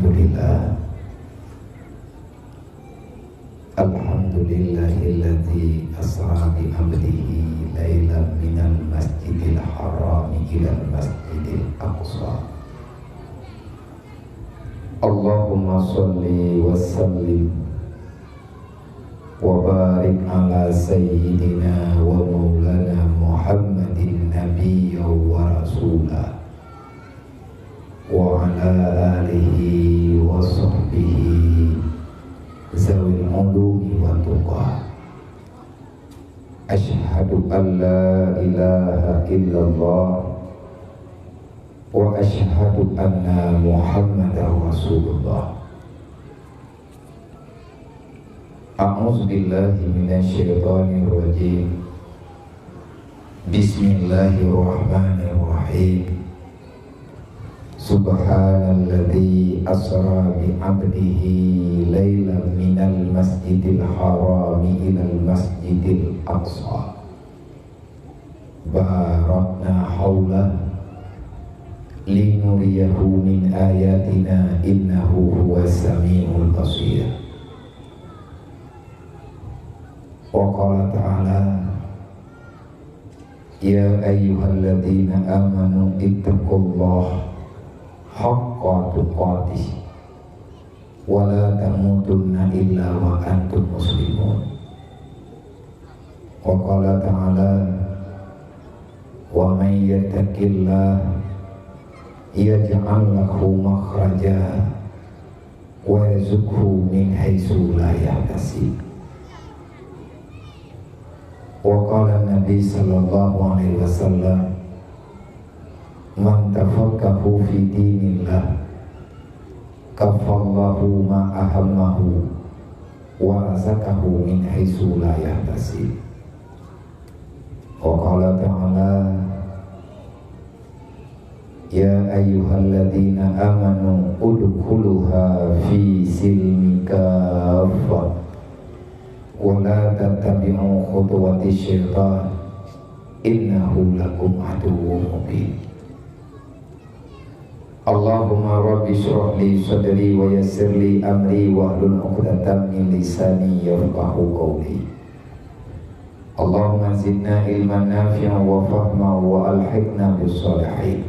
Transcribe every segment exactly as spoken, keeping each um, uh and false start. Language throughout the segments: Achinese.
Alhamdulillah. Alhamdulillahilladzi asra bi abdihi lailan minal masjidil harami ilal masjidil aqsa. Allahumma shalli wa sallim wa barik ala sayyidina wa maulana Muhammadin nabiyya wa rasula, wa ala alihi wa sahbihi zawil ulumi wa tuqa. Asyhadu an la ilaha illallah wa asyhadu anna Muhammadar Rasulullah. A'udzu billahi minasy syaithanir rajim. Bismillahirrahmanirrahim. Subhanalladzi asra bi abdihi lailan minal masjidil harami ilal masjidil aqsa. Barakna haulahu linuriyahu min ayatina innahu huwas samiul basir. Wa qala ta'ala, ya ayyuhalladzina amanu ittaqullaha haqqa tuqatih wa la tamutunna illa wa antum muslimun. Wa qala ta'ala, wa may yattaqillaha yaj'al lahu makhraja wa yarzuqhu min haitsu la yahtasib. Wa qala Nabi sallallahu alaihi wasallam, man tafaqqaha fi dinillah kafallahu ma ahammahu wa razaqahu min haitsu la yahtasib. Wa qala ta'ala, ya ayyuhalladzina amanu udkhuluha fi silmi kaffah wa la tattabi'u khutuwati syaitan innahu lakum aduwwum mubin. Allahumma rabbi shrah li sadri wa yassir li amri wahlul 'uqdatam min lisani yafqahu qawli. Allahumma zidna ilman nafi'an wa fahma wa alhiqna bis salihin.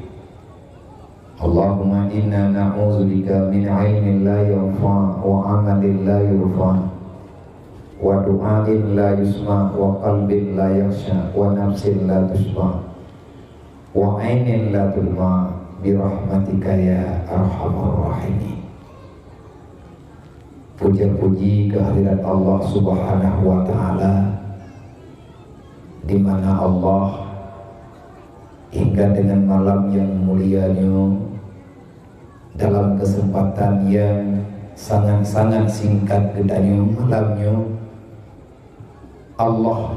Allahumma inna na'udzubika min ilmin la yanfa' wa amalin la yurfa' wa du'ain la yusma' wa qalbin la yakhsha' wa nafsin la tasba' wa ainin la tudma' bi rahmatika ya arhamar rahimin. Puja-puji kehadirat Allah Subhanahu wa Ta'ala, di mana Allah hingga dengan malam yang mulia nyoe, dalam kesempatan yang sangat-sangat singkat geutanyoe malam nyoe, Allah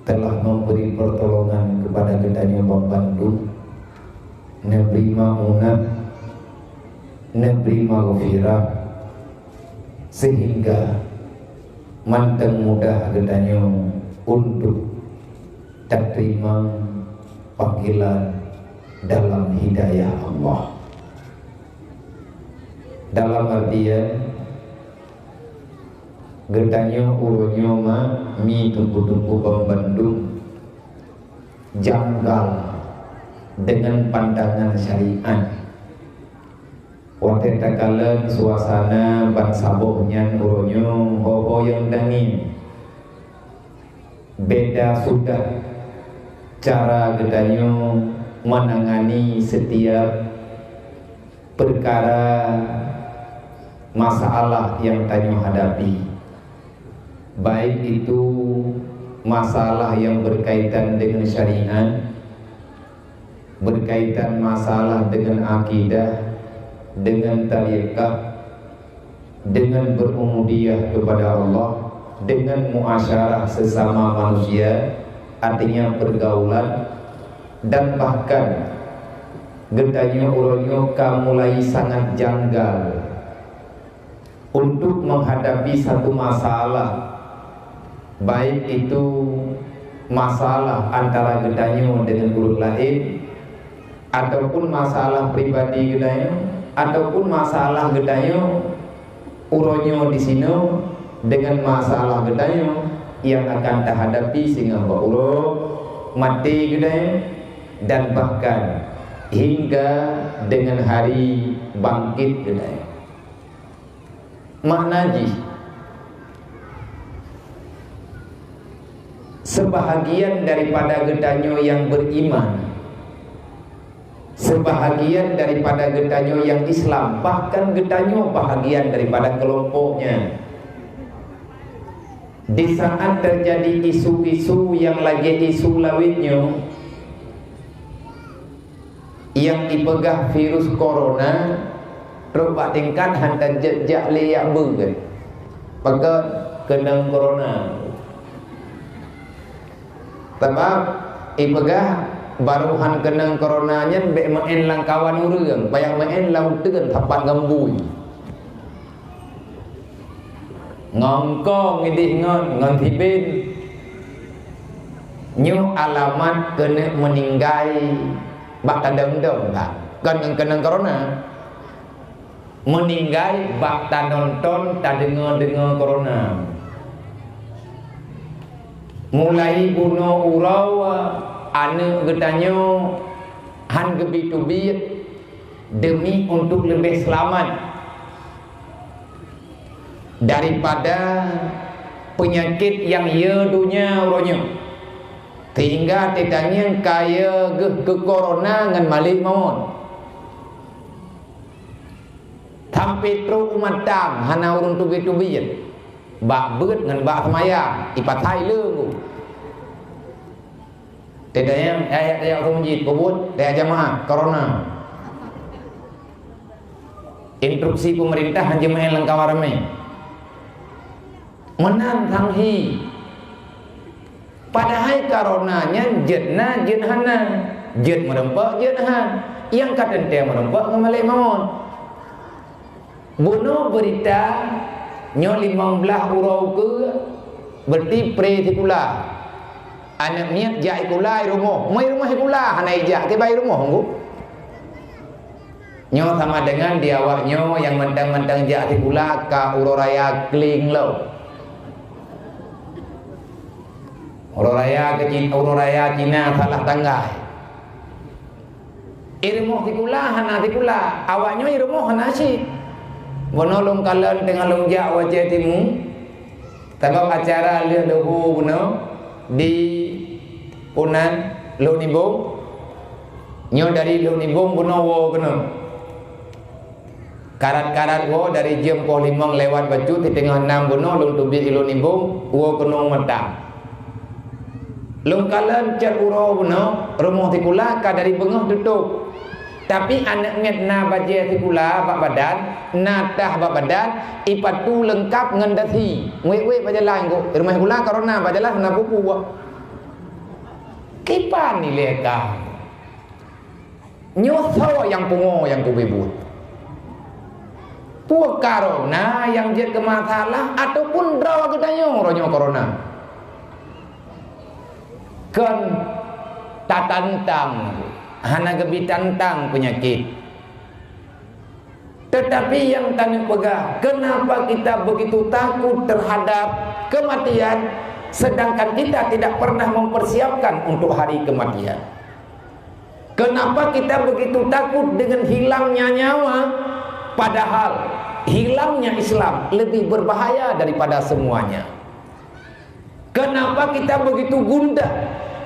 telah memberi pertolongan kepada geutanyoe banmandum, neubri maunah, neubri maghfirah, sehingga mantong mudah geutanyoe untuk tateurimong panggilan dalam hidayah Allah. Dalam artian, geutanyoe uroe nyoe ma mi teungku-teungku banmandum janggal dengan pandangan syariat. Watée takalon suasana bansaboh nyan uroe nyoe ho-ho nyang dangén. Beda sudah cara geutanyoe menangani setiap perkara masalah yang tanyoe hadapi, baik itu masalah yang berkaitan dengan syariat, berkaitan masalah dengan akidah, dengan tarekat, dengan berubudiyah kepada Allah, dengan muasyarah sesama manusia, artinya pergaulan, dan bahkan geutanyoe uroe nyoe ka mulai sangat janggal untuk menghadapi satu masalah, baik itu masalah antara geutanyoe dengan ureuëng laén, ataupun masalah pribadi geutanyoe, Ataupun masalah geutanyoe uroe nyoe di sinoe dengan masalah geutanyoe yang akan tahadapi singoh bak uroe maté geutanyoe dan bahkan hingga dengan hari bangkit geutanyoe. Makna jih, sebahagian daripada geutanyoe yang beriman, sebahagian daripada geutanyoe yang Islam, bahkan geutanyoe bahagian daripada kelompoknya. Di saat terjadi isu-isu yang lagée isu lawét nyoe, nyang ipeugah virus corona trok bak tingkat hantom jeuet jak lé yak beuet. Pakon keunong corona. Sabab ipeugah baroe han keunong corona nyan bék meu'en lam kawan ureuëng, payah meu'en lam uteuen sapat ngon bui. Ngon kong idéh ngon, ngon siben. Nyoe alamat keuneuk meuninggai bak tadong-dong that. Kon ngon keunong corona. Meuninggai bak tanonton tadeungoe-deungoe corona. Mulai bunoe uroe aneuëk geutanyoe han geubi teubiet demi untuk leubeh seulamat daripada peunyakét nyang ye donya uroe nyoe, sehingga teutangieng kayée geuh keu corona ngon malék mawöt. Sampai trok u mantong hana ureuëng teubiet-teubiet, bak beuet ngon bak seumayang, ipasai le. Teutangieng, eh, tajak u masjid, peubuet, tajak jamaah, corona. Instruksi pemerintah hana jeuet meu'en lam kawan ramé. Meunan sang hi. Padahai corona nyan jeuet na, jeuet hana, jeuet meurumpok, jeuet han. Nyang ka teuntée meurumpok ngon malék mawöt. Bunoe beurita nyoe limong blaih uroe ukeue, beureuti pre sikula. Aneuëk miet jak sikula i rumoh, meu i rumoh sikula hana ijak, kiban i rumoh ngu. Nyoe sama dengan di awak nyoe nyang mantong-mantong jak sikula ka uroe raya kling lom. Uroe raya keu Cin-, uroe raya Cina salah tanggai. I rumoh sikula hana sikula, awak nyoe i rumoh hana cit. Bunoe lôn kalon teungoh lôn jak u Aceh Timu, sabab acara lheueh luhu bunoe di Punan Lhok Nibong. Nyoe dari Lhok Nibong bunoe woe keunoe. Karat-karat woe dari jeuem poh limong lewat bacut, siteungoh nam bunoe lôn teubiet i Lhok Nibong, woe keunoe mantong. Lôn kalon cot uroe bunoe, rumoh sikula ka dari beungoh tutôp. Tapi aneuëk miet na bajée sikula bak badan, na tah bak badan, ipatu leungkap ngon dasi. Wék-wék bak jalan kok, rumoh sikula corona bak jalan hana peue-peue. Kiban ilée ka. Nyoe soe nyang pungo nyang kubi buet? Peue corona nyang jeuet keu masalah ataupun droe geutanyoe uroe nyoe corona? Kon tatantang, hana geubi tantang peunyakét. Tetapi nyang taneuk peugah, kenapa kita begitu takut terhadap kematian, sedangkan kita tidak pernah mempersiapkan untuk hari kematian? Kenapa kita begitu takut dengan hilangnya nyawa, padahal hilangnya Islam lebih berbahaya daripada semuanya? Kenapa kita begitu gundah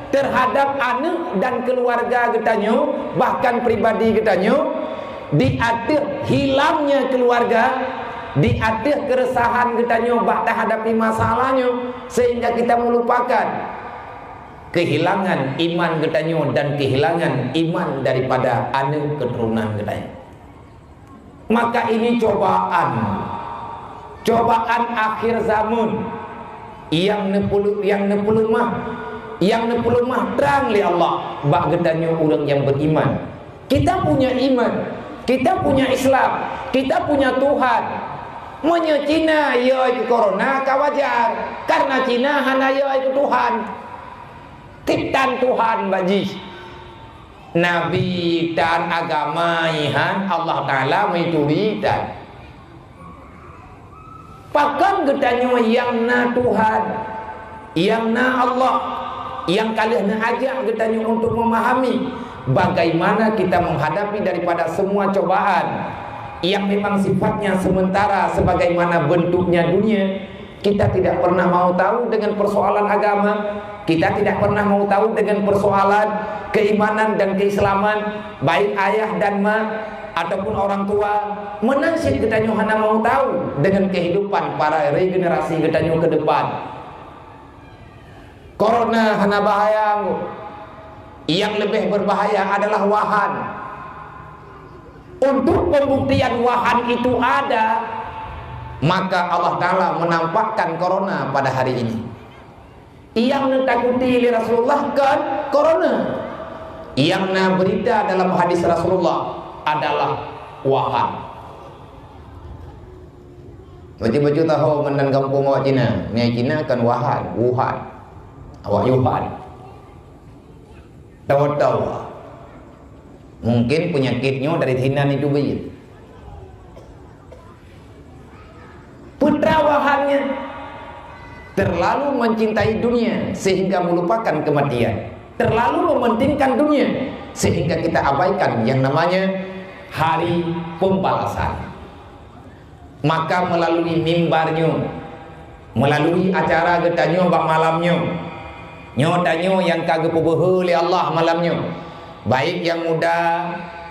terhadap aneuëk dan keluarga geutanyoe, bahkan pribadi geutanyoe, di ateueh hilangnya keluarga, di ateueh keuresahan geutanyoe bak tahadapi masalah nyoe, sehingga kita melupakan kehilangan iman geutanyoe dan kehilangan iman daripada aneuëk keuturonan geutanyoe. Maka ini cobaan, cobaan akhir zaman yang neupelu-, yang neupeuleumah, yang neupeuleumah trang lé Allah bak geutanyoe ureuëng nyang beriman. Kita punya iman, kita punya Islam, kita punya Tuhan. Meunyoe Cina yö keu corona ka wajar, karena Cina hana yö keu Tuhan. Kitan Tuhan bak jih. Nabi tan, agama ihan, Allah Taala meuturi tan. Pakon geutanyoe nyang na Tuhan, nyang na Allah, nyang ka lheueh neuajak geutanyoe untuk memahami bagaimana kita menghadapi daripada semua cobaan yang memang sifatnya sementara sebagaimana bentuknya dunia. Kita tidak pernah mau tahu dengan persoalan agama, kita tidak pernah mau tahu dengan persoalan keimanan dan keislaman, baik ayah dan ma ataupun orang tua. Meunan cit geutanyoe hana mau tahu dengan kehidupan para regenerasi geutanyoe ke depan. Corona hana bahaya, Ngku. Yang lebih berbahaya adalah wahan. Untuk pembuktian wahan itu ada, maka Allah Taala menampakkan corona pada hari ini. Yang ditakuti oleh Rasulullah kan corona. Yang na berita dalam hadis Rasulullah adalah wahan. Bacut-bacut tahu meunan gampông awak Cina. Nyai Cina kan wahan, Wuhan. Awak Yuhan. Tahu-tahu. Mungkin penyakitnya dari Cina itu biji. Putra wahannya terlalu mencintai dunia sehingga melupakan kematian. Terlalu mementingkan dunia sehingga kita abaikan yang namanya hari pembalasan. Maka melalui mimbar nyoe, melalui acara geutanyoe bak malam nyoe, nyoe tanyoe nyang ka geupeubuhôi lé Allah malam nyoe, baik nyang muda,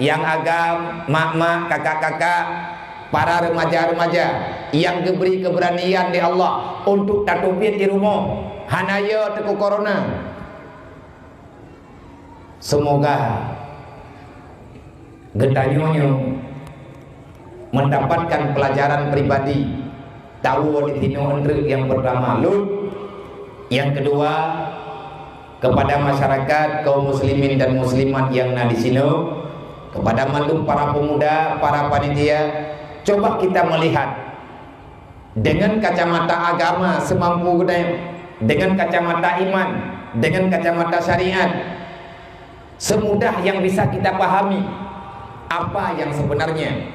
nyang agam, mak-mak, kakak-kakak, para remaja-remaja nyang geubri keubeuranian lé Allah untuk tateubiet di rumoh, hana yo teuku corona. Semoga geutanyoe nyoe mendapatkan pelajaran pribadi. Tahu di sinoe eunteuk nyang pertama lôn, yang kedua kepada masyarakat kaum muslimin dan muslimat yang na di sinoe, kepada mandum para pemuda, para panitia, coba kita melihat dengan kacamata agama semampu geutanyoe, dengan kacamata iman, dengan kacamata syariat, semudah yang bisa kita pahami apa yang sebenarnya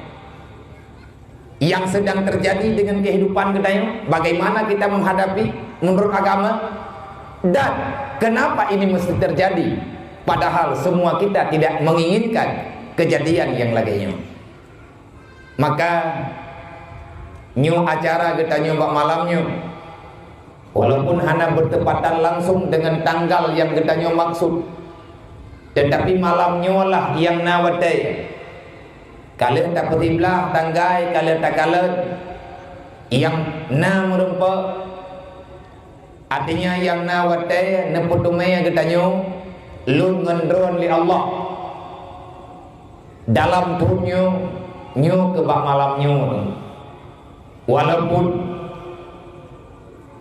yang sedang terjadi dengan kehidupan geutanyoe, bagaimana kita menghadapi menurut agama, dan kenapa ini mesti terjadi, padahal semua kita tidak menginginkan kejadian yang lagèe nyoe. Maka, nyoe acara geutanyoe bak malam nyoe, walaupun hana bertepatan langsung dengan tanggal yang geutanyoe maksud, tetapi malam nyoe lah nyang na watèe. Ka lheueh tapeusiblah tanggai, ka lheueh takalon nyang na meurumpok. Artinya, nyang na watèe neupeuteumèe geutanyoe lôn ngon droeneuh lé Allah dalam thôn nyoe, nyoe keu bak malam nyoe. Walaupun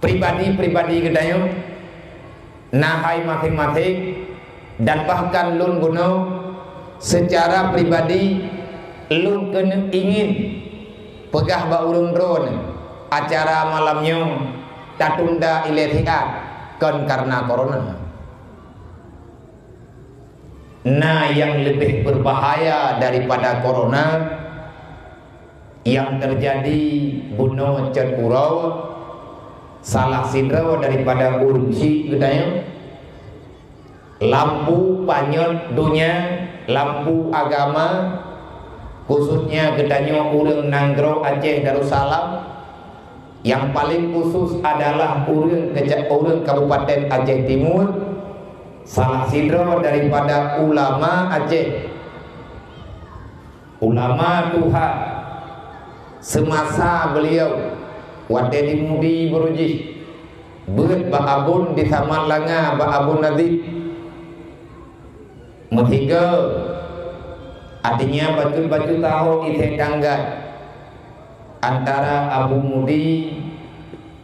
pribadi-pribadi geutanyoe na hai maséng-maséng, dan bahkan lôn bunoe seucara pribadi lôn keuneuk ingin peugah bak ureuëng droeneuh acara malam nyoe tatunda ilée siat kon kareuna korona. Na nyang leubeh beubahaya daripada korona nyang teujadi bunoe cot uroe, salah sidroe daripada ureuëng syik geutanyoe, lampu panyöt donya, lampu agama, khususnya geutanyoe ureuëng nanggroe Aceh Darussalam, nyang paleng khusus adalah ureuëng keuca-, ureuëng Kabupaten Aceh Timur, salah sidroe daripada ulama Aceh. Ulama tuha seumasa beuliau watée di Mudi Beurujih, beuet bak Abon di Samat Langa bak Abon Nazib. Meusigoe, artinya bacut-bacut taho isé tanggai antara Abu Mudi,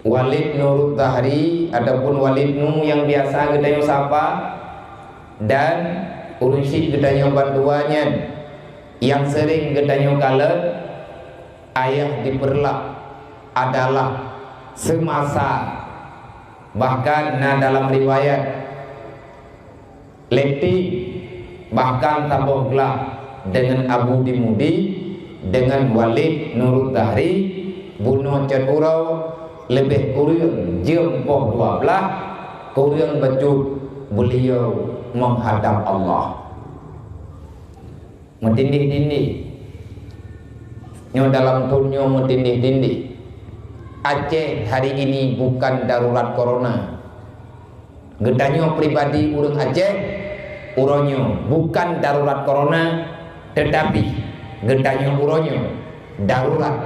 Walid Nurul Zahri ataupun Walid Nu nyang biasa geutanyoe sapa, dan ureuëng syik geutanyoe bandua nyan nyang seuring geutanyoe kalon, ayah di Peureulak adalah seumasa, bahkan na dalam riwayat, lé tim Bahkan saboh glah deungon Abu Dimudi, deungon Walid Nuruz Zahri, bunoe cot uroe leubeh kureueng jeuem poh dua blaih, kureueng bacut beliau menghadap Allah. Meutindih-tindih. Nyoe dalam thon nyoe meutindih-tindih. Aceh hari ini bukan darurat corona. Geutanyoe pribadi ureuëng Aceh, uroe nyoe bukan darurat corona, tetapi geutanyoe uroe nyoe darurat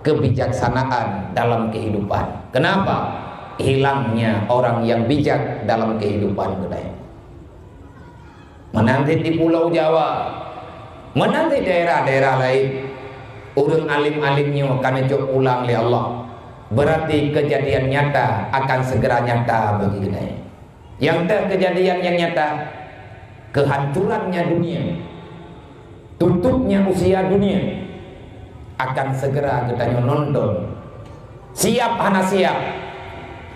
kebijaksanaan dalam kehidupan. Kenapa? Hilangnya orang yang bijak dalam kehidupan geutanyoe. Meunan cit di Pulo Jawa, meunan cit daerah-daerah laén, ureuëng alim-alim nyoe ka neucok pulang lé Allah. Berarti kejadian nyata akan segera nyata bagi geutanyoe. Nyang teuh kejadian nyang nyata, kehancurannya dunia, tutupnya usia dunia, akan segera geutanyoe nonton. Siap hana siap,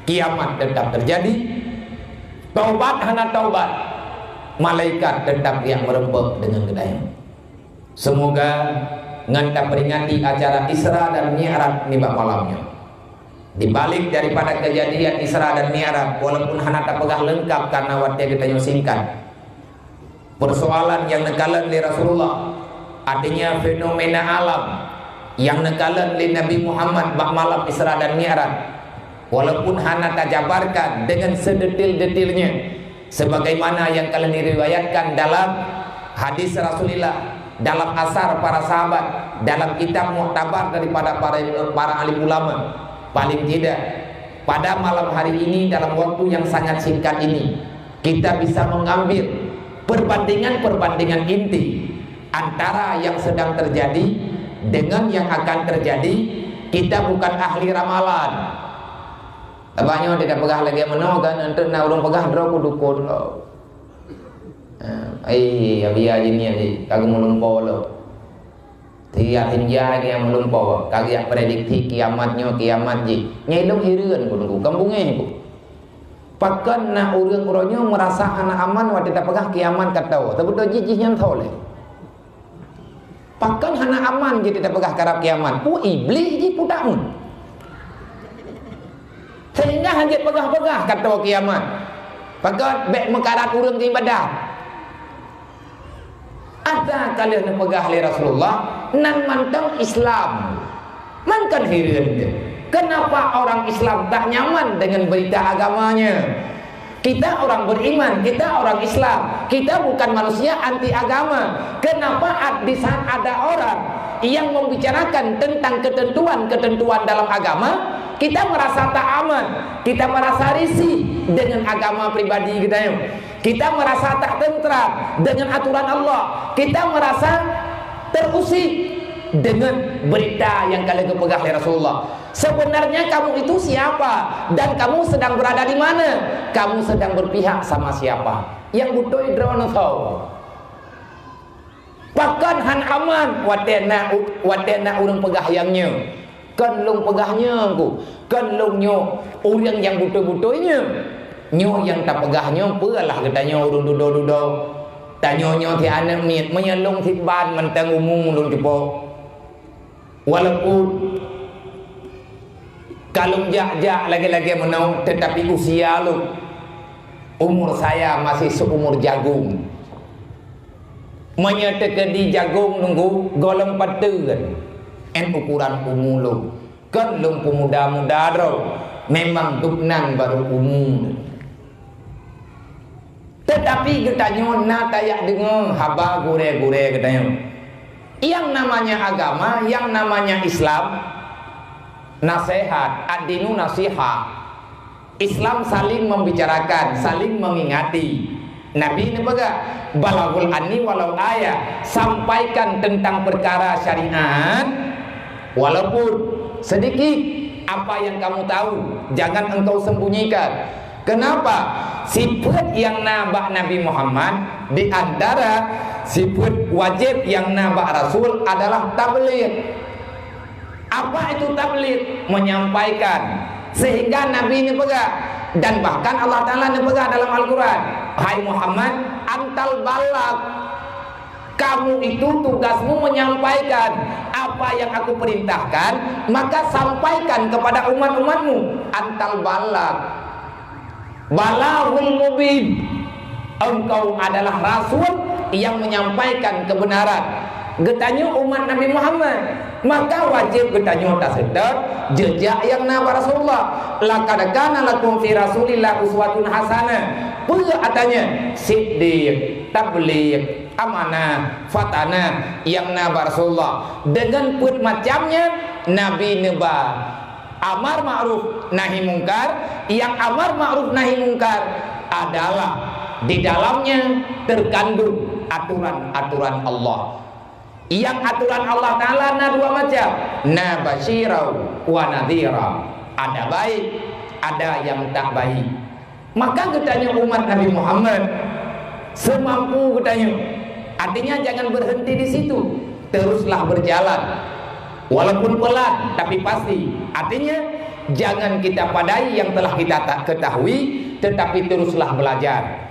kiamat tetap terjadi. Taubat hana taubat, malaikat tetap yang meureumpok deungon geutanyoe. Semoga ngon taperingati acara Isra dan Mi'raj nibak malam nyoe. Di balik daripada kejadian Isra dan Mi'raj, walaupun hana tapeugah leungkap karena watée geutanyoe singkat, persoalan yang neukalon lé Rasulullah, artinya fenomena alam yang neukalon lé Nabi Muhammad bak malam Isra dan Mi'raj, walaupun hana tajabarkan dengan sedetil-detilnya, sebagaimana yang ka lheueh diriwayatkan dalam hadis Rasulullah, dalam asar para sahabat, dalam kitab muktabar daripada para, para alim ulama, paling tidak pada malam hari ini, dalam waktu yang sangat singkat ini, kita bisa mengambil perbandingan-perbandingan inti antara yang sedang terjadi dengan yang akan terjadi. Kita bukan ahli ramalan. Abah nyoe tidak peugah lagée meunoe kan, enteuk na ureuëng peugah droe ku dukon lo. Ai, abia jih niat jih, ka geumeulimpau lo. Tiap hinja nyang meulimpau, ka geujak prediksi kiamat nyoe, kiamat jih. Nyang ilong hireuen ku nunggu, kan bungéh ku. Pakon na ureuëng uroe nyoe meurasa hana aman watée tapeugah kiamat ka tho, teubeutôi jih jih nyan tho lé. Pakon hana aman jih tapeugah karab kiamat, pu iblih jih pu taun. Sehingga hana jeuet peugah-peugah ka tho kiamat. Pakon bék meukarat ureuëng keu ibadat. Ata ka lheueh neupeugah lé Rasulullah, nan mantong Islam. Man kan hireuen teuh. Kenapa orang Islam tak nyaman dengan berita agamanya? Kita orang beriman, kita orang Islam, kita bukan manusia anti agama. Kenapa at-, di saat ada orang yang membicarakan tentang ketentuan-ketentuan dalam agama, kita merasa tak aman, kita merasa risih dengan agama pribadi kita nyoe. Kita merasa tak tentram dengan aturan Allah. Kita merasa terusik dengan berita yang ka lheueh geupeugah lé Rasulullah. Sebenarnya kamu itu siapa? Dan kamu sedang berada di mana? Kamu sedang berpihak sama siapa? Nyang beutôi droeneuh soe. Pakon hana aman watée na u-, watée na ureuëng peugah nyang nyoe? Kon lôn peugah nyoe ku, kon lôn nyoe, ureuëng nyang beutôi-beutôi nyoe. Nyoe nyang tapeugah nyoe peue lah geutanyoe ureuëng dudoe-dudoe. Tanyoe nyoe si aneuëk miet, meunyoe lôn si ban mantong umu lôn cupo. Walaupun ka lôn jak-jak lagée-lagée meunoe, tetapi usia lôn, umur saya masih seumur jagung. Meunyoe teukeudi jagung nunggu gohlom pateuen, en ukuran umu lôn. Kon lôn peumuda-muda droe, memang gobnyan barô umu. Tetapi geutanyoe na tajak deungoe haba gurée-gurée geutanyoe. Yang namanya agama, yang namanya Islam, nasihat, ad-dinu nasihah. Islam saling membicarakan, saling mengingati. Nabi neupeugah, "Balaghul anni walau ayah," sampaikan tentang perkara syariat, walaupun sedikit apa yang kamu tahu, jangan engkau sembunyikan. Kenapa? Sifat yang na bak Nabi Muhammad, di antara sifat wajib yang na bak Rasul adalah tabligh. Apa itu tabligh? Menyampaikan. Sehingga Nabi neupeugah, dan bahkan Allah Taala neupeugah dalam Al-Quran, Hai Muhammad, antal balagh. Kamu itu tugasmu menyampaikan apa yang aku perintahkan, maka sampaikan kepada umat-umatmu. Antal balagh. Balaghul mubin. Engkau adalah rasul yang menyampaikan kebenaran. Geutanyoe umat Nabi Muhammad, maka wajéb geutanyoe taseutôt jeujak nyang na bak Rasulullah. Laqad kana lakum fi Rasulillah uswatun hasanah. Peue artinya? Siddiq, tabligh, amanah, fatanah nyang na bak Rasulullah. Deungon peuet macam nyan, Nabi neuba amar ma'ruf nahi mungkar, nyang amar ma'ruf nahi mungkar adalah di dalamnya terkandung aturan-aturan Allah. Nyang aturan Allah Ta'ala na dua macam, na basyira wa nadhira. Ada baik, ada yang tak baik. Maka geutanyoe umat Nabi Muhammad, semampu geutanyoe. Artinya, jangan berhenti di situ. Teruslah berjalan. Walaupun pelan, tapi pasti. Artinya, jangan kita padai yang telah kita ta-, ketahui, tetapi teruslah belajar.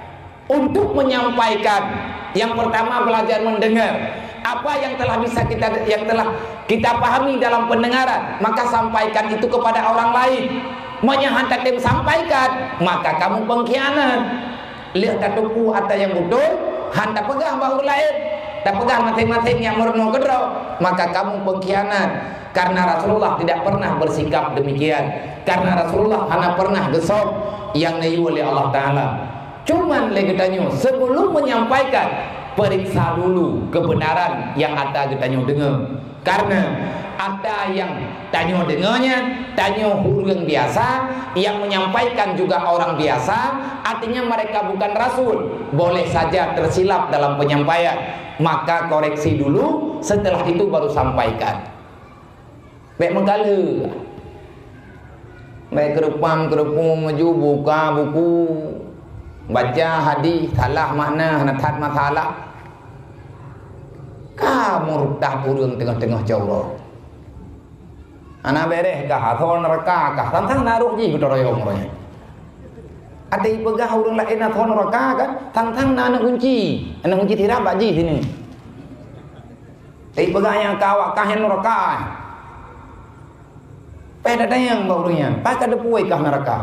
Untuk menyampaikan, yang pertama, belajar mendengar. Apa yang telah bisa kita, yang telah kita pahami dalam pendengaran, maka sampaikan itu kepada orang lain. Meunyoe han tatem sampaikan, maka kamu pengkhianat. Lheueh tateupeue ata nyang beutôi, han tapeugah bak ureuëng laén, tapeugah maséng-maséng nyang meurunoe keudroe, maka kamu pengkhianat. Karena Rasulullah tidak pernah bersikap demikian. Karena Rasulullah hana pernah geusöm nyang neuyue lé Allah Ta'ala. Cuman lé geutanyoe, sebelum menyampaikan, periksa dulu kebenaran nyang ata geutanyoe deungoe. Karena ata nyang tanyoe deungoe nyan, tanyoe ureuëng biasa, yang menyampaikan juga orang biasa, artinya mereka bukan rasul, boleh saja tersilap dalam penyampaian. Maka koreksi dulu, setelah itu baru sampaikan. Bék meugalak. Bék keureupan-keureupan maju buka buku, baca hadis salah makna, hana that masalah. Ka murtad ureuëng teungoh-teungoh jaroe. Hana beureh kah, asoe neuraka kah, sang-sang na roh jih geutarayong roh nyan. Até ipeugah ureuëng laén asoe neuraka kan, sang-sang na aneuëk gunci, aneuëk gunci sirab bak jih sinan. Tapi peugah nyang ka awak kah nyan neuraka. Payah tatanyong bak ureuëng nyan, payah ka teupeue kah neuraka.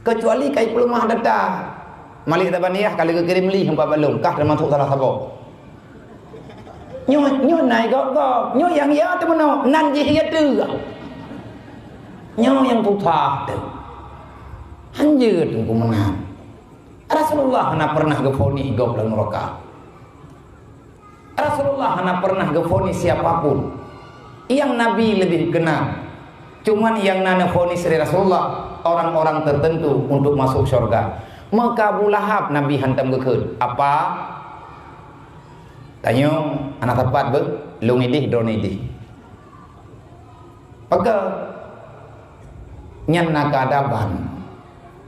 Keucuali ka ipeuleumah data. Malik Zabaniyah ka lheueh geukirém link bak balong, kah teumasok salah saboh. Nyoe, nyoe na gob-gob, nyoe nyang ya teumeunoe, nan jih ya teuh. Nyoe nyang susah teuh. Hanjeuet teungku meunan. Rasulullah hana pernah geufonis gob lam neuraka. Rasulullah hana pernah geufonis siapa pun. Nyang Nabi lebih kenal. Cuman nyang na neufonis lé Rasulullah orang-orang tertentu untuk masuk syurga. Meuka Abu Lahab Nabi hantom geukheun, "Apa?" Tanyoe hana sapat beuh, lôn idéh droeneuh idéh. Pakon? Nyan na keuadaban.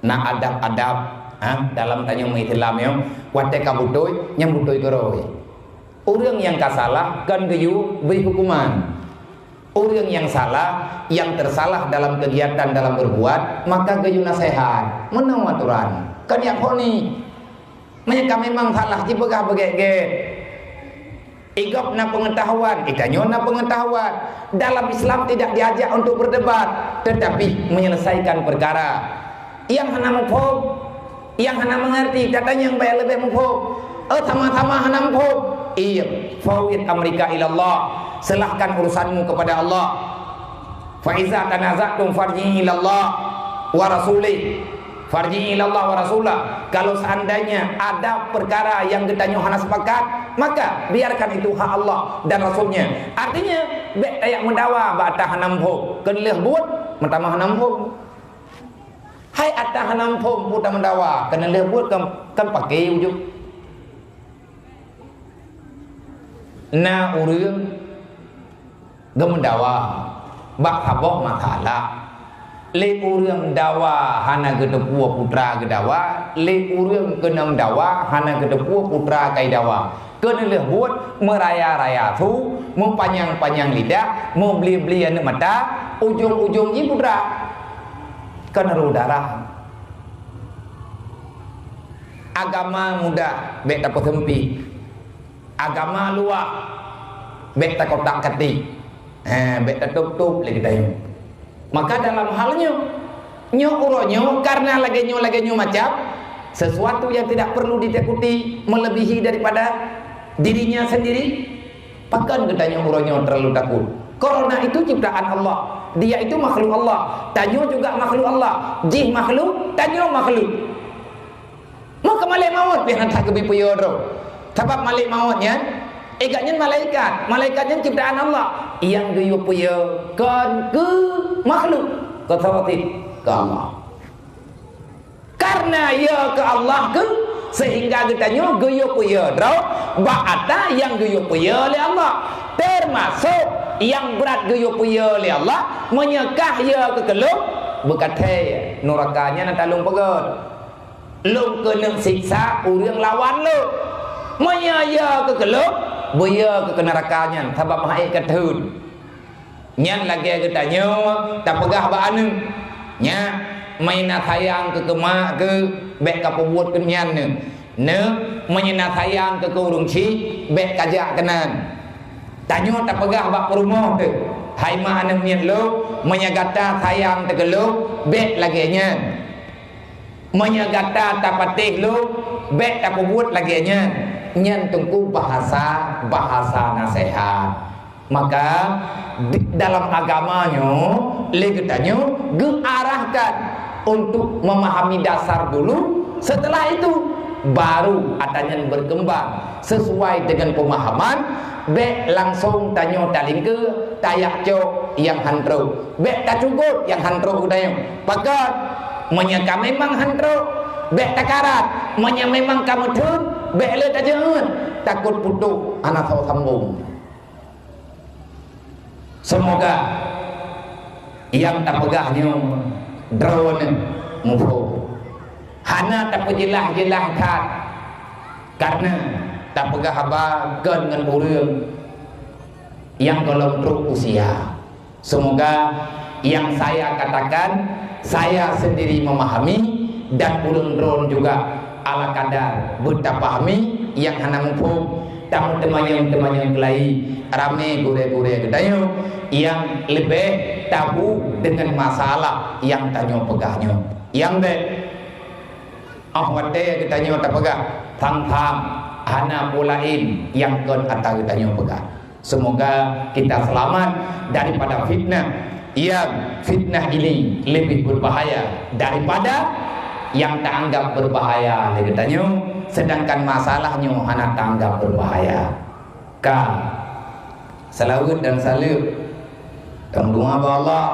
Na adab-adab, ha, dalam tanyoe meu-Islam nyoe, watée ka beutôi, nyan beutôi keurôi. Ureuëng nyang ka salah kon geuyue bri hukuman. Ureuëng nyang salah, nyang tersalah dalam kegiatan, dalam berbuat, maka geuyue naseuhat. Meunoe aturan. Kon jak fonis. Meunyoe ka memang salah, jipeugah beugét-gét. Igob na peungeutahuan, itanyoe na peungeutahuan. Dalam Islam tidak diajak untuk berdebat, tetapi menyelesaikan perkara. Nyang hana muphom, nyang hana meungerti, tatanyong bak nyang leubeh muphom. Oh, sama-sama hana muphom. Iya, fawwid amrika ilallah. Serahkan urusanmu kepada Allah. Fa iza tanaza'tum farji'u ilallah wa rasulih. Farji'u ilallah wa rasulah. Kalau seandainya ada perkara yang geutanyoe hana sepakat, maka biarkan itu hak Allah dan Rasulnya. Artinya, bék tajak meudawa bak ata hana muphom. Kon lheueh buet, meutamah hana muphom. Hai ata hana muphom, peue tameudawa, kon lheueh buet, kon, kon paké ujong. Na ureuëng geumeudawa bak saboh masalah. Lé ureuëng dawa hana geuteupeue putra geudawa, lé ureuëng keuneuk dawa hana geuteupeue putra ka idawa. Keuneulheueh buet meuraya-raya su, meupanyang-panyang lidah, meubli-bli aneuëk mata, ujong-ujong jih putra keuneurôh darah. Agama mudah, bèk tapeuseumpit. Agama luwah, bèk takotak-katik. Eh, bèk tatôp-tôp lé geutanyoe. Maka dalam hal nyoe, nyoe uroe nyoe, karena lagèe nyoe, lagèe nyoe macam, sesuatu yang tidak perlu ditakuti melebihi daripada dirinya sendiri, pakon geutanyoe uroe nyoe terlalu takut? Corona itu ciptaan Allah. Dia itu makhluk Allah. Tanyoe juga makhluk Allah. Jih makhluk, tanyoe makhluk. Maka malèk mawöt pih hana that geubri peue droe. Sabab malèk mawöt nyan, eh, gobnyan malaikat. Malaikat nyan ciptaan Allah. Nyang geuyue peue kon keu makhluk, keu Allah. Karena ya keu Allah keu, sehingga geutanyoe geuyue peue droe bak ata nyang geuyue peue lé Allah. Termasuk nyang brat geuyue peue lé Allah, meunyoe kah ya keu keulôn, beukathèe nuraka nyan ata lôn peugöt. Lôn keuneuk siksa ureueng lawan lôn. Meunyoe ya keu keulôn, beuyo keu nuraka nyan, sabab han ék katheun. Nyan lagèe geutanyoe tapeugah bak aneuk, "Nyak, meunyoe na sayang keu keumak keuh, bèk kapeubuet keu nyan neuh. Neuh, meunyoe na sayang keu ureueng chik, bèk kajak keunan." Tanyoe tapeugah bak peurumoh teuh, "Hai ma aneuk miet lôn, meunyoe gata sayang teuh keu lôn, bèk lagèe nyan." Meunyoe gata tapatéh lôn, bèk tapeubuet lagèe nyan. Nyan teungku bahasa, bahasa naseuhat. Maka, di, dalam agama nyoe, lé geutanyoe geuarahkan untuk memahami dasar dulu, setelah itu baru ata nyan berkembang sesuai dengan pemahaman, bèk langsung tanyoe talingkeu, tajak cok nyang han trok. Bèk tacugot nyang han trok geutanyoe. Pakon? Meunyoe ka memang han trok, bèk takarat. Meunyoe memang ka meutheun, bèk lé tajeuet. Takot putôh hana soe sambong. Seumoga nyang tapeugah nyoe droeneuh muphom. Hana tapeujeulaih-jeulaih that, karena tapeugah haba kon ngon ureueng nyang gohlom trok usia. Semoga yang saya katakan, saya sendiri memahami, dan ureueng droen juga ala kadar beutapahami, nyang hana muphom, tameuteumanyong-teumanyong keulai, ramé gurèe-gurèe geutanyoe nyang leubeh tabu dengan masalah nyang tanyoe peugah nyoe. Nyang bèk, 'oh watèe geutanyoe tapeugah, tham-tham hana peue laén nyang kon ata geutanyoe peugah. Semoga kita selamat daripada fitnah, yang fitnah ini lebih berbahaya daripada yang taanggap berbahaya lé geutanyoe, sedangkan masalah nyoe hana taanggap berbahaya. Ka, seulaweuet dan saleuem tameudoa bak Allah,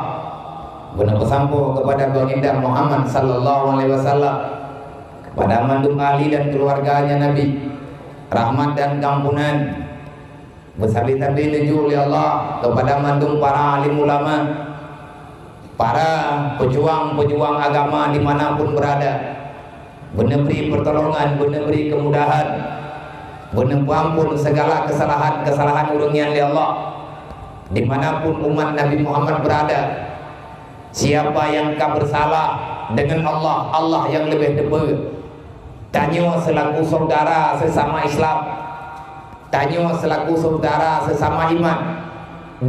beuna peusampoe kepada Baginda Muhammad sallallahu alaihi wasallam, kepada mandum ahli dan keluarganya Nabi, rahmat dan keampunan, beusabe-sabe neujok lé Allah kepada mandum para alim ulama, para pejuang-pejuang agama di mana pun berada. Beuneubri pertolongan, beuneubri kemudahan, beuneupeuampon segala kesalahan-kesalahan ureueng nyan lé Allah. Di mana pun umat Nabi Muhammad berada, siapa yang ka bersalah dengan Allah, Allah yang lebih teupeu. Tanyoe selaku saudara sesama Islam, tanyoe selaku saudara sesama iman,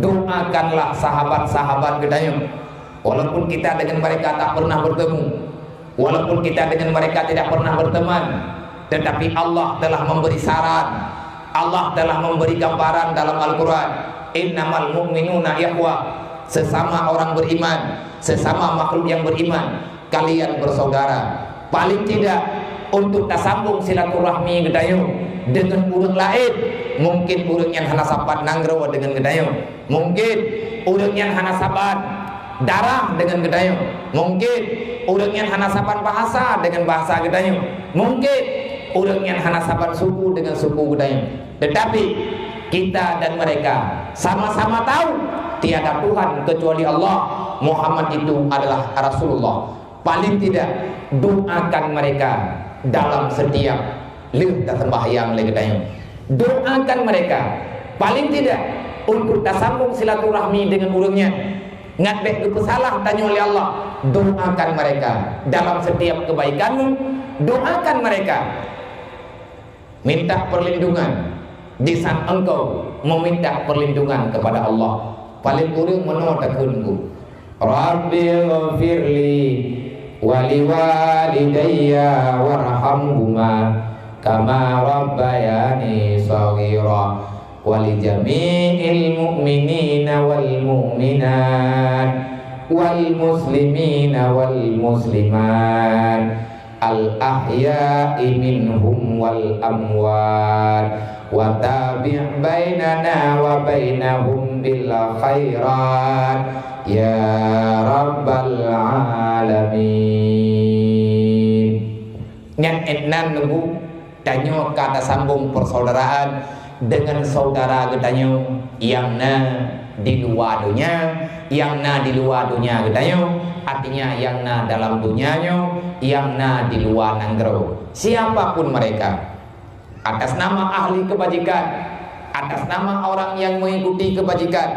doakanlah sahabat-sahabat geutanyoe. Walaupun kita dengan mereka tak pernah bertemu, walaupun kita dengan mereka tidak pernah berteman, tetapi Allah telah memberi saran, Allah telah memberi gambaran dalam Al-Quran, "Innamal mu'minuna ikhwah." Sesama orang beriman, sesama makhluk yang beriman, kalian bersaudara. Paling tidak, untuk tasambong silaturahmi geutanyoe dengan ureueng laén, mungkin ureueng nyan hana sapat nanggroe dengan geutanyoe. Mungkin ureueng nyan hana saban darah dengan geutanyoe. Mungkin ureueng nyan hana saban bahasa dengan bahasa geutanyoe. Mungkin ureueng nyan hana saban suku dengan suku geutanyoe. Tetapi kita dan mereka sama-sama tahu tiada Tuhan kecuali Allah, Muhammad itu adalah Rasulullah. Paling tidak, doakan mereka dalam setiap lheueh taseumbahyang lé geutanyoe. Doakan mereka, paling tidak, untuk tasambong silaturahmi dengan ureueng nyan. Ngat bèk geupeusalah tanyoe lé Allah, doakan mereka dalam setiap kebaikanmu, Doakan mereka. Minta perlindungan. Di saat engkau meminta perlindungan kepada Allah, paling kurang meunoe takheun ku, "Rabbighfirli wa liwalidayya warhamhuma kama rabbayani shaghira, wa li jami'il mu'minina wal mu'minat, wal muslimina wal muslimat, al ahya'i minhum wal amwat, wa tabi' bainana wa bainahum bil khairat, ya rabbal alamin." Nyan, eh, nan nunggu tanyoe ka tasambong persaudaraan dengan saudara geutanyoe nyang na di luwa donya, nyang na di luwa donya geutanyoe, artinya nyang na dalam donya nyoe, nyang na di luwa nanggroe. Siapapun mereka, atas nama ahli kebajikan, atas nama orang yang mengikuti kebajikan,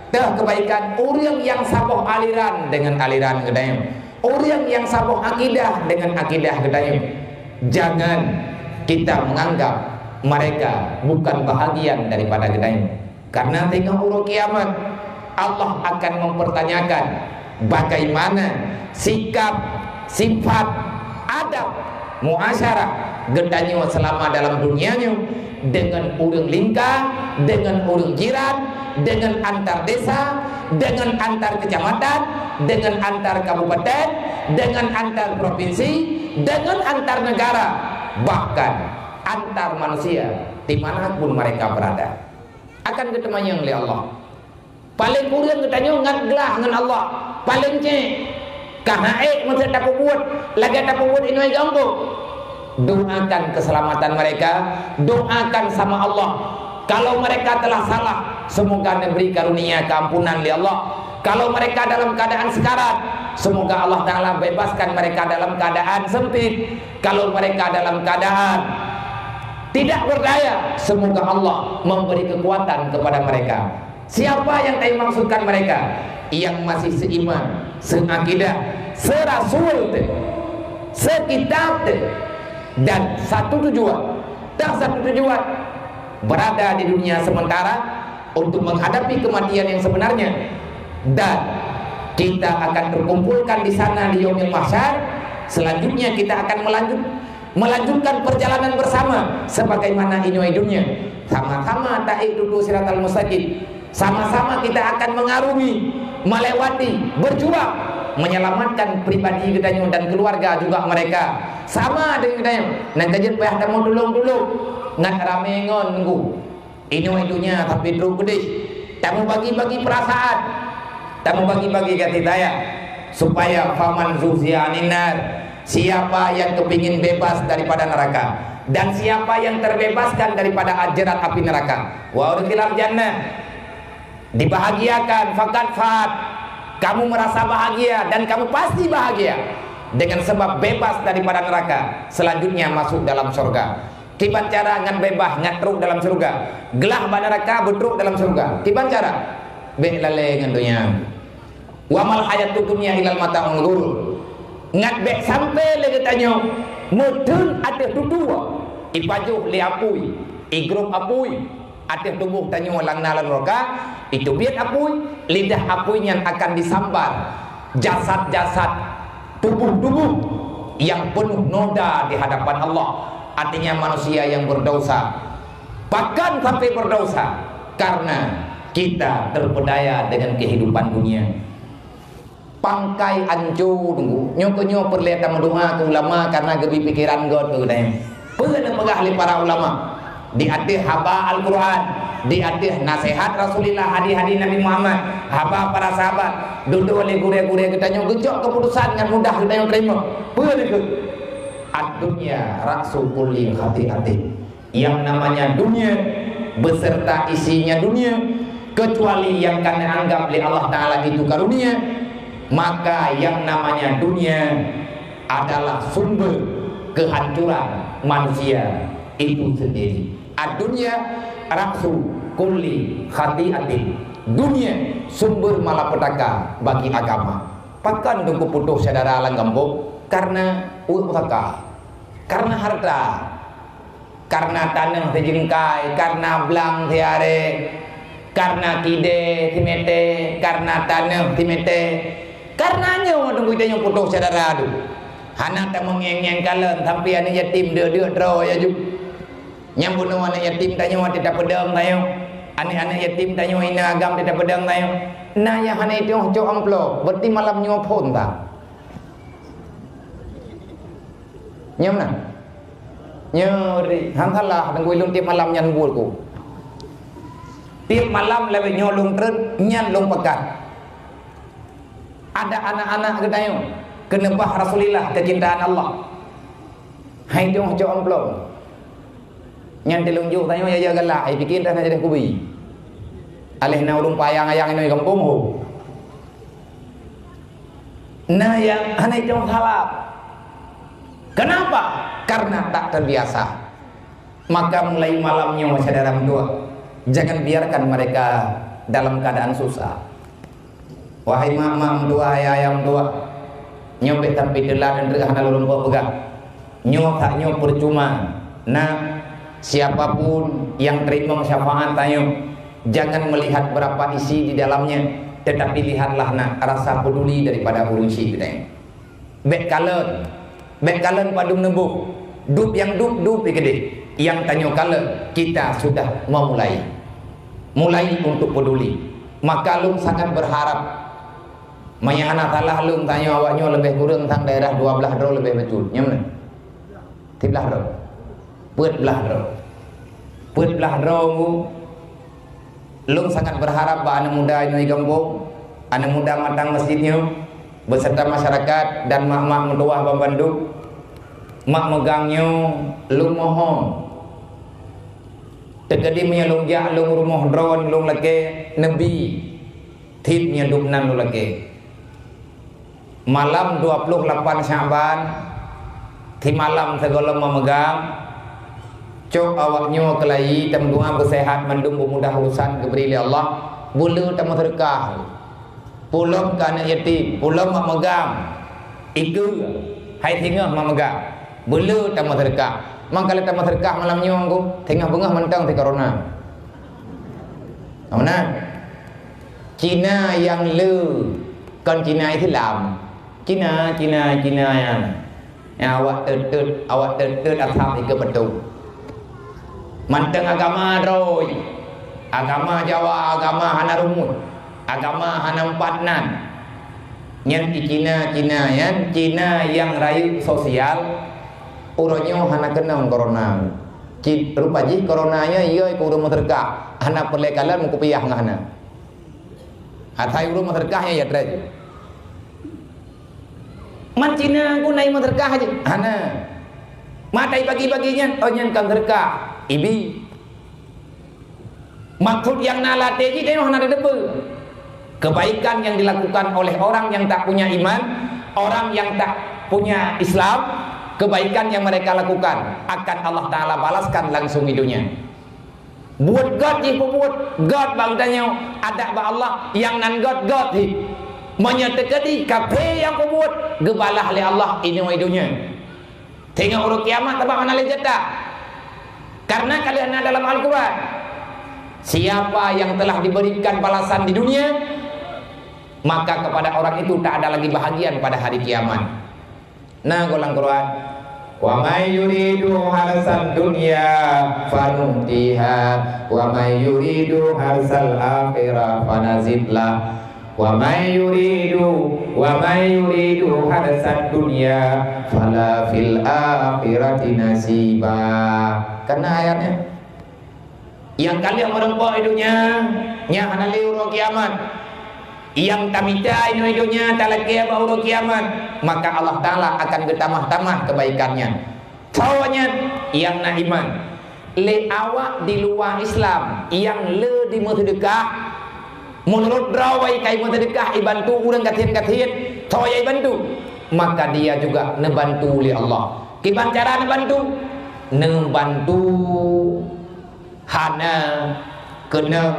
teuh kebaikan ureuëng nyang saboh aliran dengan aliran geutanyoe, ureuëng nyang saboh akidah dengan akidah geutanyoe, jangan kita menganggap mereka bukan bahagian daripada geutanyoe. Karena tengok uroe kiamat, Allah akan mempertanyakan bagaimana sikap, sifat, adab, muasyarah geutanyoe selama dalam dunia nyoe dengan ureuëng lingka, dengan ureuëng jiran, dengan antar desa, dengan antar kecamatan, dengan antar kabupaten, dengan antar provinsi, dengan antar negara, bahkan antar manusia di mana pun mereka berada. Akan geuteumanyong lé Allah. Paléng kureueng geutanyoe ngat glah ngon Allah. Paléng cék, ka hana ék meusé tapeubuet lagée tapeubuet inoe geumbok. Doakan keselamatan mereka, doakan sama Allah. Kalau mereka telah salah, semoga diberi karunia keampunan lé Allah. Kalau mereka dalam keadaan sekarat, semoga Allah Ta'ala bebaskan mereka dalam keadaan sempit. Kalau mereka dalam keadaan tidak berdaya, semoga Allah memberi kekuatan kepada mereka. Siapa yang dimaksudkan mereka? Yang masih seiman, seakidah, serasul teuh, sekitab teuh, dan satu tujuan. Dan satu tujuan, berada di dunia sementara untuk menghadapi kematian yang sebenarnya. Dan kita akan terkumpulkan di sana di Yaumil Mahsyar. Selanjutnya kita akan melanjut, melanjutkan perjalanan bersama sebagaimana inoe dunia. Sama-sama taék dudu siratal mustaqim. Sama-sama kita akan mengarungi, melewati, berjuang, menyelamatkan pribadi geutanyoe dan keluarga juga mereka. Sama dengan geutanyoe, nyang ka jeuet payah tamong tulông-tulông, ngat ramé ngon nunggu. Inoe dunia tapi trok keudeh. Tamubagi-bagi perasaan. Tamubagi-bagi kasih sayang. Supaya faman zuhziha 'anin nar, siapa yang kepingin bebas daripada neraka, dan siapa yang terbebaskan daripada jerat api neraka, wa udkhilal jannah, dibahagiakan, faqad faz, kamu merasa bahagia dan kamu pasti bahagia dengan sebab bebas daripada neraka, selanjutnya masuk dalam surga. Kiban cara ngat bebas, ngat trok dalam surga. Glah bak neraka, beutrok dalam surga. Kiban cara? Bék lalée ngon donya. Wa mal hayatud dunya illa mata'ul ghurur. Ngat bék sampai lé geutanyoe meuteun ateueh tutue, ipajoh lé apui, igrôp apui ateueh tuboh tanyoe nyang na lam nuraka, iteubiet apui, lidah apui nyan akan disambar jasad-jasad, tubuh-tubuh yang penuh noda di hadapan Allah, artinya manusia yang berdosa. Bahkan sampai berdosa karena kita terpedaya dengan kehidupan dunia. Pangkai anco teungku. Nyoe keuh nyoe peureulée tameudoa keu ulama karena geubri pikeran göt keu geutanyoe. Peue neupeugah lé para ulama? Di ateueh haba Al-Qur'an, di ateueh naseuhat Rasulullah, hadis-hadis Nabi Muhammad, haba para sahabat, dudoe lé gurée-gurée geutanyoe geucok keuputusan ngon mudah geutanyoe teurimong. Peue neukheun? Ad-dunya ra'su kulli khati'atin. Yang namanya dunia beserta isinya dunia, kecuali yang ka neuanggap lé Allah Ta'ala itu karunia, maka yang namanya dunia adalah sumber kehancuran manusia itu sendiri. Ad-dunya ra'su kulli khati'atin. Dunia sumber malapetaka bagi agama. Pakon teungku putôh syedara lam gampông? Karena uek pusaka. Karena harta, karena taneuh sijeungkai, karena blang siaré, karena kidé simité, karena taneuh simité, karena nyoe teungku tanyoe putôh syedara tu. Hana tameungieng-ngieng kalon sampoe aneuk yatim deuk-deuk droe aju. Nyang bunoe aneuk yatim tanyoe watée tapeudong tanyoe. Aneuk-aneuk yatim tanyoe ineuk agam watée tapeudong tanyoe. Na nyang hana itôh cok amplop, berarti malam nyoe phon ta. Nyoe meunan. Nyoe ri, han salah, teungku lôn tiep malam nyan buet ku. Tiep malam lagée nyoe lôn treun, nyan lôn peugah. Ada anak-anak geutanyoe keuneubah Rasulillah keucintaan Allah. Hai dong cok amplop. Nyan teulunjuk tanyoe ya galak, ai piké entah na jadi kubi. Aléh na ureuëng payang ayang inong gampông ho. Na nyang hana itong salah. Kenapa? Karena tak terbiasa. Maka mulai malam nyoe syedara meutuah, jangan biarkan mereka dalam keadaan susah. Wahai mak-mak meutuah, ayah-ayah meutuah, nyoe bèk sampai teulat dan hana lôn peugah. Nyoe that nyoe percuma. Nah, siapapun yang terima syafaat tanyoe, jangan melihat berapa isi di dalamnya, tetapi lihatlah nak rasa peduli daripada ureuëng syik geutanyoe. Bèk kalon, bèk kalon padum neuboh. Dub nyang dub, dub di keudeh. Nyang tanyoe kalon, kita sudah memulai. Mulai untuk peduli. Maka lôn sangat berharap, meunyo hana salah lôn tanyoe awak nyoe leubeh kureueng sang daerah dua blaih droe leubeh bacut. Nyo meunan? Siblaih droe. Peuet blaih droe. Peuet blaih droe nyoe. Lôn sangat berharap bak aneuk muda nyoe di gampông, aneuk muda mantong masjid nyoe, beserta masyarakat dan mak-mak meutuah banmandum, mak meugang nyoe lôn mohon. Teukeudi meunyoe lôn jak lôn rumoh droe lôn lakèe neubi, tiep nyoe dub nan lôn lakèe. Malam dua puluh lapan Syakban, simalam sigohlom meumeugang, cok awak nyoe keulayi, teumeudoa beuseuhat mandum beumudah urusan geubri lé Allah, beuleu tameuseudeukah. Pulom keu aneuk yatim, pulom mak meugang, ikeue, hai singoh mak meugang, beuleu tameuseudeukah. Mangka lé tameuseudeukah malam nyoe, singoh beungoh mantong si corona. Meunan. Cina nyang le, kon Cina Islam. Cina, Cina, Cina nyan. Nyang awak teutet, awak teutet asam ikeue peutong. Mantong agama droe. Agama Jawa, agama hana rumus. Agama hana empat nan. Nyan di Cina, Cina nyan, Cina nyang rayeuk sosial, uroe nyoe hana keunong corona. Ci-, rupa jih corona nyoe iya keu ureuëng meuseudeukah, hana peureulée kalon meukupiah ngon hana. Asai ureuëng meuseudeukah nyan ya treb. Man Cina ku na meuseudeukah jih? Hana. Matai bagi-bagi nyan, oh nyan kan seudeukah. Ibi. Maksud nyang na lam até jih teuh hana teudeungoe. Kebaikan yang dilakukan oleh orang yang tak punya iman, orang yang tak punya Islam, kebaikan yang mereka lakukan akan Allah Taala balaskan langsung di dunia. Buet gét jih peubuet, gét bak geutanyoe, adak bak Allah nyang nan gét-gét jih. Meunyoe teukeudi kafé nyang peubuet, geubalah lé Allah inoe donya. Teungoh uroe kiamat teuma hana lé jatah. Karena ka lheueh na dalam Al-Quran, siapa yang telah diberikan balasan di dunia, maka kepada orang itu tak ada lagi bahagian pada hari kiamat. Na goh lam Quran, "Wa may yuridu harsad dunya fanu'tiha, wa may yuridu harsal akhirah fanazid lah, wa may yuridu, wa may yuridu harsad dunya fala fil akhirati nasiba." Kan na ayatnya? Nyang ka lheueh meurumpok di dunia, nyan hana lé uroe kiamat. Nyang tamita inoe donya talakée bak uroe kiamat, maka Allah Taala akan geutamah-tamah kebaikan nyan. Soe nyan? Nyang na iman. Lé awak di luwa Islam nyang le jimeuseudeukah, meunurot droe ka jimeuseudeukah jibantu ureuëng gasien-gasien, soe nyang jibantu, maka dia juga neubantu lé Allah. Kiban cara neubantu? Neubantu hana keunong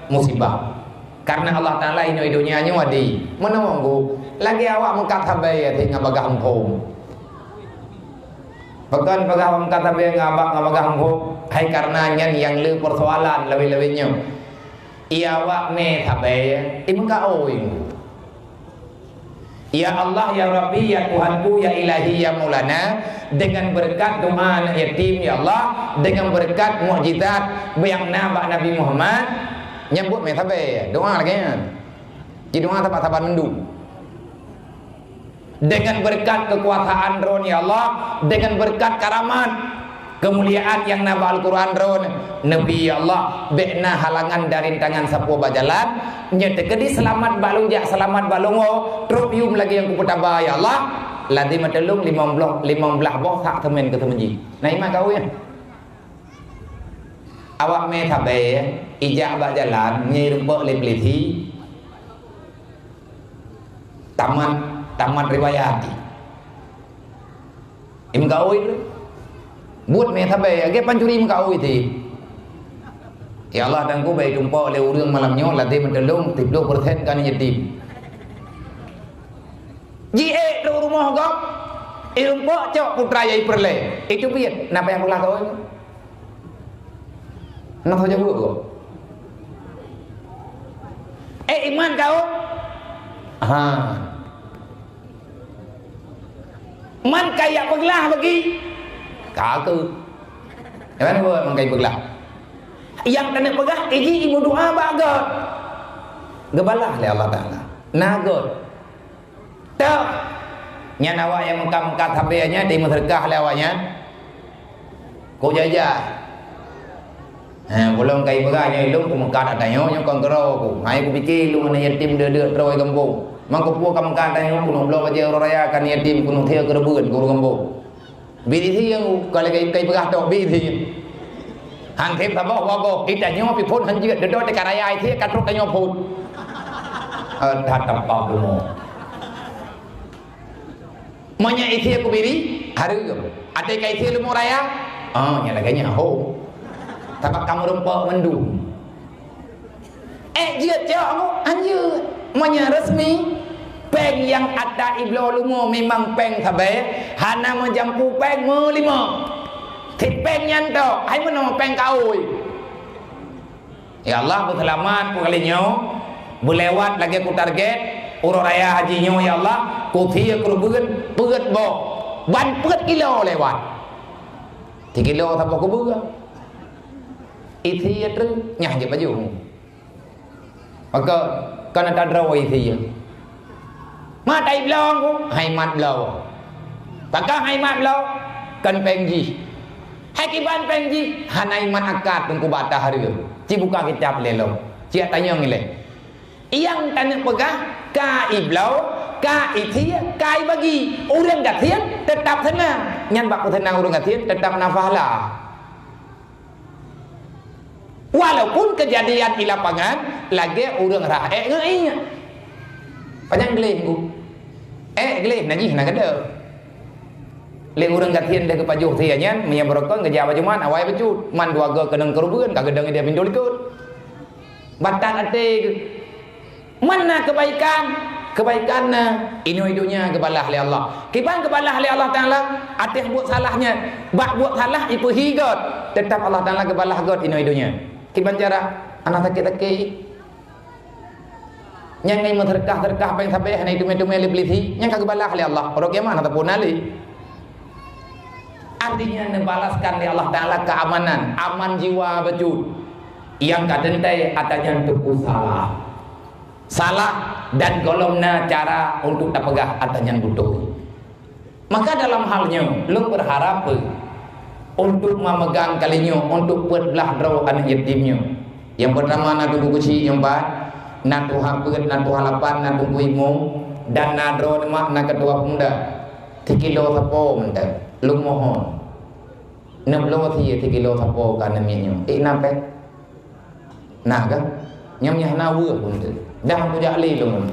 musibah. Karena Allah Taala inoe donya nyoe adé. Meunoe ngon lagée awak meukat sabai ngon bagah eumpung. Pakon peugah awak meukat sabe ngon abak ngon bagah muphom, hai karena nyan nyang le persoalan lawét-lawét nyoe. Iya awak mé sabe, imeuka oi. Ya Allah, ya Rabbi, ya Tuhanku, ya Ilahi, ya Maulana, dengan berkat doa anak yatim, ya Allah, dengan berkat mukjizat nyang na bak Nabi Muhammad, nyang buet mé sabe, doa lagée nyan. Jidoa saban-saban mandum. Dengan berkat kekuasaan Droen, ya Allah, dengan berkat karamat, kemuliaan nyang na bak Al-Quran Droen, Nabi, ya Allah, bék na halangan dan rintangan sapeue bak jalan, nyoe teukeudi seulamat bak lôn jak, seulamat bak lôn woe, trok yum lagée nyang kupeutaba, ya Allah, lazim meuteulông limong blaih, limong blaih boh sak seumén keu seumeujih. Na iman kawé. Awak mé sabe, ijak bak jalan, nyoe rumpok lé peulisi. Tamat, tamat riwayat. Imeukaôi tu. Buet mé sabe, lagée pancuri imeukaôi tu. Ya Allah, Teungku, bak itumpok lé ureuëng malam nyoe, lazim meuteulông, tieb ploh persen kan yatim. Jiék trok rumoh gob, irumpok cok putra yai peureulée. Itu biet, napa nyang peulah kaôi? Nah, saja buet kok. Eh, iman kau? Ha. Man kaya peuglah bagi? Ka aku. Iman buat man kaya peuglah. Yang kena peugah, iji imu doa bak God. Gebalah lé Allah Taala. Na God. Teuh. Nyan awak nyang meukat-meukat sabe nyan, di meuseudeukah lé awak nyan. Kok jai-jai. Ha, bulong kai beurah nyoe ilong ku meukat ata nyoe, nyoe kon keudroe ku. Hai ku pike ilong aneuk yatim deuek-deuek troe gampông. Mang ku pue ka meukat ata nyoe, ku nyoe bloe bajée uroe raya kan yatim, ku nyoe thie keureubeuen ku ureuëng gampông. Bit isi nyang ka lagée kai peugah tok bit isi. Han seb saboh dua boh, ita nyoe pi phon han jeuet, deudok teuka raya isi ka trok tanyoe phon. Eh, that tampak bumoe. Meunyoe isi kubiri, hareuem. Até ka isi leumo raya, ah, nyang lagée nyan ho. Sabab kamoe rumpok mandum. Eh, jeuet cok angoh? Anjeuet. Meunyoe resmi, péng nyang ata ibloe leumo memang péng sabe, hana meujampu péng meulimong. Sit péng nyan tok, hai meunoe péng kaôi. Ya Allah, beuseulamat peue kali nyoe, beulewat lagée kutarget, uroe raya haji nyoe, ya Allah, kuthie keureubeuen peuet boh, ban peuet kilo lewat. Tikilo saboh kubeue. Isi ya treuk, nyah jeuet baju. Maka, kana tadroe isi ya. Mat ai bloe ku, hai mat bloe. Pakon hai mat bloe, kon péng jih. Hai kiban péng jih, hana iman akad teungku bak hareuem. Ci buka kitab lé lom. Ci tanyong ilée. Nyang taneuk peugah, ka ibloe, ka isi, ka ibagi. Ureuëng gasien teutap seunang. Nyan bak peuseunang ureuëng gasien teutap na pahala. Walaupun keujadian di lapangan lagée ureuëng rhah ék ngon ié. Panyang gleh ku. Ék gleh najih na gada. Lé ureuëng gasien lé geupajoh sia nyan, meunyoe beurokon geujak bak jumat awai bacut. Man dua goe keunong keureubeuen ka geudong idéh pintoe likot. Batat até geuh. Man na keubaikan, keubaikan na inoe donya geubalah lé Allah. Kiban geubalah lé Allah Taala ateueh buet salah nyan. Bak buet salah ipeuhi gét, teutap Allah Taala geubalah gét inoe donya. Kiban cara? Hana sakét-sakét. Nyang ngai meuseudeukah-seudeukah péng sabe hana itumé-tumé lé peulisi, nyang ka geubalah lé Allah. Uroe kiamat hana tapuna lé. Artinya neubalaskan lé Allah Taala keamanan, aman jiwa bacut. Nyang ka teuntée ata nyan teungku salah. Salah dan gohlom na cara untuk tapeugah ata nyan beutôi. Maka dalam hal nyoe, lôn beurharap peue untuk mameugang kali nyoe untuk peuet blaih droe aneuk yatim nyoe. Nyang peurtama na Teungku Keuchik, nyang pat na tuha peuet, na tuha lapan, na Teungku Imum, dan na droeneuh mak na keutua pemuda. Tikilo sapo mantong, lôn mohon. Neubloe sie tikilo sapo ka neumit nyoe. Ék na péng? Na kan? Nyang nyan hana weueh pun tu. Dah aku jak lé lôn.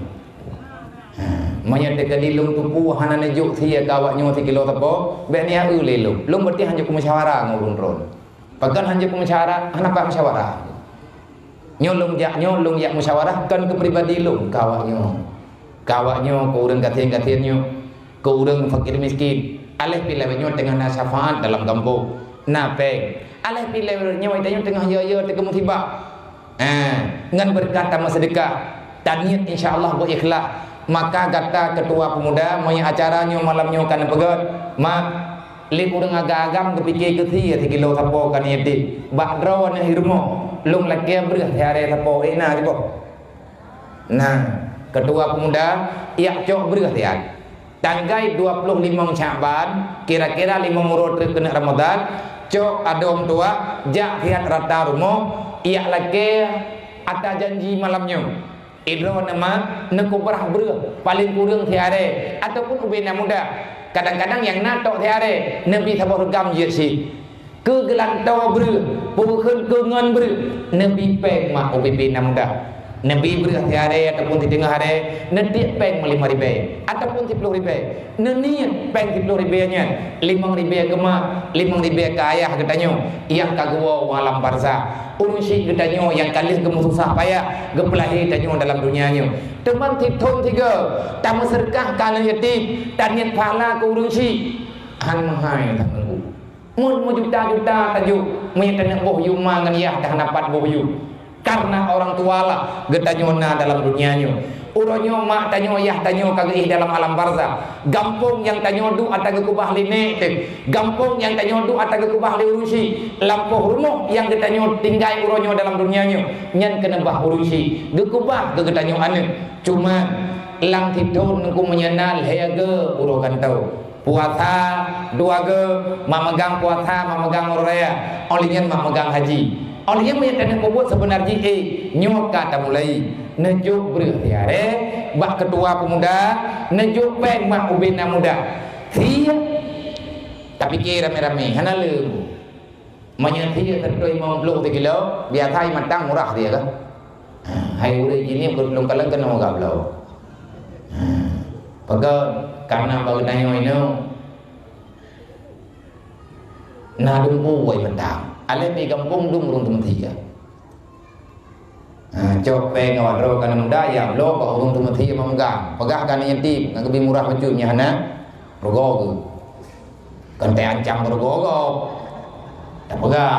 Ha, meunyoe teukeudi lôn tupu hana neujok sie ka awak nyoe sikilo sapo, bék niyak eu lé lôn. Lôn berarti hanjeuet kumusyawarah ngon ulôn droe. Pakon hanjeuet kumusyawarah? Hana pat musyawarah. Nyoe lôn jak, nyoe lôn jak musyawarah kon keu pribadi lôn ka awak nyoe. Ka awak nyoe, keu ureuëng gasien-gasien nyoe, keu ureuëng fakir miskin. Aléh pih lawét nyoe teungoh na syafaat dalam gampông, na péng. Aléh pih lawét nyoe tanyoe teungoh yo-yo teuka musibah. Eh, ngon beureukat tameuseudekah, taniet insya Allah beu ikhlas. Maka gata keutua peumuda, meunyoe acara nyoe malam nyoe ka neupeugét, mak, lé ureuëng agam-agam geupike keu sie sikilo sapo ka niet deh. Bak droeneuh i rumoh, lôn lakée breueh siarée sapo, eh, na siboh. Nah, keutua peumuda, yak cok breueh siat. Tanggai dua ploh limong Syakban, kira-kira limong uroe treuk keuneuk Ramadan, cok adom tuak, jak siat rata rumoh, yak lakée ata janji malam nyoe. Idroe neumat, neukubrah breueh, paleng kureueng siarée, ataupun ubena muda. Kadang-kadang nyang na tok siarée, neubi saboh reugam jeuet cit. Keu geulantoe breueh, peubeukeuen keu ngon breueh, neubi péng mak ubena muda. Neubi breueh siarée ataupun siteungoh arée, neutiek péng meulimong ribée ataupun siploh ribée. Neuniet péng siploh ribée nyan, limong ribée keu mak, limong ribée keu ayah geutanyoe nyang ka geuwoe u alam barzakh. Ureuëng syiek geutanyoe nyang ka lheueh geumeususah payah geupeulahé tanyoe dalam donya nyoe. Teuma sithon sigoe, tameuseudeukah keu aneuk yatim, taniet pahala keu ureuëng syiek. Han meuhai that ngon guru. Mun meujuta-juta tajok, meunyoe taneuk boh yuma ngon yah dah na pat boh yu. Karena orang tua lah geutanyoe na dalam dunia nyoe. Uroe nyoe mak tanyoe, yah tanyoe ka geuéh dalam alam barzakh. Gampông nyang tanyoe duek ata geukeubah lé nèk teuh. Gampông nyang tanyoe duek ata geukeubah lé ureuëng syiek. Lampôh rumoh nyang geutanyoe tinggai uroe nyoe dalam dunia nyoe, nyan keuneubah ureuëng syiek. Geukeubah keu geutanyoe aneuk. Cuma lam sithon ngon meunyoe na lhée goe uroe gantoe. Puasa dua goe, mak meugang puasa, mak meugang uroe raya, óh lheueh nyan mak meugang haji. Óh lheueh nyan meunyoe taneuk peubuet seubeuna jih, eh, nyoe ka tamulai. Neujok breueh siarée bak keutua peumuda, neujok péng mak ubena muda. Sie, tapike ramé-ramé, hana lé. Meunyoe sie sireutoh limong ploh sikilo, biasa ie matang murah sie kan. Ha, hai ureuëng jih nyoe lôn kalon keunoe gabloe. Ha, peugah karena bak geutanyoe inoe na dumpeue ie matang. Aléh pih gampông dum ureuëng teumeusie. Ha, cok péng awak droe ka na muda, ya bloe bak ureuëng teumeusie mak meugang. Peugah ka na yatim, na geubi murah bacut nyan hana rugoe geuh. Kon teuancam rugoe gob. Tapeugah.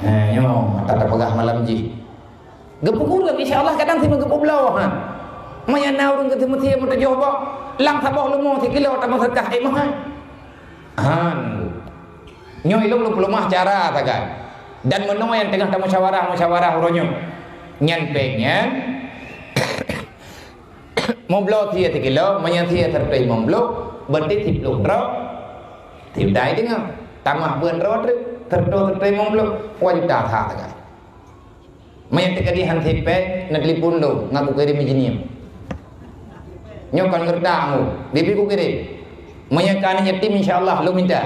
Ha, nyoe, ata tapeugah malam jih. Geupeukureueng, insya Allah kadang si meugeupubloe, ha. Meunyoe na ureuëng keu teumeusie meutujoh boh, lam saboh leumo sikilo tameuseudeukah, eh, meuhai. Han. Nyoe ilong lôn peuleumah cara sagai. Dan meunoe nyang teungoh tamusyawarah-musyawarah uroe nyoe. Nyan péng nyan, meubloe sie sikilo, meunyoe sie sireutoh limong ploh, berarti siploh droe, sijuta teungoh. Tamah beuet droe treuk, sireutoh, sireutoh limong ploh, dua juta sa sagai. Meunyoe teukeudi han sipék, neutelepon lôn, ngon kukirém ijih nyoe. Nyoe kon geuretak ngô, bibi kukirém. Meunyoe ka aneuk yatim, insya Allah lôn minta.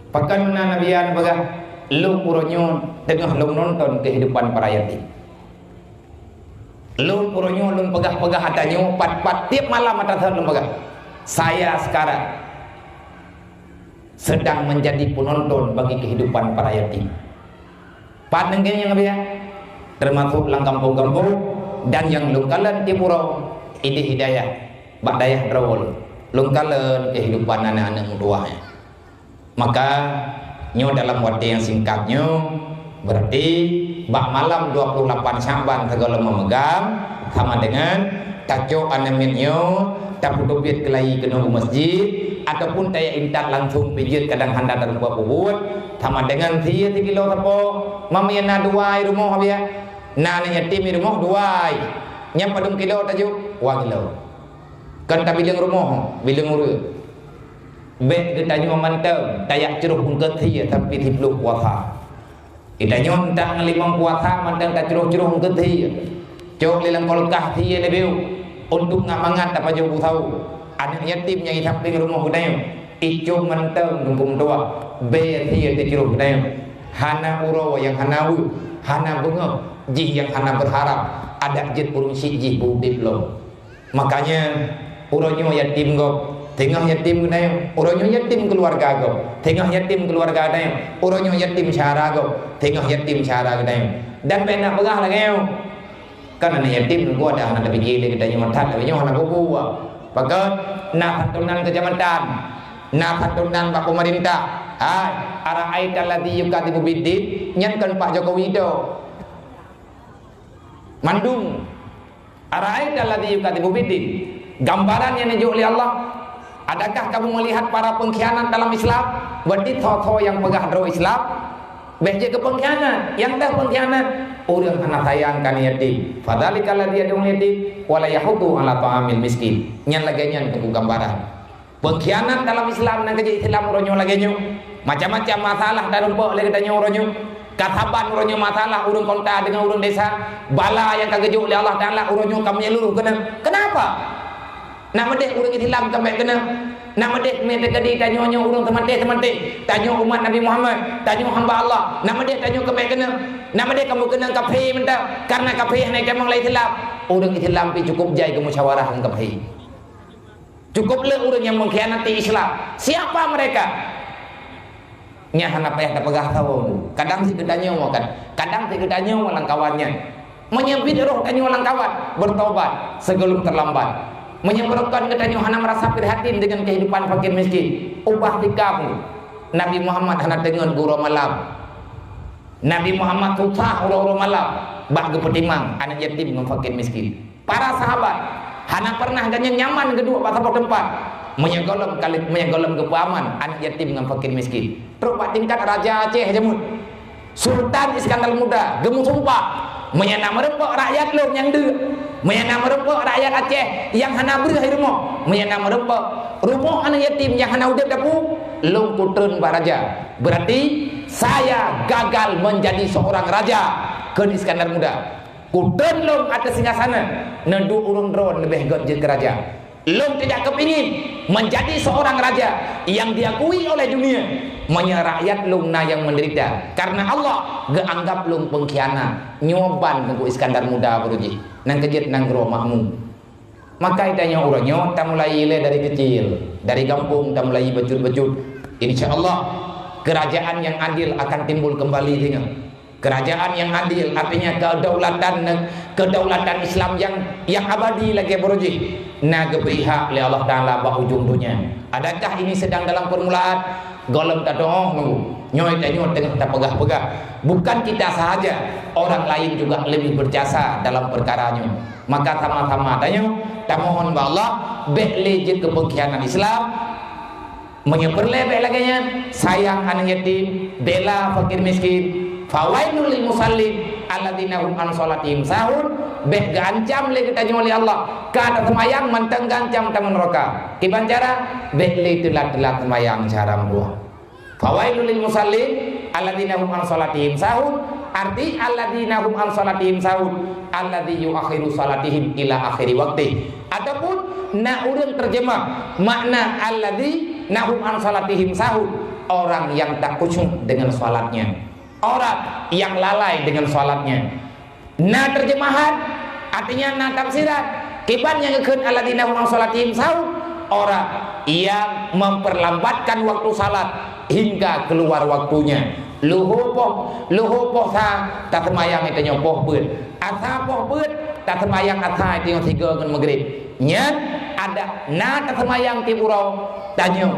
Pakon meunan Nabi Yan peugah, lôn uroe nyoe teungoh lôn nonton keuhidupan para yatim. Lôn uroe nyoe lôn peugah-peugah ata nyoe, pat-pat tiep malam ata that lôn peugah. Saya sekarang sedang menjadi penonton bagi kehidupan para yatim. Pat neunggeng nyang biasa, termasuk lam gampông-gampông, dan nyang lôn kalon tiep uroe, idéh hidayah, bak dayah droe lôn. Lôn kalon kehidupan aneuk-aneuk meutuwah nyan. Maka, nyoe dalam watée nyang singkat nyoe, berarti bak malam dua puluh lapan Syakban sigohlom memegang, sama dengan tacok aneuk miet nyoe, tapeuteubiet keulayi keunoe u masjid, ataupun tayak intat langsung pih jeuet kadang hana tarumpok peubuet, sama dengan sie sikilo sapo, meunyoe na dua i rumoh biasa. Na aneuk yatim i rumoh dua i. Nyan padum kilo tajok? Dua kilo. Kon tabileueng rumoh, bileueng ureuëng. Bék geutanyoe mantong tayak crôh eungkôt sie sampoe siploh puasa. Geutanyoe ntak ngon limong puasa mantong tacrôh-crôh eungkôt sie. Cok lé lam kulkas sie leubeh untuk ngat mangat tapajoh bu sahô. Aneuk yatim nyang i sampéng rumoh geutanyoe, icok mantong dum peumeutuwah, bék sie tacrôh geutanyoe. Hana uroe nyang hana weueh, hana beungoh, jih nyang hana beurharap adak jeuet ureuëng syiek jih beu udeb lom. Makanya, uroe nyoe yatim gob, teungoh yatim geutanyoe. Uroe nyoe yatim keuluwarga gob, teungoh yatim keuluwarga geutanyoe. Uroe nyoe yatim syedara gob, teungoh yatim syedara geutanyoe. Dan bék na peugah lagée nyoe, kan aneuk yatim nunggu ada hana tapike lé geutanyoe that, lagée nyoe hana bubu. Pakon na santunan keucamatan. Na santunan bak pemerintah. Hai, ara'aital ladzi yukadzibu biddin, nyan kon Pak Jokowi do. Mandum. Ara'aital ladzi yukadzibu biddin. Gambaran nyang neujok lé Allah. Adakah kamu melihat para pengkhianat dalam Islam? Berarti tho-tho nyang peugah droe Islam, bék jeuet keu pengkhianat. Nyang deuh pengkhianat, ureuëng hana sayang keu yatim. Fadzalikal ladzi yad'ul yatim wa la yahuddu 'ala ta'amil miskin. Nyan lagée nyan teungku gambaran. Pengkhianat dalam Islam nyang keujeuet Islam uroe nyoe lagée nyoe. Macam-macam masalah tarumpok lé geutanyoe uroe nyoe. Ka saban uroe nyoe masalah ureuëng kota deungon ureuëng desa. Bala nyang ka geujok lé Allah Taala uroe nyoe ka meunyeluruh keunan. Kenapa? Nak meudeh ureuëng Islam keumbek keunan. Nak meudeh meuteukadi tanyoe nyoe ureuëng teumaté-teumaté. Tanyoe umat Nabi Muhammad, tanyoe hamba Allah. Nak meudeh tanyoe keumbek keunan. Nak meudeh kamoe keunan kafé mantong. Karena kafé hana jitamong lé Islam. Ureuëng Islam pi cukup jai keu musyawarah ngon kafé. Cukup le ureuëng nyang mengkhianati Islam. Siapa mereka? Nyan hana payah tapeugah saboh. Kadang sit geutanyoe kan. Kadang sit geutanyoe lam kawan nyan. Meunyoe biet roh tanyoe lam kawan, bertobat sebelum terlambat. Meunyoe beureukan geutanyoe hana merasa prihatin dengan kehidupan fakir miskin, ubah sikap. Nabi Muhammad hana teungeut geuroe malam. Nabi Muhammad susah uroe-uroe malam bak geupeutimang aneuk yatim ngon fakir miskin. Para sahabat hana pernah geunyang nyaman geuduek bak saboh teumpat. Meunyoe gohlom kali, meunyoe gohlom geupeuaman aneuk yatim ngon fakir miskin. Trok bak tingkat raja Aceh jameun. Sultan Iskandar Muda geumusumpah, "Meunyoe na meurumpok rakyat lôn nyang deuk, meunyoe na meurumpok rakyat Aceh nyang hana breueh rumoh, meunyoe na meurumpok rumoh aneuk yatim nyang hana udeb dapu, lôn kutreun bak raja. Berarti saya gagal menjadi seorang raja," kheun Iskandar Muda. "Kutreun lôn ateueh singgasana, neuduek ureuëng droe leubeh gét jeuet keu raja. Lôn tidak kepingin menjadi seorang raja yang diakui oleh dunia, meunyoe rakyat lôn na nyang menderita. Karena Allah geuanggap lôn pengkhianat." Nyoe ban Teungku Iskandar Muda baru jih. Nyang keujeuet nanggroe makmu. Maka tanyoe uroe nyoe tamulai ilée dari kecil, dari gampông tamulai bacut-bacut. Insya Allah, kerajaan yang adil akan timbul kembali singoh. Kerajaan yang adil artinya kedaulatan, kedaulatan Islam yang, yang abadi lagée baroe jih na geubri hak lé Allah Taala bak ujong donya. Adakah ini sedang dalam permulaan? Gohlom tadoh nunggu. Nyoe tanyoe teungoh tapeugah-peugah. Bukan kita sahaja, orang lain juga lebih berjasa dalam perkara nyoe. Maka sama-sama tanyoe tamohon bak Allah, bék lé jeuet keu pengkhianat Islam. Meunyoe peureulée bék lagée nyan, sayang aneuk yatim, bela fakir miskin. Fawailul lil musallin alladzina hum an shalatihim sahun. Bék geuancam lé geutanyoe lé Allah, ka taseumayang mantong geuancam tamong neuraka. Kiban cara? Bék lé teulat-teulat seumayang siharam dua. Fawailul lil musallin alladzina hum an shalatihim sahun. Arti alladzina hum an shalatihim sahun, alladzi yuakhiru shalatihim ila akhiri waqtih. Ataupun na ureuëng terjemah makna alladzina hum an shalatihim sahun, orang yang tak khusyuk dengan salatnya, orang yang lalai dengan salatnya. Na terjemahan, artinya na tafsiran. Kiban nyang geukheun alladzina hum an shalatihim sahun, orang yang memperlambatkan waktu salat hingga keluar waktunya. Luho poh, luho poh sa, taseumayang tanyoe poh beuet. Asa poh beuet, taseumayang asa tanyoe sigoe ngon Maghrib. Nyan adak na taseumayang tieb uroe tanyoe.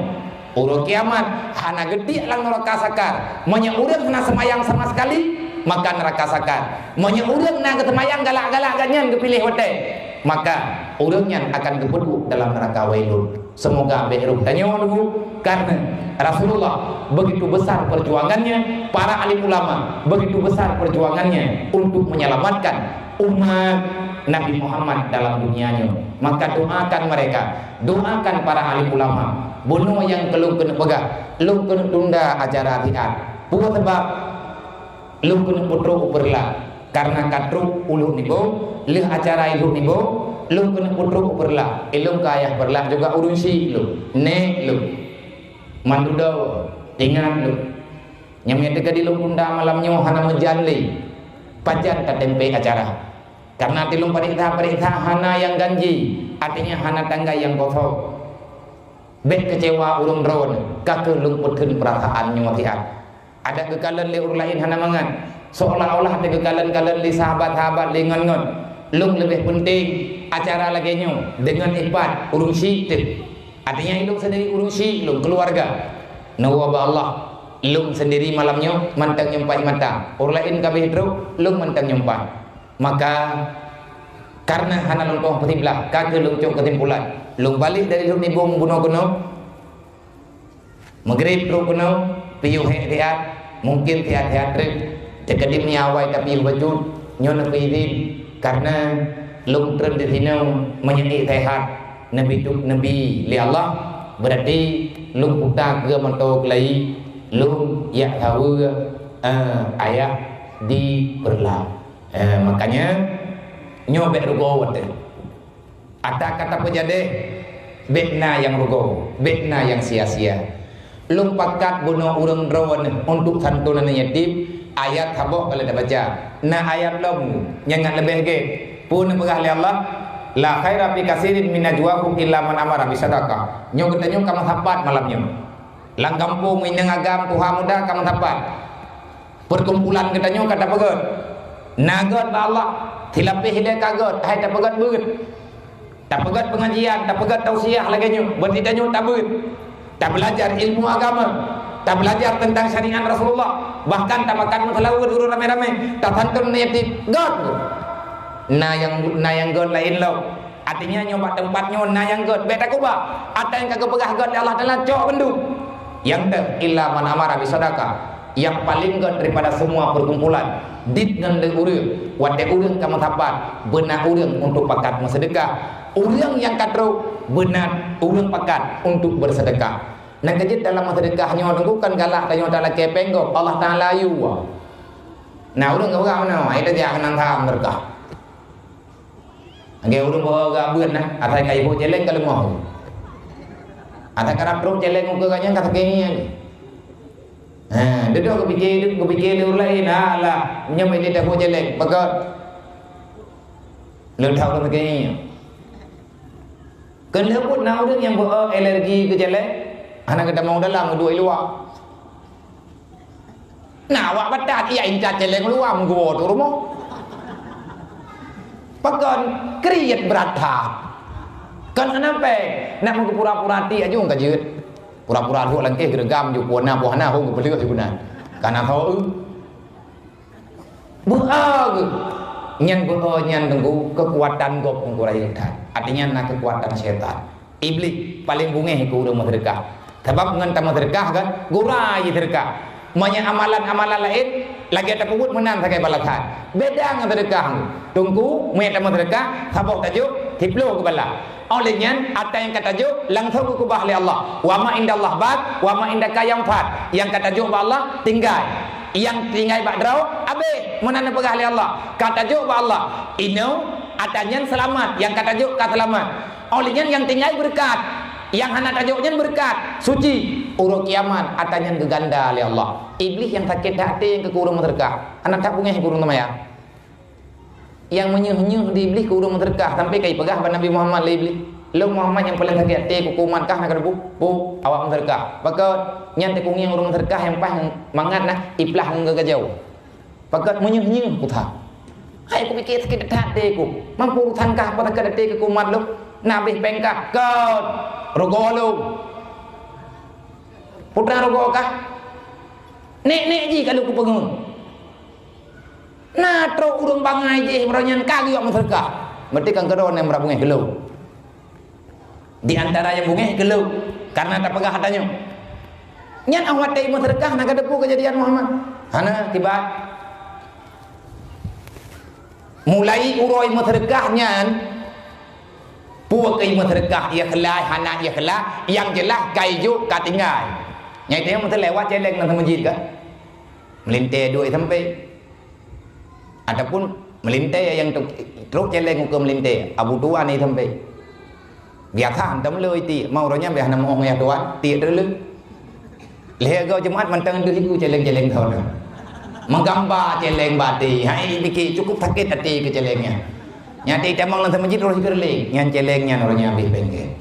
Uroe kiamat hana geutiek lam neuraka Sakar. Meunyoe ureuëng hana seumayang sama sekali, maka neuraka Sakar. Meunyoe ureuëng na geuseumayang galak-galak gobnyan geupiléh watée, maka ureuëng nyan akan geupeuduek dalam neuraka Wailun. Seumoga bék roh tanyoe nunggu, karena Rasulullah begitu besar perjuangannya, para alim ulama begitu besar perjuangannya untuk menyelamatkan umat Nabi Muhammad dalam dunia nyoe. Maka doakan mereka, doakan para alim ulama. Bunoe nyang keu lôn keuneuk peugah, lôn keuneuk tunda acara siat. Peue sabab? Lôn keuneuk peutrok u Peureulak. Karena ka trok u Lhok Nibô, lheueh acara i Lhok Nibô, lôn keuneuk peutrok u Peureulak. Ilôn keu ayah Peureulak juga ureuëng syiek lôn, nék lôn. Mandum ingat lôn. Nyang meuteukadi lôn tunda malam nyoe hana meujan lé. Pajan tateumpék acara. Karena tilông pareksa-pareksa hana nyang ganji, artinya hana tanggai nyang kosong. Bék keucewa ureuëng droeneuh, ka kheueh lôn peutheun peurasaan nyoe siat. Adak geukalon lé ureuëng laén hana mangat, seolah-olah teu geukalon-kalon lé sahabat-sahabat lé ngon-ngon. Lôn leubeh peunteng acara lagée nyoe deungon ipat ureuëng syiek teuh. Artinya, ilôn sendiri ureuëng syik, lôn keluarga. Neuwoe bak Allah, lôn sendiri malam nyoe mantong nyumpah mata. Ureuëng laén ka abéh trok, lôn mantong nyumpah. Maka, karena hana lôn tueng peusiblah, ka kheueh lôn cok keusimpulan. Lôn balek dari lôn nibong bunoe keunoe, Maghrib trok keunoe, piôh hék siat, mungkin siat-siat treuk, teukeudi meunyo awai tapiôh bacut, nyoe neupeuidhin, karena lôn treun disinoe meunyo ék sehat, neubi tu-, neubi lé Allah, berarti lôn puta keu moto keulayi, lôn jak saweue, eh, ayah di Peureulak. Eh, makanya, nyoe bék rugoe watée. Ata ka tapeujadeh, bék na nyang rugoe, bék na nyang sia-sia. Lôn pakat bunoe ureuëng droeneuh untuk santunan yatim, ayat saboh ka lheueh tabaca. Na ayat lom nyang ngat leubeh gét. Peue neupeugah lé Allah? "La khaira fi katsirin min najwahum illa man amara bisadaqah." Nyoe geutanyoe ka meusapat malam nyoe. Lam gampông, inong agam, tuha muda ka meusapat. Perkumpulan geutanyoe ka tapeugét. Na gét bak Allah, silapéh ilée ka gét, hai tapeugét beuet. Tapeugét pengajian, tapeugét tausiah lagée nyoe, berarti tanyoe tabeuet. Tabelajar ilmu agama, tabelajar tentang syariat Rasulullah, bahkan tapakat meuseulaweuet ureuëng ramé-ramé, tasantun yatim, gét. Na nyang, na nyang gét laén lom. Artinya, nyoe bak teumpat nyoe na nyang gét, bék takeubah. Ata nyang ka geupeugah gét lé Allah Taala, cok bandum. Nyang teuh, illa man amara bisadaqah. Nyang paleng gét daripada semua perkumpulan, dit ngon lé ureuëng, watée ureuëng ka meusapat, beuna ureuëng untuk pakat meuseudeukah. Ureuëng nyang ka trok, beuna ureuëng pakat untuk beuseudeukah. Nyang keujeuet dalam meuseudeukah nyoe teungku, kon galak tanyoe talakée péng gob, Allah Taala yue. Na ureuëng geupeugah meunoe, "Hai tajak keunan tham meuseudeukah." Lagée ureuëng beuo geuh beuet na, asai ka iboh céléng ka leumah. Asai ka rab trok céléng ukeue geuh nyan ka sakét ngieng. Ha, dudoe geupike, geupike lé ureuëng laén, "Alah, nyoe meunan taboh céléng, pakon?" Leutak ka sakét ngieng. Keuneuk buet na ureuëng nyang beuo alergi keu céléng, hana geutamong dalam, duek i luwa. Na awak batat, iya intat céléng luwa meuguwoe tu rumoh. Pakon kriet brat that. Kon hana péng, nak meugupura-pura ti aju ka jeuet. Pura-pura duek langkéh geureugam ju puana boh na hong geupeuleueh ju guna. Kana tho eu. Beuo geuh. Nyan beuo nyan teungku keukuatan gob teungku rayeuk that. Artinya na keukuatan syaitan. Iblih paleng beungéh keu ureuëng meuseudeukah. Sabab ngon tameuseudeukah kan, gura jiseudeukah. Meunyo amalan-amalan laén, lagée tapeubuet meunan sagai balasan. Beda ngon seudeukah. Teungku, meunyo tameuseudeukah, saboh tajok, siploh geubalah. Óh lheueh nyan, ata nyang ka tajok, langsong geukeubah lé Allah. "Wa ma indallah baq, wa ma indaka yanfad." Nyang ka tajok bak Allah, tinggai. Nyang tinggai bak droe, abéh. Meunan neupeugah lé Allah. Ka tajok bak Allah, inoe, ata nyan seulamat. Nyang ka tajok ka seulamat. Óh lheueh nyan nyang tinggai beureukat, nyang hana tajok nyan beureukat, suci. Uroe kiamat ata nyan geuganda lé Allah. Iblih nyang sakét that até nyang keu ureuëng meuseudeukah, hana that beungéh keu ureuëng seumayang. Nyang meunyoh-nyoh di Iblih keu ureuëng meuseudeukah, sampai ka ipeugah bak Nabi Muhammad lé Iblih, "Lôn Muhammad nyang paleng sakét até keu umat kah na keureubôh, po awak meuseudeukah. Pakon nyan teukungieng ureuëng meuseudeukah nyang paih mangat na iplah ngon geugajoe." Pakat meunyoh-nyoh kuta. Hai kupike sakét that até ku. Mampu urusan kah pakat até ku kumat lom. Nabeh pengkah kon. Rogo lom. Putra rogo kah? Nek-nek ji kalau kupeungeut. Na trok ureuëng bangai jih meurah nyan ka geuyak meuseudeukah. Berarti kan keudroe nyang meurah beungéh geulom. Di antara nyang beungéh geulom, karena tapeugah ata nyoe. Nyan óh watée meuseudeukah na kateupeue keujadian Muhammad? Hana, kiban. Mulai uroe meuseudeukah nyan, peue keu meuseudeukah, ikhlas, hana ikhlas, nyang jeulaih ka ijok ka tinggai. Nyang itu nyang meuteulewat céléng lam masjid kan? Meulintée duek sampai. Ataupun meulintée nyang trok, trok céléng ukeue meulintée, Abu Tuan ni sampai. Biasa hantom lé iti, mau uroe nyan biasa na meuoh yah tuan, tiek teuleu. Lhée goe Jumat mantong deuh iku céléng-céléng thon. Meugamba céléng bati, hai pike cukup sakét até keu céléng nyan. Nyan até tamong lam masjid roh sikureueng, nyan céléng nyan uroe nyan abéh bengke.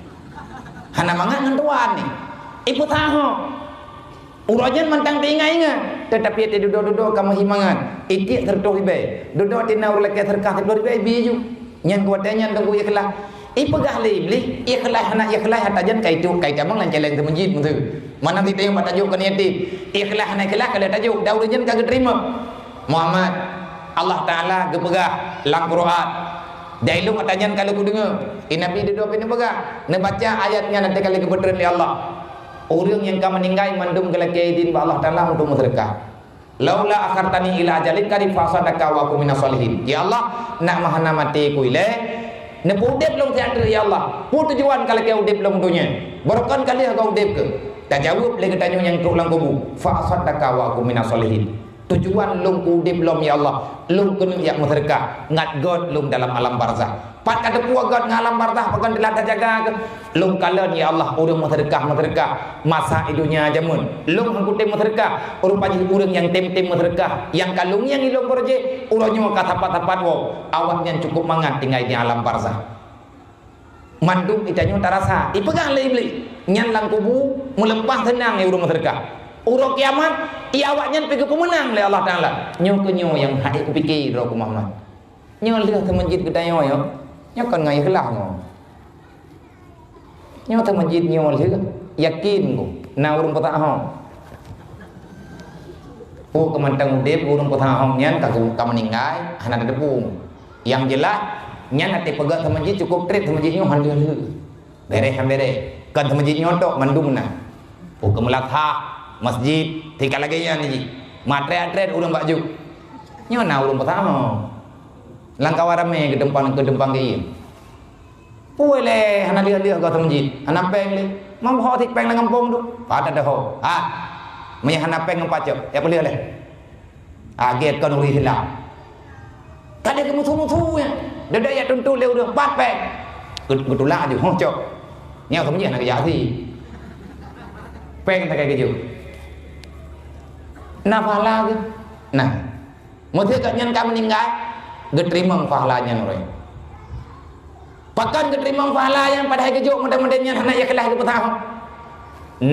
Hana mangat ngon tuan ni. Ipeusaho. Uroe nyan mantong teuingat-ingat, teutapi até dudoe-dudoe ka meuhimangat, itiek siratoh ribée. Dudoe tina ureuëng lakée seudeukah siploh ribée, bi ju. Nyan kuwatée nyan teungku ikhlas. Ipeugah lé Iblih, ikhlas hana ikhlas ata nyan ka itu, ka itamong lam céléng teumeujid meusu. Mana kita nyang bak tajok keu yatim. Ikhlas hana ikhlas ka lheueh tajok, dan ureueng nyan ka geuteurimong. Muhammad, Allah Taala geupeugah lam Quran. Dan ilôn ata nyan ka lheueh kudeungoe. Di Nabi dudoe pih neupeugah, neubaca ayat nyan até ka lheueh geupeutreun lé Allah. Ureueng nyang ka meuninggai mandum geulakée idin bak Allah Taala untuk meuseudeukah. "Laula akhartani ila ajalin qarib fa asaddaqa wa akun minas shalihin." Ya Allah, nak meuhana maté ku ilée, neupeudeb lôn siat treuk ya Allah. Peue tujuan ka lakée udeb lom donya? Barokon ka lheueh ka udeb keu? Tajaweueb lé geutanyoe nyang trok lam kubu, "Fa asaddaqa wa akun minas shalihin." Tujuan lôn keu udeb lom ya Allah, lôn keuneuk jak meuseudeukah, ngat göt lôn dalam alam barzakh. Pat ka teupeue göt ngon alam barzakh, pakon teulat tajaga keu? Lôn kalon ya Allah, ureueng meuseudeukah-meuseudeukah masa i donya jameun. Lôn han kutem meuseudeukah, rupa jih ureueng nyang tem-tem meuseudeukah, nyang ka lôn ngieng ilôn beureuji, uroe nyoe ka sapat-sapat woe. Awaknyan cukup mangat tinggai di alam barzakh. Mandum itanyoe tarasa, ipeugah lé Iblih, nyan lam kubu meuleupah seunang ya ureueng meuseudeukah. Uroe kiamat, i awaknyan pih geupeumeunang lé Allah Taala. Nyoe keuh nyoe nyang hana kupike droe keu Muhammad. Nyoe lheueh teumeujid geutanyoe nyoe, nyoe kon ngon ikhlas nyoe. Nyoe teumeujid nyoe lheueh, yakin ku, na ureueng peusahong. Peue keu mantong udeb ureueng peusahong nyan ka, ka meuninggai, hana teudeungoe. Nyang jeulaih, nyan até peugah teumeujid cukup treb teumeujid nyoe han lheueh-lheueh. Bereh han bereh. Kon teumeujid nyoe tok mandum na. Peue keu meulasah, masjid, tingkat lagée nyan jih. Matrét-trét ureueng bak juk. Nyoe na ureueng peusahong. Lam kawan ramé geudumpang, geudumpang geuieng. Peue lé hana lheueh-lheueh goh teumeujid, hana péng lé. Mam ho sit péng lam gampông tu. Pada dah ho. Ha. Meunyo hana péng ngon pacok, ya peulheueh lé. Ha, gét kon ureueng Islam. Ka lheueh geumusu-musu nyan. Dada ya tuntu lé ureueng pat péng. Geutulak aju, ho cok. Nyoe teumeujid hana geujak sit. Péng sagai geujok. Na pahala geuh. Nah. Meusé gobnyan ka meuninggai, geuteurimong pahala nyan uroe nyoe. Pakon geuteurimong pahala nyan padahai geujok model-model nyan hana ikhlas geupeusahong?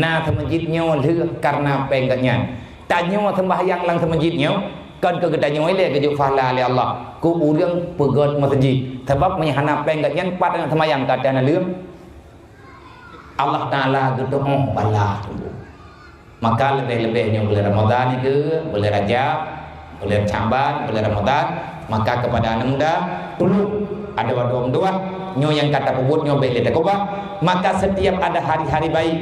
Na teumeujid nyoe lheueh kareuna péng gobnyan. Tanyoe seumbahyang lam teumeujid nyoe, kon keu geutanyoe ilée geujok pahala lé Allah. Keu ureueng peugét meuseujid. Sabab meunyo hana péng gobnyan, pat nyang seumbahyang ka teuh na leuem. Allah Taala geutuoh bala teungku. Maka leubeh-leubeh nyoe buleuen Ramadhan nyoe, buleuen Rajab, buleuen Sya'ban, buleuen Ramadhan, maka kepada aneuk muda, tulông adoe-adoe meudoa, nyoe nyang ka tapeubuet nyoe bék lé takeubah. Maka setiap ada hari-hari baik,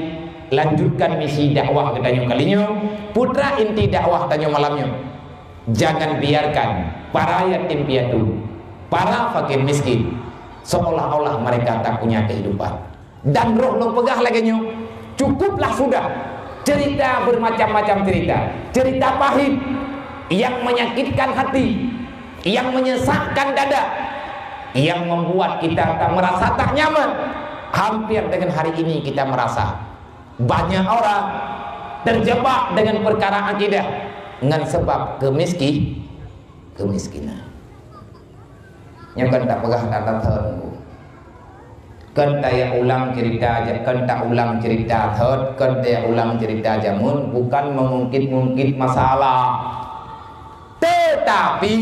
lanjutkan misi dakwah geutanyoe kali nyoe, putra inti dakwah tanyoe malam nyoe. Jangan biarkan para yatim piatu, para fakir miskin, seolah-olah mereka tak punya kehidupan. Dan roh lôn peugah lagée nyoe, cukuplah sudah cerita bermacam-macam cerita. Cerita pahit yang menyakitkan hati, yang menyesakkan dada, yang membuat kita tak merasa tak nyaman. Hampir dengan hari ini kita merasa banyak orang terjebak dengan perkara akidah ngon sebab kemiski-, kemiskinan. Nyoe kon tapeugah that-that thon. Kon taya ulang cerita ja-, kon taulang cerita thon, kon taya ulang cerita jameun, bukan mengungkit-ungkit masalah. Tetapi,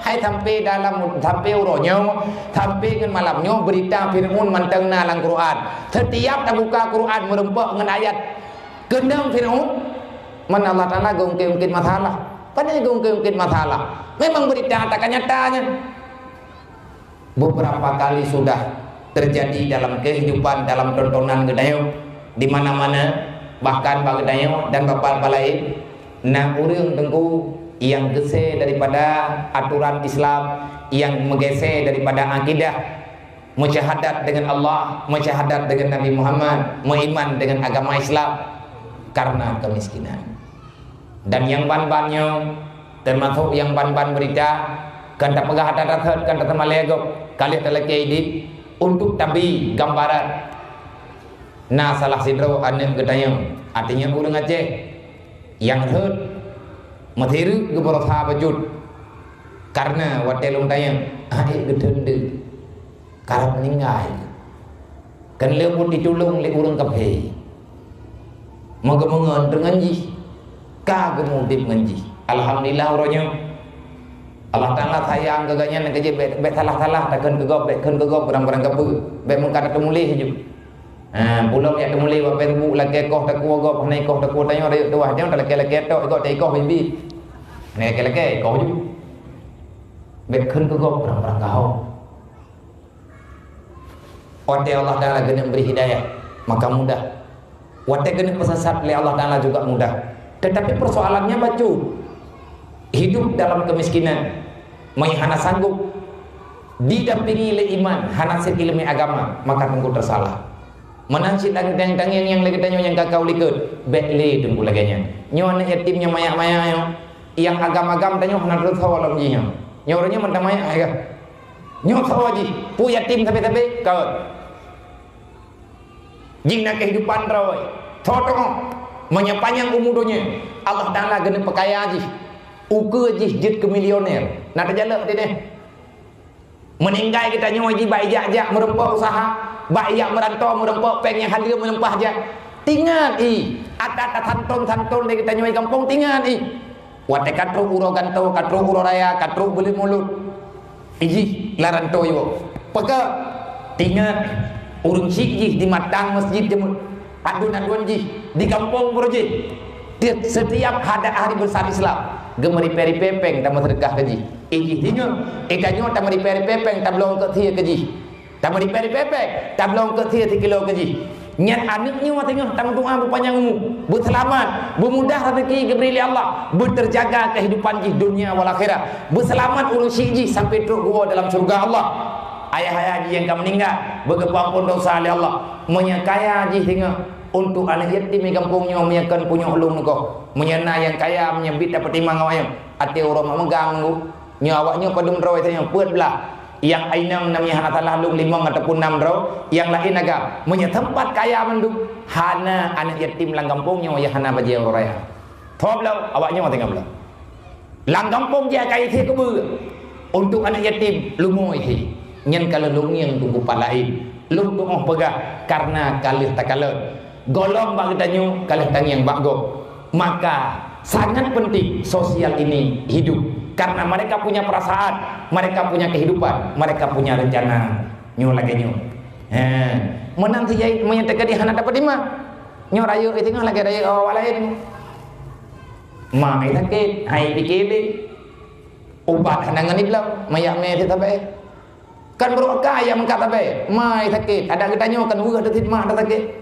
hai sampai dalam, sampai uroe nyoe, sampai ngon malam nyoe, berita Fir'aun mantong na lam Quran. Setiap tabuka Quran meureumpok ngon ayat keunong Fir'aun, mana Allah Taala geungkit-ungkit masalah. Pane geungkit-ungkit masalah? Memang berita nyata ka nyata nyan. Beberapa kali sudah terjadi dalam kehidupan, dalam tontonan geutanyoe, di mana-mana, bahkan bak geutanyoe dan bak-bak laén, na ureuëng teungku nyang geusé daripada aturan Islam, nyang meugeusé daripada akidah, meusyeuhadat deungon Allah, meusyeuhadat deungon Nabi Muhammad, meuiman deungon agama Islam karena kemiskinan. Dan nyang ban-ban nyoe, teumasok nyang ban-ban beurita, kan tapeugah that-that thot, kan tateumé lé gob, ka lheueh talakée idin untuk tabi gambaran. Na salah sidroe aneuëk geutanyoe, artinya ureuëng Aceh, nyang rhot, meusireuk geubeurusaha bacut, karena watée lôn tanyong, aneuk geuteun deuek. Karab meuninggai. Kan leumbot jitulông lé ureuëng kafé. Meugeumeugon deungon jih, ka geumudeb ngon jih. Alhamdulillah, uroe nyoe Allah Taala sayang keu gobnyan, keu jih bèk, bèk salah-salah takheun keu gob, bèk kheun keu gob barang-barang kapeue, bèk meukat teumuléh ju. Ha, pulom jak teumuléh bak Facebook, lakèe koh takue gob, hana ikoh takue tanyoe rayeuk tuwah, nyoe talakèe-lakèe tok, ikoh tak ikoh bibi. Hana lakèe-lakèe, ikoh ju. Bèk kheun keu gob barang-barang kahom. Watèe Allah Taala geuneuk bri hidayah, maka mudah. Watèe geuneuk peusasat lé Allah Taala juga mudah. Tetapi persoalannya bacut. Hidup dalam kemiskinan, meunyo hana sanggup didampingi lé iman, hana sép ileumèe agama, maka teungku teusalah. Meunan cit tangieng-tangieng nyang lagèe tanyoe nyang ka ka u likot, bèk lé teungku lagèe nyan. Nyoe aneuk yatim nyang manyak-manyak nyoe, nyang agam-agam tanyoe hana teusoe lom jih nyoe. Nyoe ureueng nyoe mantong manyak hai kah? Nyoe soe jih, peue yatim sabe-sabe? Kon. Jih na kehidupan droe. Soe teu'oh, meunyo panyang umu donya, Allah Taala geuneuk peukaya jih. Ukeue jih jeuet keu milioner. Na teujalok teuh deh. Meuninggai geutanyoe jih bak ijak-jak meurumpok useuha, bak ijak meuranto meurumpok péng nyang haleue meulimpah jak. Tingat ih, ata tasanton-santon lé geutanyoe gampông, tingat ih. Watèe ka trok uroe gantoe, ka trok uroe raya, ka trok buleuen Mulod, ijih lam ranto iwoe. Peugah, tingat, ureueng syiek jih di matang masjid jeuet, aduen-aduen jih di gampông pih jih. Tiep, setiap ada hari besar Islam, geumeuripèe-ripèe péng tameuseudeukah keu jih. Ijih deungoe, ita nyoe tameuripèe-ripèe péng tabloe keu sie keu jih. Tameuripèe-ripèe péng, tabloe keu sie sikilo keu jih. Nyan aneuk nyoe teungoh tameudoa beupanyang umu, beuseulamat, beumudah raseuki geubri lé Allah, beuterjaga kehidupan jih dunia wal akhirah, beuseulamat ureueng syiek jih sampai trok geuwoe dalam syeuruga Allah. Ayah-ayah jih nyang ka meuninggai, beugeupeuampôn desya lé Allah. Meunyo kaya jih teungoh untuk aneuk yatim di gampông nyoe, meunyo kon punyueng ulôn neukoh. Meunyo na nyang kaya, meunyo biet tapeutimang awaknyoe, até uroe mak meugang nunggu. Nyoe awaknyoe padum droe tanyoe, peuet blah. Nyang inong na meunyo hana salah lôn limong ataupun nam droe, nyang laén agam. Meunyo teumpat kaya mandum, hana aneuk yatim lam gampông nyoe nyang hana bajèe uroe raya. Tho bloe, awaknyoe tinggai bloe. Lam gampông jih akai sie keubeue. Untuk aneuk yatim, lumoe sie. Nyan ka lôn ngieng teungku pat laén. Lôn tu'oh peugah, kareuna ka lheueh takalon. Gohlom bak geutanyoe ka lheueh tangieng bak gob. Maka, sangat penting sosial ini hidup. Karena mereka punya perasaan, mereka punya kehidupan, mereka punya rencana. Nyoe lagèe nyoe. He, meunan si jai meunyo teukeudi hana tapeutimang. Nyoe rayeuk i teungoh lagèe rayeuk awak laén. Ma i sakét, hai pike lé. Ubat hana ngon idlom, mayak mé sit sabe. Kan brôk ka nyang meukat sabe, ma i sakét. Adak geutanyoe kan weueh teuh sit ma dak sakét.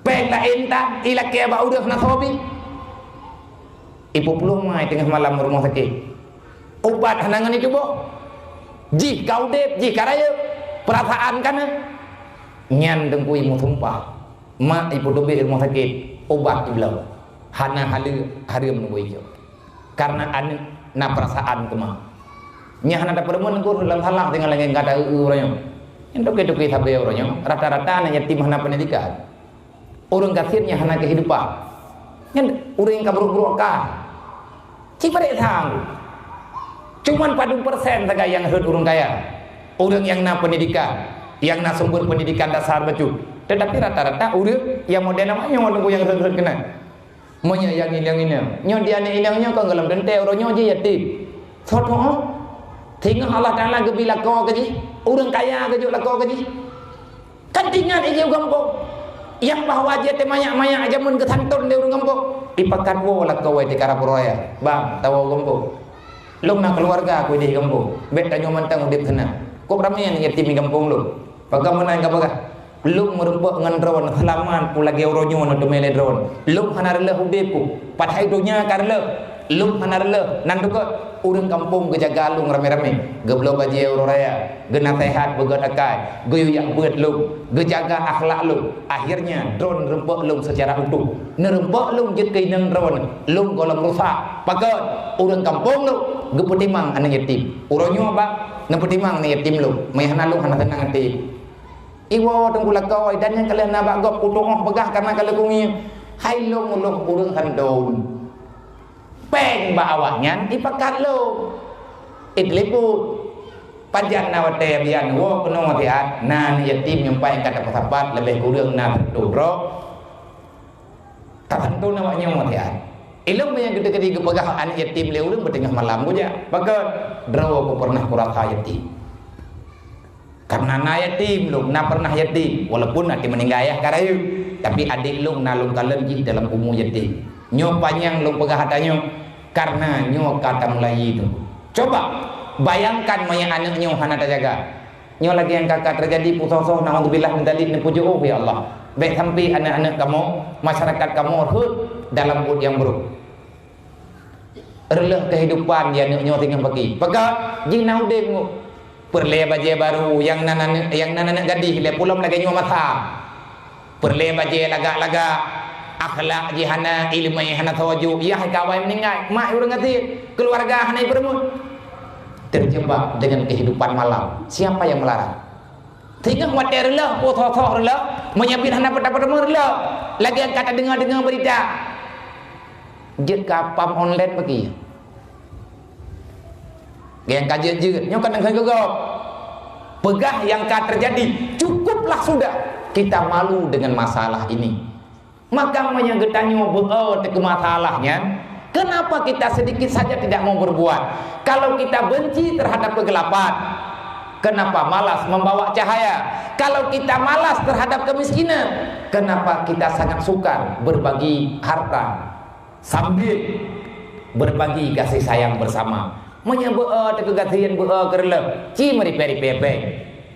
Péng laén tan, ilakèe bak ureueng hana soe bi. Ipeuplueng ma i teungoh malam rumoh sakét. Ubat hana ngon ituboh. Jih ka udép, jih ka rayeuk. Peurasaan ka na. Nyan teungku imeusumpah. Ma ipeuteubiet rumoh sakét, ubat ibloe. Hana haleue, hareuem neubui icok. Kareuna aneuk na peurasaan keu ma. Nyan hana tapeurumun teungku lam salah tinggai lagèe gata eu-eu uroe nyoe. Nyan toke-toke sabe uroe nyoe, rata-rata aneuk yatim hana peundidikan. Ureueng gasien nyang hana keuhidupan. Nyan ureueng nyang ka brôk-brôk ka. Ci parek sang. Cuman padum persen sagai nyang rhot ureueng kaya. Ureueng nyang na peundidikan, nyang na sumber peundidikan dasar bacut. Tetapi rata-rata ureueng nyang model awak nyoe nyang rhot-rhot keunan. Meunyoe nyang inong-inong, nyoe di aneuk inong nyoe kon gohlom teuntèe uroe nyoe jih yatim. Soe teu'oh? Singoh Allah Taala geubri lakoe keu jih, ureueng kaya geujok lakoe keu jih. Kan teuingat ijih u gampông. Nyang bahwa jih teuh manyak-manyak jameun geusanton lé ureueng gampông. Ipakat woe lakoe teuh karab uroe raya. Bang, tawoe u gampông. Lôn na keuluwarga ku idéh gampông. Bèk tanyoe mantong udép seunang. Kok ramé aneuk yatim di gampông lôn. Pakon meunan ka peugah? Lôn meurumpok ngon droen, seulamat peue lagèe uroe nyoe na teumé lé droen. Lôn hana reuloh udép ku, padahai donya ka reuloh. Lôn hana reuloh, nan dukot ureueng gampông geujaga lôn ramé-ramé. Geubloe bajèe uroe raya, geunaseuhat beugöt akai, geuyue jak beuet lôn, geujaga akhlak lôn. Akhirnya, droen rumpok lôn seucara utuh. Neurumpok lôn jeuet keu inong droen, lôn gohlom rusak. Pakon? Ureueng gampông lôn geupeutimang aneuk yatim. Uroe nyoe bak neupeutimang aneuk yatim lôn, meuhana lôn hana seunang até. Iwoe teungku lakoe, dan nyang ka lheueh na bak gob kutu'oh peugah kareuna ka lheueh kungieng. Hai lôn, lôn ureueng santon. Péng bak awaknyan ipakat lôn. Itelepon. Pajan na watèe bian woe keunoe siat, na aneuk yatim nyang paih ka tapeusapat leubeh kureueng na sireutoh droe. Tasanton awaknyan siat. Ilôn meunyoe geupeugah aneuk yatim lé ureuëng beuteungoh malam kujak. Pakon? Droe ku pernah kurasa yatim. Karena na yatim lôn, na pernah yatim, walaupun até meuninggai ayah ka rayeuk, tapi adék lôn na lôn kalon jih dalam umu yatim. Nyoe panyang lôn peugah ata nyoe, karena nyoe ka tamulai tu. Coba bayangkan meunyoe aneuk nyoe hana tajaga. Nyoe lagée nyang ka-ka teujadi pusoh-soh, naudzubillah min dzalik, neupeujiôh, ya Allah. Bék sampai aneuk-aneuk kamoe, masyarakat kamoe rhot dalam buet nyang brôk. Reuloh keuhidupan di aneuk nyoe singoh paki. Peugah jih na udeb nyoe. Peureulée bajée barô, nyang nan aneuk, nyang nan aneuk gadih, lé pulom lagée nyoe masa. Peureulée bajée lagak-lagak, akhlak jih hana, iéleumé hana soe jok, yah ka awai meuninggai, mak ureuëng gasien, keuluwarga hana ipeureumeun. Terjebak dengan kehidupan malam. Siapa yang melarang? Singoh watée reuloh, po thoh-thoh reuloh, meunyoe biet hana peue-peue reuloh, lagée nyang ka tadeungoe-deungoe beurita. Jeuet ka pam online peuki. Nyang ka jeuet-jeuet, nyoe ka deuh kheun geugob. Peugah nyang ka teujadi, cukuplah sudah kita malu dengan masalah ini. Maka meunyoe geutanyoe beu-e teuh keu masalah nyan, kenapa kita sedikit saja tidak mau berbuat? Kalau kita benci terhadap kegelapan, kenapa malas membawa cahaya? Kalau kita malas terhadap kemiskinan, kenapa kita sangat sukar berbagi harta? Sambil berbagi kasih sayang bersama. Meunyoe beu-e teuh keu gasien, beu-e keu reuloh, ci meuripée-ripée péng.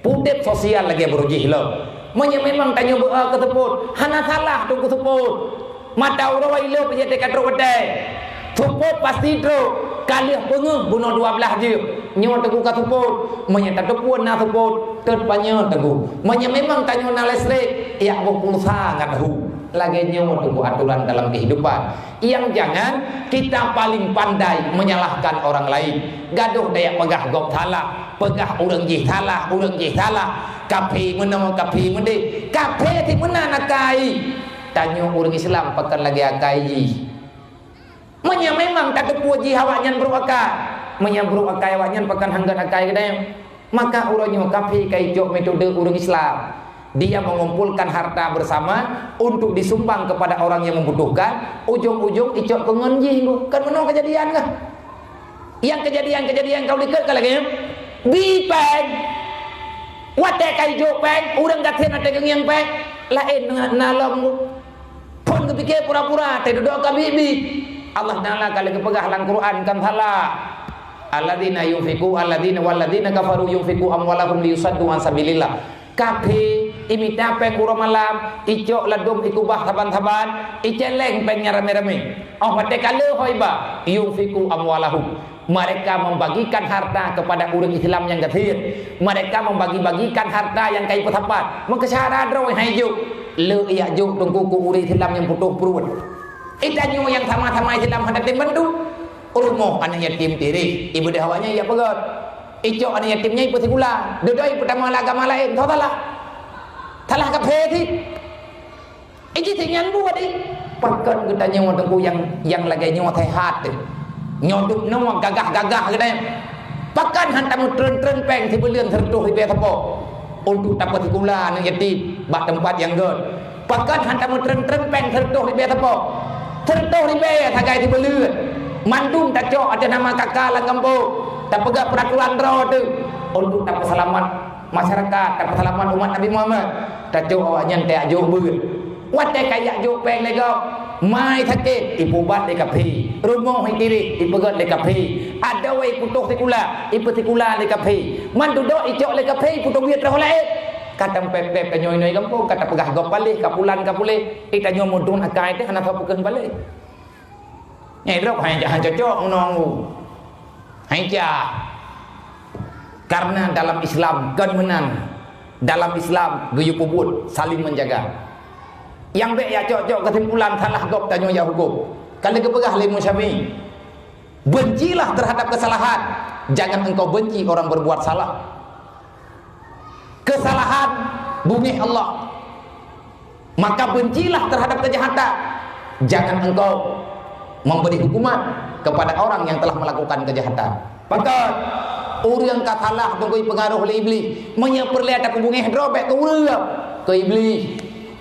Udeb sosial lagée beurujih lom. Meunyoe memang tanyoe beu-e keu seupôt, hana salah teungku seupôt. Mata uroe ilop jeuet ka trok watée. Seupôt pasti trok, ka lheueh peungeuh bunoe dua blaih jeuem. Nyoe teungku ka seupôt, meunyoe tateupeue na seupôt, teupanyöt teungku. Meunyoe memang tanyoe na listrik, jak boh pulsa ngat hu. Lagée nyoe teungku aturan dalam kehidupan. Nyang jangan kita paling pandai menyalahkan orang lain. Gadoh daya peugah gob salah, peugah ureuëng jih salah, ureuëng jih salah. Kaphé meunoe, kaphé meudeh, kaphé cit meunan akai. Tanyoe ureuëng Islam pakon lagée akai jih. Meunyoe memang tateupeue jih awaknyan brok akai, meunyoe brok akai awaknyan pakon hana gét akai geutanyoe. Maka uroe nyoe kaphé ka icok metode ureuëng Islam. Dia mengumpulkan harta bersama untuk disumbang kepada orang yang membutuhkan, ujong-ujong icok keu ngon jih nyoe. Kan meunoe keujadian kah? Nyang keujadian-keujadian ka likot ka lagée nyoe. Bi péng. Watée ka ijok péng, ureuëng gasien watée geungieng péng, laén na, na lom nyoe. Phon geupike pura-pura, teududoe ka bi-bi. Allah Taala ka lheueh geupeugah lam Quran kan salah. Alladzina yunfiqu, alladzina, walladzina kafaru yunfiqu amwalahum liyusaddu an sabilillah. Kaphé imita péng uroe malam, icok ladom ikubah saban-saban, iceleng péng nyan ramé-ramé. Oh watée ka lheueh ho iba, yunfiqu amwalahum. Mereka membagikan harta kepada ureuëng Islam nyang gasien. Mereka membagi-bagikan harta nyang ka ipeusapat. Meukeusara droe hai jok. Le ijak jok teungku keu ureuëng Islam nyang putôh pruet. Itanyoe nyang sama-sama Islam hana tem bantu. Rumoh aneuk yatim tireh, ibeudôh awaknyan ijak peugöt. Icok aneuk yatim nyan ipeusikula. Dudoe ipeutamong lam agama laén, soe salah? Salah kaphé cit. Iji nyan buet ih. Pakon geutanyoe teungku nyang, nyang lagée nyoe seuhat teuh. Nyoe dubnoe gagah-gagah geutanyoe. Pakon han tameutreun-treun péng sibuleuen sireutôh ribée sapo untuk tapeusikula aneuk yatim bak teumpat nyang göt? Pakon han tameutreun-treun péng sireutôh ribée sapo? Sireutôh ribée sagai sibuleuen. Mandum tacok ateueh nama KK lam gampông. Tapeugah peuraturan droe teuh untuk tapeuseulamat masyarakat, tapeuseulamat umat Nabi Muhammad. Tacok awaknyan tajak jok beuet. Watée ka jak jok péng lé gob, mai sakét, ipeuubat lé kaphé. Rumoh itireh, ipeugöt lé kaphé. Adoe iputôh sikula, ipeusikula lé kaphé. Man dudoe icok lé kaphé, iputôh biet roh laén. Ka tampép-pép ka nyoe-nyoe gampông, ka tapeugah gob paléh, ka pulan ka puléh. Itanyoe mudon akai teuh hana soe peukeuh paléh. Nyan droe hai jak han cocok meunoe. Hai jak. Karena dalam Islam kon meunan. Dalam Islam geuyue peubuet saling menjaga. Nyang bék jak cok-cok keusimpulan salah gob tanyoe jak huköm. Ka lheueh geupeugah lé Imam Syafi'i, "Bencilah terhadap kesalahan, jangan engkau benci orang berbuat salah." Kesalahan bungéh Allah. Maka bencilah terhadap kejahatan. Jangan engkau memberi hukuman kepada orang yang telah melakukan kejahatan. Pakon ureuëng ka salah teungku ipeungaroh lé Iblih. Meunyoe peureulée tapeubungéh droe bék keu ureuëng, keu Iblih.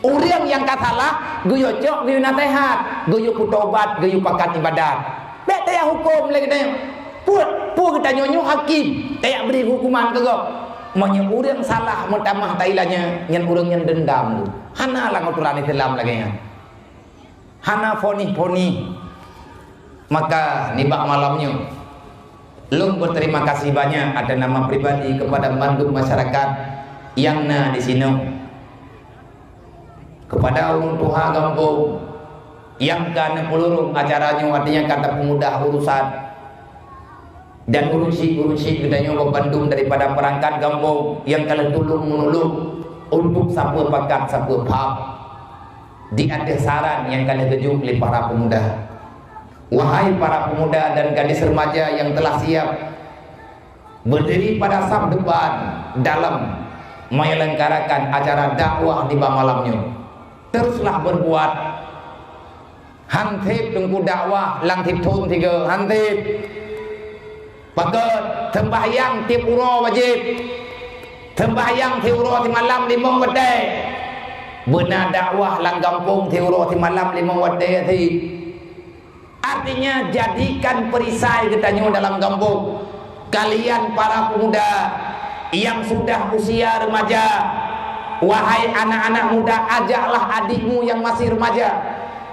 Ureuëng nyang ka salah, geuyue cok, geuyue naseuhat, geuyue peutobat, geuyue pakat ibadat. Bék tajak huköm lé geutanyoe. Peue, peue geutanyoe nyoe hakém, tajak bri huköman keu gob. Meunyoe ureuëng salah meutamah tailanya, nyan ureuëng nyan deundam. Hana lam aturan Islam lagée nyan. Hana fonis-fonis. Maka nibak malam nyoe, lôn berterima kasih banyak atas nama pribadi kepada bandum masyarakat nyang na di sinoe. Kepada ureuëng tuha gampông nyang ka neupeulurong acara nyoe, artinya ka tapeumudah urusan dan urusi-urusi geutanyoe bandum daripada perangkat gampông nyang ka lheueh tulông meunulông untuk sapeue pakat, sapeue pham di ateueh saran nyang ka lheueh geujok lé para pemuda. Wahai para pemuda dan gadis remaja yang telah siap berdiri pada saf depan dalam menyelenggarakan acara dakwah di malam nyoe, teruslah berbuat. Han sép teungku dakwah lam sép thon sigoe, han sép. Pakon, sembahyang tiep uroe wajéb. Sembahyang siuroe simalam limong watée. Beuna dakwah lam gampông siuroe simalam limong watée sit. Artinya, jadikan perisai geutanyoe dalam gampông. Kalian para pemuda yang sudah usia remaja, wahai anak-anak muda, ajaklah adikmu yang masih remaja.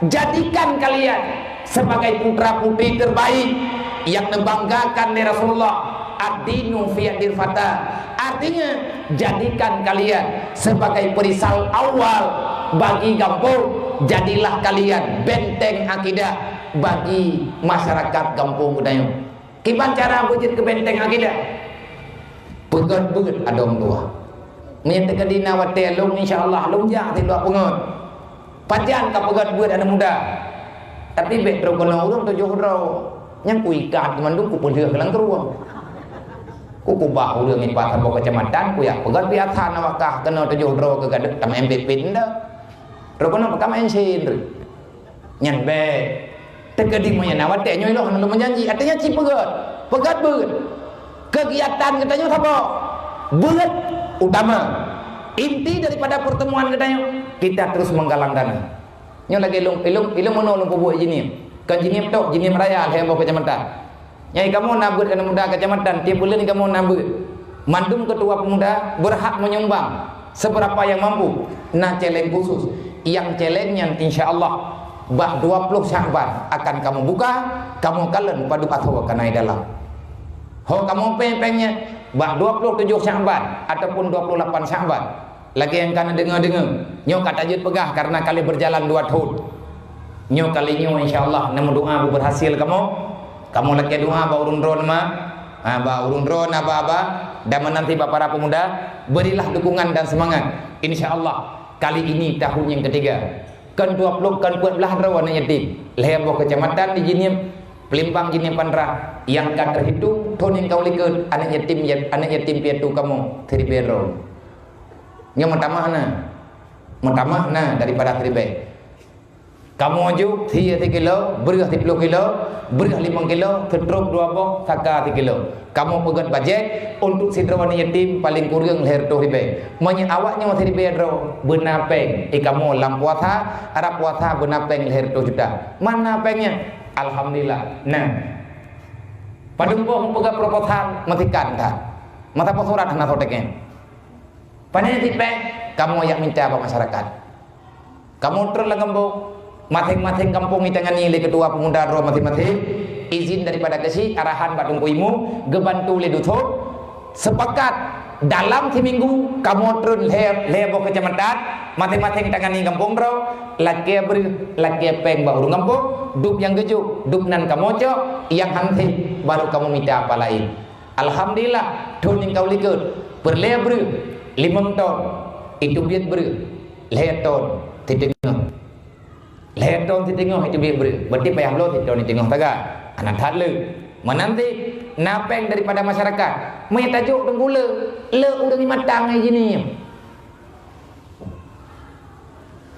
Jadikan kalian sebagai putra-putri terbaik yang dibanggakan oleh Rasulullah. Ad-dinu fi yadil fata. Artinya, jadikan kalian sebagai perisai awal bagi gampông. Jadilah kalian benteng akidah bagi masyarakat gampông geutanyoe. Kiban cara beujeuet keu benteng akidah? Peugét beuet adong dua. Meunyoe teukeudi na watée lôn, insya Allah, lôn jak sidua peungét. Pajan ka peugét beuet aneuk muda. Tapi bék trok keunoe ureuëng tujoh droe. Nyang kuikat mandum kupeulheueh lam krueng. Kukubah ureuëng ipat saboh keucamatan, kuyak peugét biasa na wakah keunoe tujoh droe keu gadôh tameuén pit-pit nda. Trok keunoe peuka maén sen. Nyan bék. Teukeudi meunyoe na watée nyoe lôn hana lôn meujanji, artinya ci peugét. Peugét beuet. Kegiatan geutanyoe saboh. Beuet utama. Inti daripada pertemuan geutanyoe, kita terus menggalang dana. Nyoe lagée ilong, ilong, ilong meunoe lôn peubuet jinih. Kon jinih tok, jinih raya lhée boh keucamatan. Nyai kamoe na beuet aneuk muda keucamatan, tiep buleuen kamoe na beuet. Mandum ketua pemuda berhak menyumbang seberapa yang mampu. Na celeng khusus. Nyang celeng nyan insya Allah bak dua puluh Syakban akan kamoe buka, kamoe kalon padub asoe ka na i dalam. Ho kamoe péng-péng nyan bak dua puluh tujoh Syakban ataupun dua puluh lapan Syakban. Lagée nyang ka neudeungoe-deungoe, nyoe ka tajeuet peugah karena ka lheueh berjalan dua thon. Nyoe kali nyoe insya Allah neumeudoa beuberhasil kamoe. Kamoe lakée doa bak ureuëng droe na, ha, bak ureuëng droe na aba-aba, dan meunanti bak para pemuda, berilah dukungan dan semangat. Insya Allah kali ini tahun yang ketiga. Kon dua puluh, kon peuet blaih droe aneuk yatim. Lhée boh keucamatan di Jeunieb, Peulimpang Jeunieb Pantra, nyang ka teuhitung thon nyang ka u likot aneuk yatim, aneuk yatim piatu kamoe siribée droe. Nyoe meutamah na. Meutamah na daripada siribée. Kamoe jok sie sikilo, breueh siploh kilo, breueh limong kilo, seutrop dua boh, saka sikilo. Kamoe peugét bajét untuk sidroe aneuk yatim paleng kureueng lhée reutôh ribée. Meunyoe awak nyoe siribée droe, beuna péng. I kamoe lam puasa, rab puasa beuna péng lhée reutôh juta. Mana péng nyan? Alhamdulillah. Nah. Padum boh meupeugah proposal, meusikan that. Meusaboh surat hana soe teuken. Pane cit péng, kamoe jak minta bak masyarakat. Kamoe trok lam gampông, maséng-maséng gampông itangani lé keutua pemuda droe maséng-maséng, izin daripada keuchik, arahan bak Teungku Imeum, geubantu lé dusun, sepakat dalam siminggu kamoe treun lhée, lhée boh keucamatan, maséng-maséng tangani gampông droe, lakée breueh, lakée péng bak ureuëng gampông, dub nyang geujok, dub nan kamoe cok, nyang han sép, barô kamoe mita apa laén. Alhamdulillah, thon nyang ka u likot, peureulée breueh, limong ton, iteubiet breueh, lhée ton, siteungoh. Lhée ton siteungoh iteubiet breueh, berarti payah bloe siton siteungoh sagai. Hana that le. Meunanti na péng daripada masyarakat. Meunyoe tajok Teungku le, le ureuëng matang ai Jeunieb.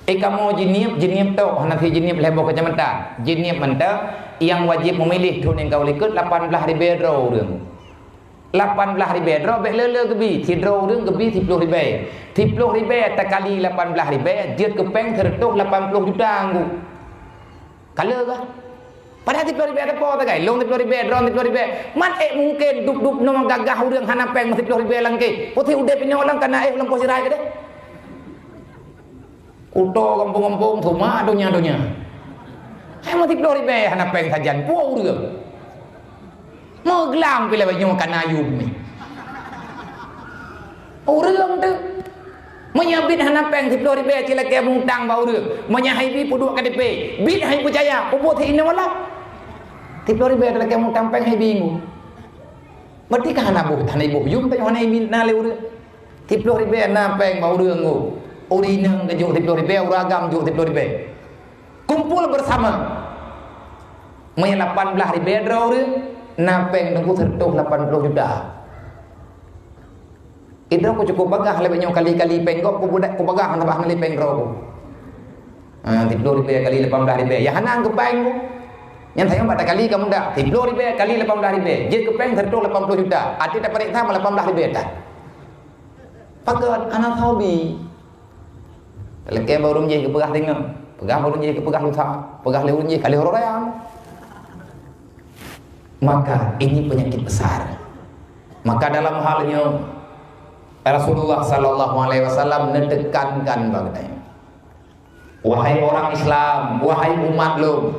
Eh, kamoe Jeunieb, Jeunieb tok, hana si Jeunieb lhée boh keucamatan. Jeunieb mantong, nyang wajéb meumilih thon nyang ka u likot lapan blaih ribée droe ureuëng. Lapan blaih ribée droe bék le-le geubi, sidroe ureuëng geubi siploh ribée. Siploh ribée takali lapan blaih ribée jeuet keu péng seureutôh lapan ploh juta nggu. Ka le kah? Padahai siploh ribée teupo sagai, lôn siploh ribée, droe siploh ribée. Man ék mungken dup-dup noe gagah ureuëng hana péng siploh ribée lam kèe. Putih udeb inoe lam kana éh lam poh sirai keudeh. Kuto gampông-gampông teuma donya-donya. Hai meusiplôh ribée hana péng sajan, peue ureuëng? Meuglam pih lawét nyoe kana yum mi. Ureuëng tu. Meunyoe bit hana péng siplôh ribée cilakée mutang bak ureuëng. Meunyoe hai bi peuduek K T P, bit hai peucaya, peubuet si inoe malam. Siplôh ribée cilakée mutang péng hai bi ngu. Berarti ka hana boh, hana boh yum, tanyoe hana imin na lé ureuëng. Siplôh ribée na péng bak ureuëng ngu. Ureuëng inong geujok siplôh ribée, ureuëng agam jok siplôh ribée. Kumpul bersama. Meunyoe lapan blaih ribée droe ureuëng, na péng teungku seureutôh lapan ploh juta. Idroe ku cukup bagah lé nyoe kali-kali péng gob ku budak ku bagah hana bah lé péng droe ku. Ha, siplôh ribée kali lapan blaih ribée. Ya hana geupéng ku. Nyan sayang bak takali kamu dak. Siplôh ribée kali lapan blaih ribée. Jeuet keu péng seureutôh lapan ploh juta. Até taparéksa ma lapan blaih ribée dah. Pakon anak hobi. Talakée bak ureuëng jih geupeugah deungoe, peugah bak ureuëng jih geupeugah lusa, peugah lé ureuëng jih ka lheueh uroe raya. Maka ini penyakit besar. Maka dalam hal nyoe Rasulullah sallallahu alaihi wasallam neutekankan bak geutanyoe, "Wahai orang Islam, wahai umat lôn,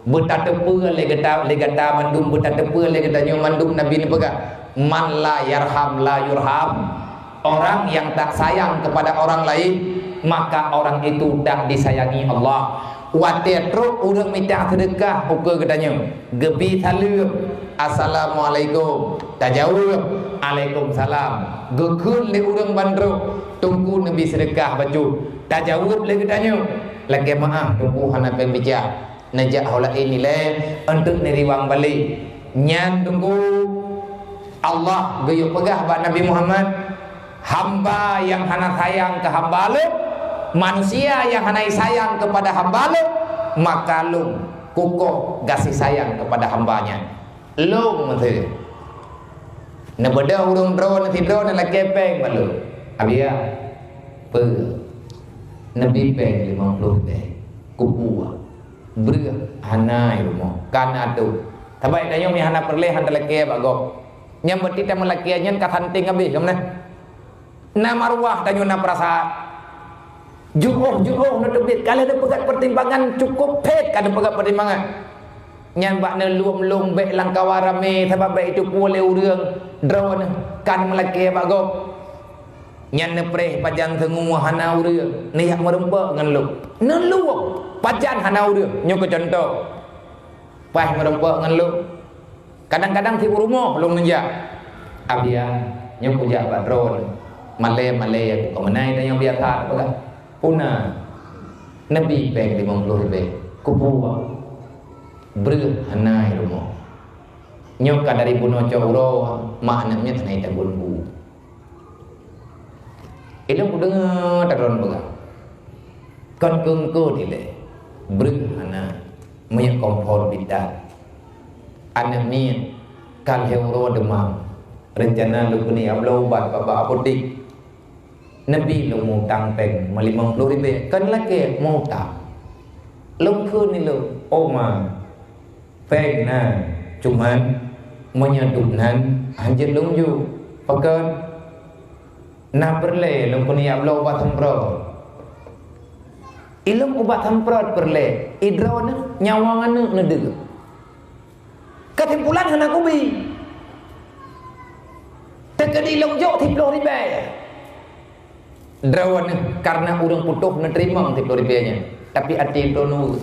beutateupeue lé gata, lé gata mandum, beutateupeue lé geutanyoe mandum." Nabi neupeugah, "Man la yarham la yurham." Orang yang tak sayang kepada orang lain, maka orang itu tak disayangi Allah. Watée trok ureuëng mita seudeukah ukeue geutanyoe, geubi saleuem, "Assalamualaikum." Tajaweueb, "Alaikumsalam." Geukheun lé ureuëng ban trok, "Teungku neubi seudeukah bacut." Tajaweueb lé geutanyoe, "Lakée meuáh, Teungku hana péng bica." Neujak ho laén ilée, eunteuk neuriwang balek. Nyan Teungku, Allah geuyue peugah bak Nabi Muhammad, "Hamba nyang hana sayang keu hamba Lôn, manusia nyang hana sayang keupada hamba Lôn, maka Lôn kukoh gaséh sayang keupada hamba nyan." Lôn meuteue. Neubeudôh ureuëng droe neusidroe neulakée péng bak lôn. "Abiya, peue?" "Neubi péng limong ploh ribée." "Kupuwa." "Breueh, hana i rumoh." "Ka na tôh." Sabab tanyoe meuhana peureulée han talakée bak gob. Nyang beuti tameulakée nyan ka santéng habéh, ka meunan. Na marwah tanyoe na peurasaan. Juoh-juoh neuteubiet, ka lheueh neupeugét peutimbangan, cukup phét ka neupeugét peutimbangan. Nyan bak neulom-lom bék lam kawan ramé, sabab bék iteupeue lé ureuëng droeneuh ka neumeulakée bak gob. Nyan neupreh pajan teungoh hana ureuëng, neujak meurumpok ngon lôn. Neulom pajan hana ureuëng, nyoe keu cuntoh. Paih meurumpok ngon lôn. Kadang-kadang siuroe rumoh lôn neujak. "Abiya, nyoe kujak bak droeneuh. Malée-malée aku ka meunan tanyoe biasa peugah." "Peue na?" "Neubi péng limong ploh ribée." "Kupuwa." "Breueh, hana i rumoh. Nyoe ka dari bunoe cok uroe, mak aneuk miet hana i tabôn bu." Ilôn kudeungoe droeneuh peugah, "Kon keu-keu dilée, breueh hana, meunyoe kompor bidan. Aneuk miet ka lhée uroe deumam, reuncana lôn keuneuk bloe ubat bak apotek. Neubi lôn meu-utang péng meulimong ploh ribée, kon lakée meu-utang." Lôn kheun ilôn, "Oh ma, péng na, cuman meunyoe duek nan hanjeuet lôn ju." "Pakon?" "Na peureulée lôn keuneuk jak bloe ubat semprot." Ilôn ubat semprot peureulée, idroeneuh nyawa aneuk neudeuk. Keusimpulan hana kubi. Teukeudi lôn jok siploh ribée. Droeneuh karena ureuëng putôh neuteurimong siploh ribée nyan, tapi até droeneuh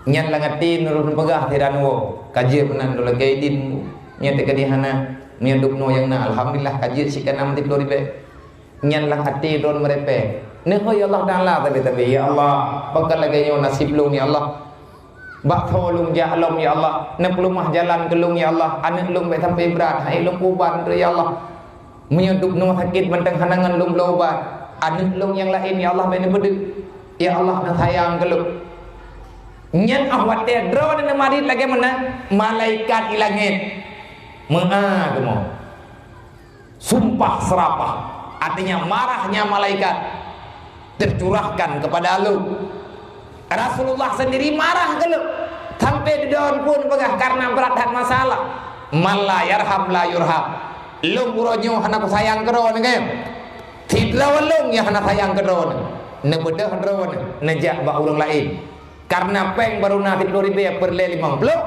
nyan lam até neuroh neupeugah siran woe, "Ka jeuet meunan lôn lakée idin, nyan teukeudi hana, nyan dubnoe nyang na, alhamdulillah ka jeuet sikanan siploh ribée." Nyan lam até droeneuh meurepée. Neuhôi Allah Taala tabi-tabi, "Ya Allah, pakon lagée nyoe nasib lôn, ya Allah." Bak tho lôn jak lom, ya Allah. Neupeuleumah jalan keu lôn, ya Allah. Aneuk lôn bék sampai brat, hai lôn kuban, ya Allah. Meunyoe dubnoe sakét mantong hana ngon lôn bloe ubat, aneuk lôn nyang laén, ya Allah, bék neupeudeuk. Ya Allah, neusayang keu lôn. Nyan óh watée droeneuh neumarit lagée meunan, malaikat i langét Meu'ah kamoe. Sumpah serapah, artinya marahnya malaikat tercurahkan kepada lôn. Rasulullah sendiri marah keu lôn. Sampai di daun pun peugah karena berat that masalah. "Man la yarham la yurham." Lôn uroe nyoe hana kusayang keu droeneuh, kan? Sidroe lôn nyang hana sayang keu droeneuh. Neubeudôh droeneuh, neujak bak ureuëng laén. Karena péng barô na siplôh ribée peureulée limong plôh,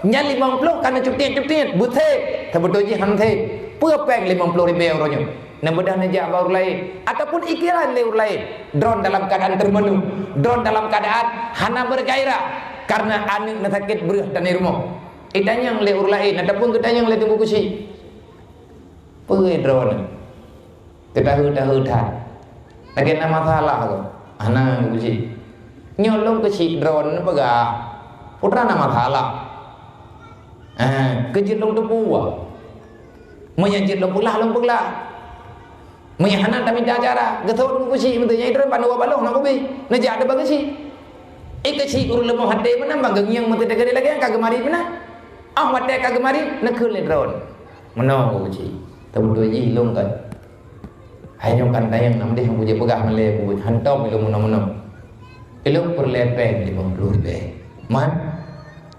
nyan limong plôh ka neucutiet-cutiet, beusép, teubeutôi jih han sép. Peue péng limong plôh ribée uroe nyoe? Neubeudôh neujak bak ureuëng laén, ataupun ikiran lé ureuëng laén. Droeneuh dalam keadaan termenung, droeneuh dalam keadaan hana bergairah, karena aneuëk neusakét breueh dan di rumoh. Itanyong lé ureuëng laén, ataupun geutanyong lé Teungku Keuchik. Peue droeneuh? Teutahu-tahu that. Lagée na masalah kah? Hana, Teungku Keuchik. Nyoe lôn keuchik droeneuh peugah, peue teuma na masalah. Eh, keu jeuet lôn teupeue. Meunyoe jeuet lôn peugah, lôn peugah. Meunyoe hana tamita cara, geusok Teungku Keuchik, meunteuk nyang droeneuh ban dua baloh na kubi. Neujak teuba keuchik. Eh, keuchik ureuëng leumah até meunan ban geungieng meunteuk teugadée lagée nyan ka geumari meunan. Ah, watée ka geumari, neukheun lé droeneuh. Meunoe Teungku Keuchik. Teubeutôi jih lôn kan. Hai nyoe kan tanyong nam deh nyang kujak peugah malée buet hantong ilôn meunoe-meunoe. Ilôn peureulée péng limong plôh ribée. Man,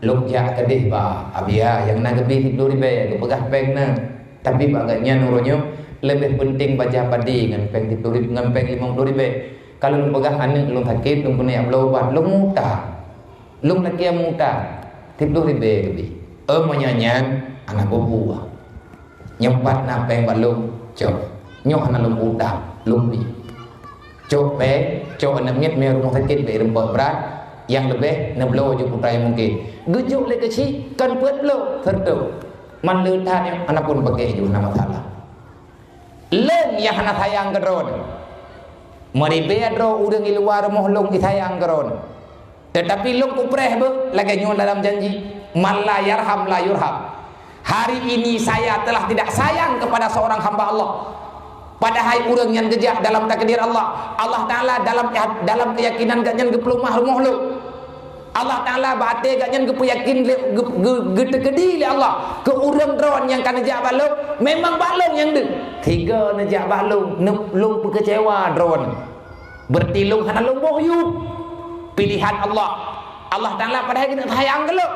lôn jak keudeh bak Abia nyang na geubri siplôh ribée geupeugah péng na. Tapi bak gobnyan uroe nyoe leubeh peunteng baja padé ngon péng siplôh ribée, ngon péng limong plôh ribée. Ka lôn peugah aneuëk lôn sakét, lôn keuneuk bloe ubat, lôn muta. Lôn lakée muta, siplôh ribée leubeh. Oh, meunyoe nyan, hana peue-peue. Nyoe pat na péng bak lôn, cok. Nyoe hana lôn utang, lôn bi. Cok péng, cok aneuëk miet mé rumoh sakét bék reumpok brat, nyang leubeh neubloe ju peue nyang mungken. Geujok lé keuchik, kon peuet bloe, seureutoh. Man le that nyoe, hana pun paké ju, hana masalah. Lôn nyang hana sayang keu droeneuh. Meuribée droe ureuëng di luwa rumoh lôn jisayang keu droeneuh. Teutapi lôn kupreh beuh lagée nyoe dalam janji, "Man la yarham la yurham." Hari ini saya telah tidak sayang kepada seorang hamba Allah. Padahai ureuëng nyan geujak dalam takdir Allah. Allah Taala dalam, dalam keuyakinan gobnyan geupeulumah rumoh lôn. Allah Taala bak até gobnyan geupeuyakin lé, geu-, geu-, geuteukeudi lé Allah keu ureuëng droeneuh nyang ka neujak bak lôn, memang bak lôn nyang deuh. Sigo neujak bak lôn, ne-, lôn peukeucewa droeneuh. Berarti lôn hana lôn boh yub. Pilihan Allah. Allah Taala padahai geuneuk sayang keu lôn.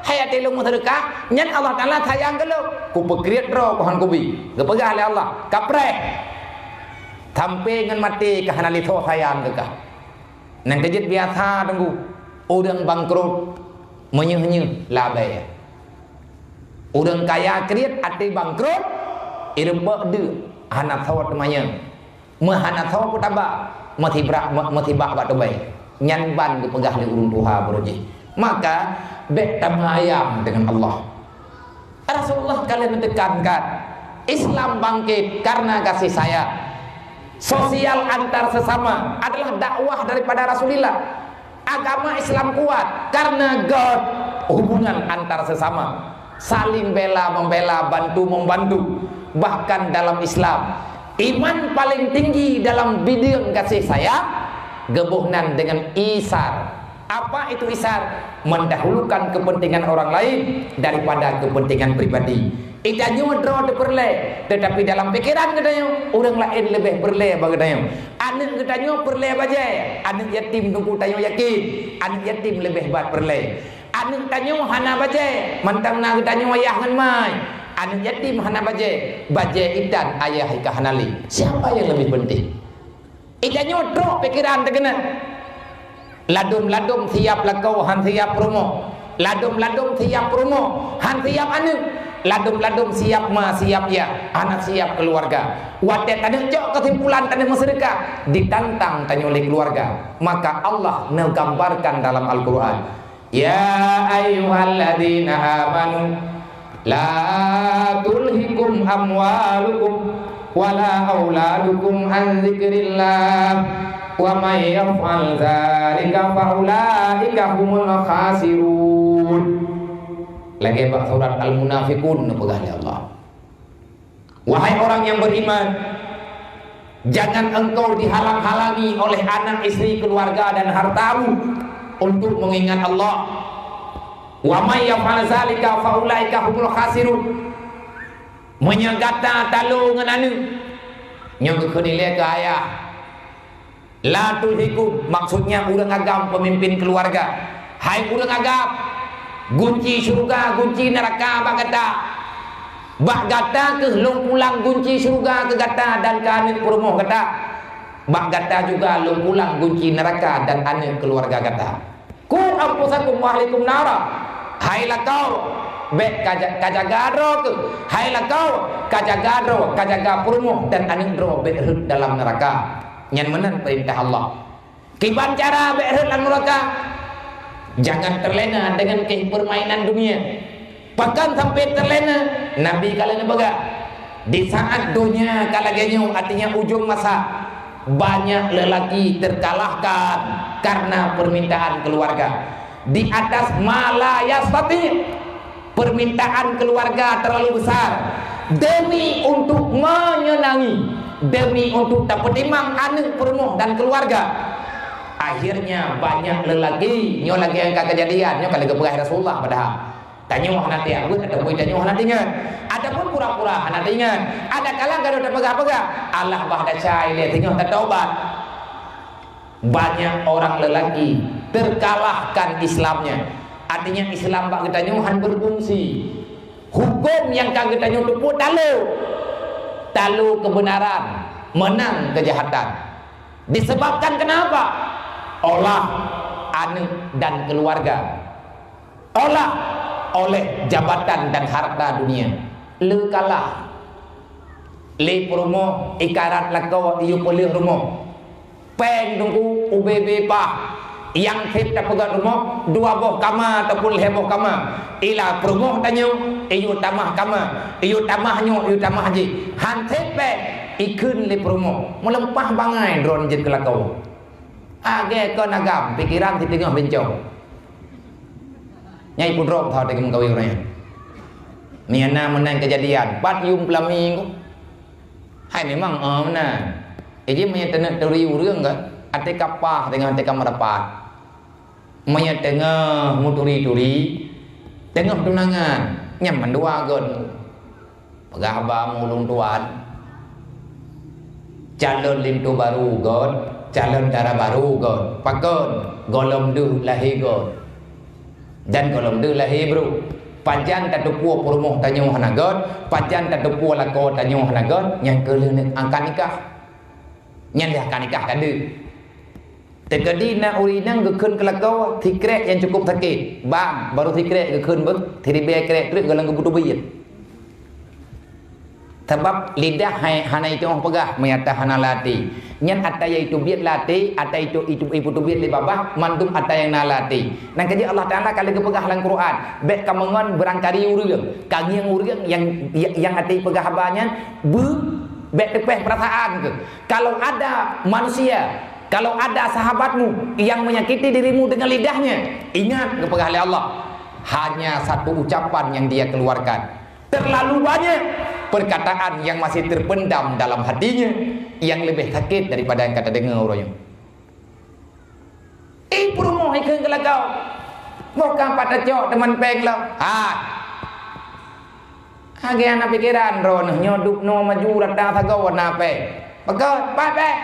Hai até lôn meuseudeukah, nyan Allah Taala sayang keu lôn. Kupeukriet droe, kuhan kubi. Geupeugah lé Allah, "Kapreh." Sampai ngon maté ka hana lé soe sayang keu kah. Nyang keujeuet biasa teungku, ureuëng bangkrot meunyoe-nyoe labée. Ureuëng kaya kriet até bangkrot, ireumpok deuk, hana soe teumanyong. Meuhana soe peutaba, meusibrak, me-, meusibak bak tubée. Nyan ban geupeugah lé ureuëng tuha baroe jih. Maka, bék tameuayam deungon Allah. Rasulullah ka lheueh neutekankan, Islam bangkit karena kasih sayang. Sosial antar sesama adalah dakwah daripada Rasulullah. Agama Islam kuat karena God, hubungan antar sesama. Saling bela membela, bantu membantu. Bahkan dalam Islam, iman paling tinggi dalam bidang kasih sayang, geuboh nan dengan isar. Apa itu isar? Mendahulukan kepentingan orang lain daripada kepentingan pribadi. Geutanyoe droe teupeureulee, tetapi dalam pikiran geutanyoe, ureuëng laén leubeh peureulée bak geutanyoe. Aneuëk geutanyoe peureulée bajée, aneuëk yatim teungku tanyoe yakin, aneuëk yatim leubeh bat peureulée. Aneuëk tanyoe hana bajée, mantong na geutanyoe ayah ngon mai. Aneuëk yatim hana bajée, bajée itan ayah ka hana lé. Siapa yang lebih penting? Geutanyoe trok pikiran teukeunong. Ladôm-ladôm siap lakoe, han siap peurumoh. Ladôm-ladôm siap peurumoh, han siap aneuëk. Ladôm-ladôm siap ma, siap yah, hana siap keuluwarga. Watée taneuëk cok keusimpulan taneuëk meuseudeukah, ditantang tanyoe lé keuluwarga. Maka Allah neugambarkan dalam Al-Qur'an, "Ya ayyuhalladzina amanu, la tulhikum amwalukum wala auladukum an dzikrillah, wa may yaf'al dzalika fa ulaika humul khasirun." Lagée bak surat Al-Munafiqun neupeugah lé Allah. Wahai orang yang beriman, jangan engkau dihalang-halangi oleh anak, istri, keluarga, dan hartamu untuk mengingat Allah. "Wa may yaf'al dzalika fa ulaika humul khasirun." Meunyoe gata talo ngon aneuk, nyoe geukheun ilée keu ayah. La tulhikum, maksudnya ureuëng agam, pemimpin keluarga. Hai ureuëng agam, gunci syeuruga, gunci neuraka bak gata. Bak gata kheueh lôn pulang gunci syeuruga keu gata dan keu aneuk peurumoh gata. Bak gata juga lôn pulang gunci neuraka dan aneuk keluarga gata. Ku anfusakum wa ahlikum nara. Hai lakoe, bék ka ja-, ka jaga droe kheueh. Hai lakoe, ka jaga droe, ka jaga peurumoh dan aneuk droe bék rhot dalam neuraka. Nyan meunan peurintah Allah. Kiban cara bék rhot lam neuraka? Jangan terlena dengan keh permainan dunia. Pakon sampai terlena? Nabi ka lheueh neupeugah, di saat donya ka lagée nyoe, artinya ujong masa, banyak lelaki terkalahkan karena permintaan keluarga. Di atas ma la yastati, permintaan keluarga terlalu besar demi untuk menyenangi, demi untuk tapeutimang aneuk peurumoh dan keluarga. Akhirnya banyak lelaki, nyoe lagée nyang ka keujadian, nyoe ka lagée peugah Rasulullah padahal. Tanyoe hana tiap buet ataupun tanyoe hana tingat. Ataupun pura-pura hana tingat. Ada kala gadoh tapeugah-peugah, alah bah dasai lé, tanyoe tataubat. Banyak orang lelaki terkalahkan Islamnya. Artinya Islam bak geutanyoe han berfungsi. Hukum nyang ka geutanyoe teupeue talo. Talo kebenaran, menang kejahatan. Disebabkan kenapa? Olah aneuk dan keluarga. Olah oleh jabatan dan harta dunia. Le kalah. Lé peurumoh, ikarat lakoe, iyue peuleueh rumoh. Péng teungku ubé-bé paih. Nyang seb tapeugöt rumoh, dua boh kama ataupun lhée boh kama. Ila peurumoh tanyoe, iyue tamah kama. Iyue tamah nyoe, iyue tamah jih. Han seb péng, ikheun lé peurumoh. Meuleumpah bangai droeneuh jeuet keu lakoe. Agée kon agam, pikeran siteungoh bincong. Nyai pudrop tho teuk meukawen ureuëng nyan. Meunan meunan keujadian, pat yum peulami ku. Hai memang, oh, meunan. Iji meunyoe teuneuk turi ureuëng kan, até kapah teungoh até ka meurapat. Meunyoe teungoh meuturi-turi, teungoh tunangan, nyan mandua gon. Peugah haba meulôn tuan, calon linto barô göt, calon dara barô göt. Pakon? Gohlom deuh lahé göt. Dan gohlom deuh lahé brôk. Pajan tateupeue peurumoh tanyoe hana göt, pajan tateupeue lakoe tanyoe hana göt, nyan keuh lheueh angkat nikah. Nyan lheueh angkat nikah ka deuh. Teukeudi na ureuëng inong geukheun keu lakoe, sikrek nyang cukup sakét. Bang, barô sikrek geukheun beuh, siribée krek treuk gohlom geupeuteubiet. Sabab lidah hai, hana itu'oh peugah, meunyo ata hana lam até. Nyan ata nyang iteubiet lam até, ata itu, itu, ipeuteubiet lé babah, mandum ata nyang na lam até. Nyang keujeuet Allah Taala ka lheueh geupeugah lam Quran, bék kameungon beurangkari ureuëng, kangieng ureuëng nyang, nyang até peugah haba nyan, beu, bék teupeh peurasaan keuh. Kalau ada manusia, kalau ada sahabatmu yang menyakiti dirimu dengan lidahnya, ingat, geupeugah lé Allah, hanya satu ucapan yang dia keluarkan. Terlalu banyak perkataan yang masih terpendam dalam hatinya yang lebih sakit daripada yang ka tadeungoe uroe nyoe. Ih, peurumoh ikheun keu lakoe. Boh ka pat tacok teuma péng lom. Ah. Lagée hana pikeran droeneuh, nyoe dubnoe maju rata sagoe na péng. Pakon, pat péng.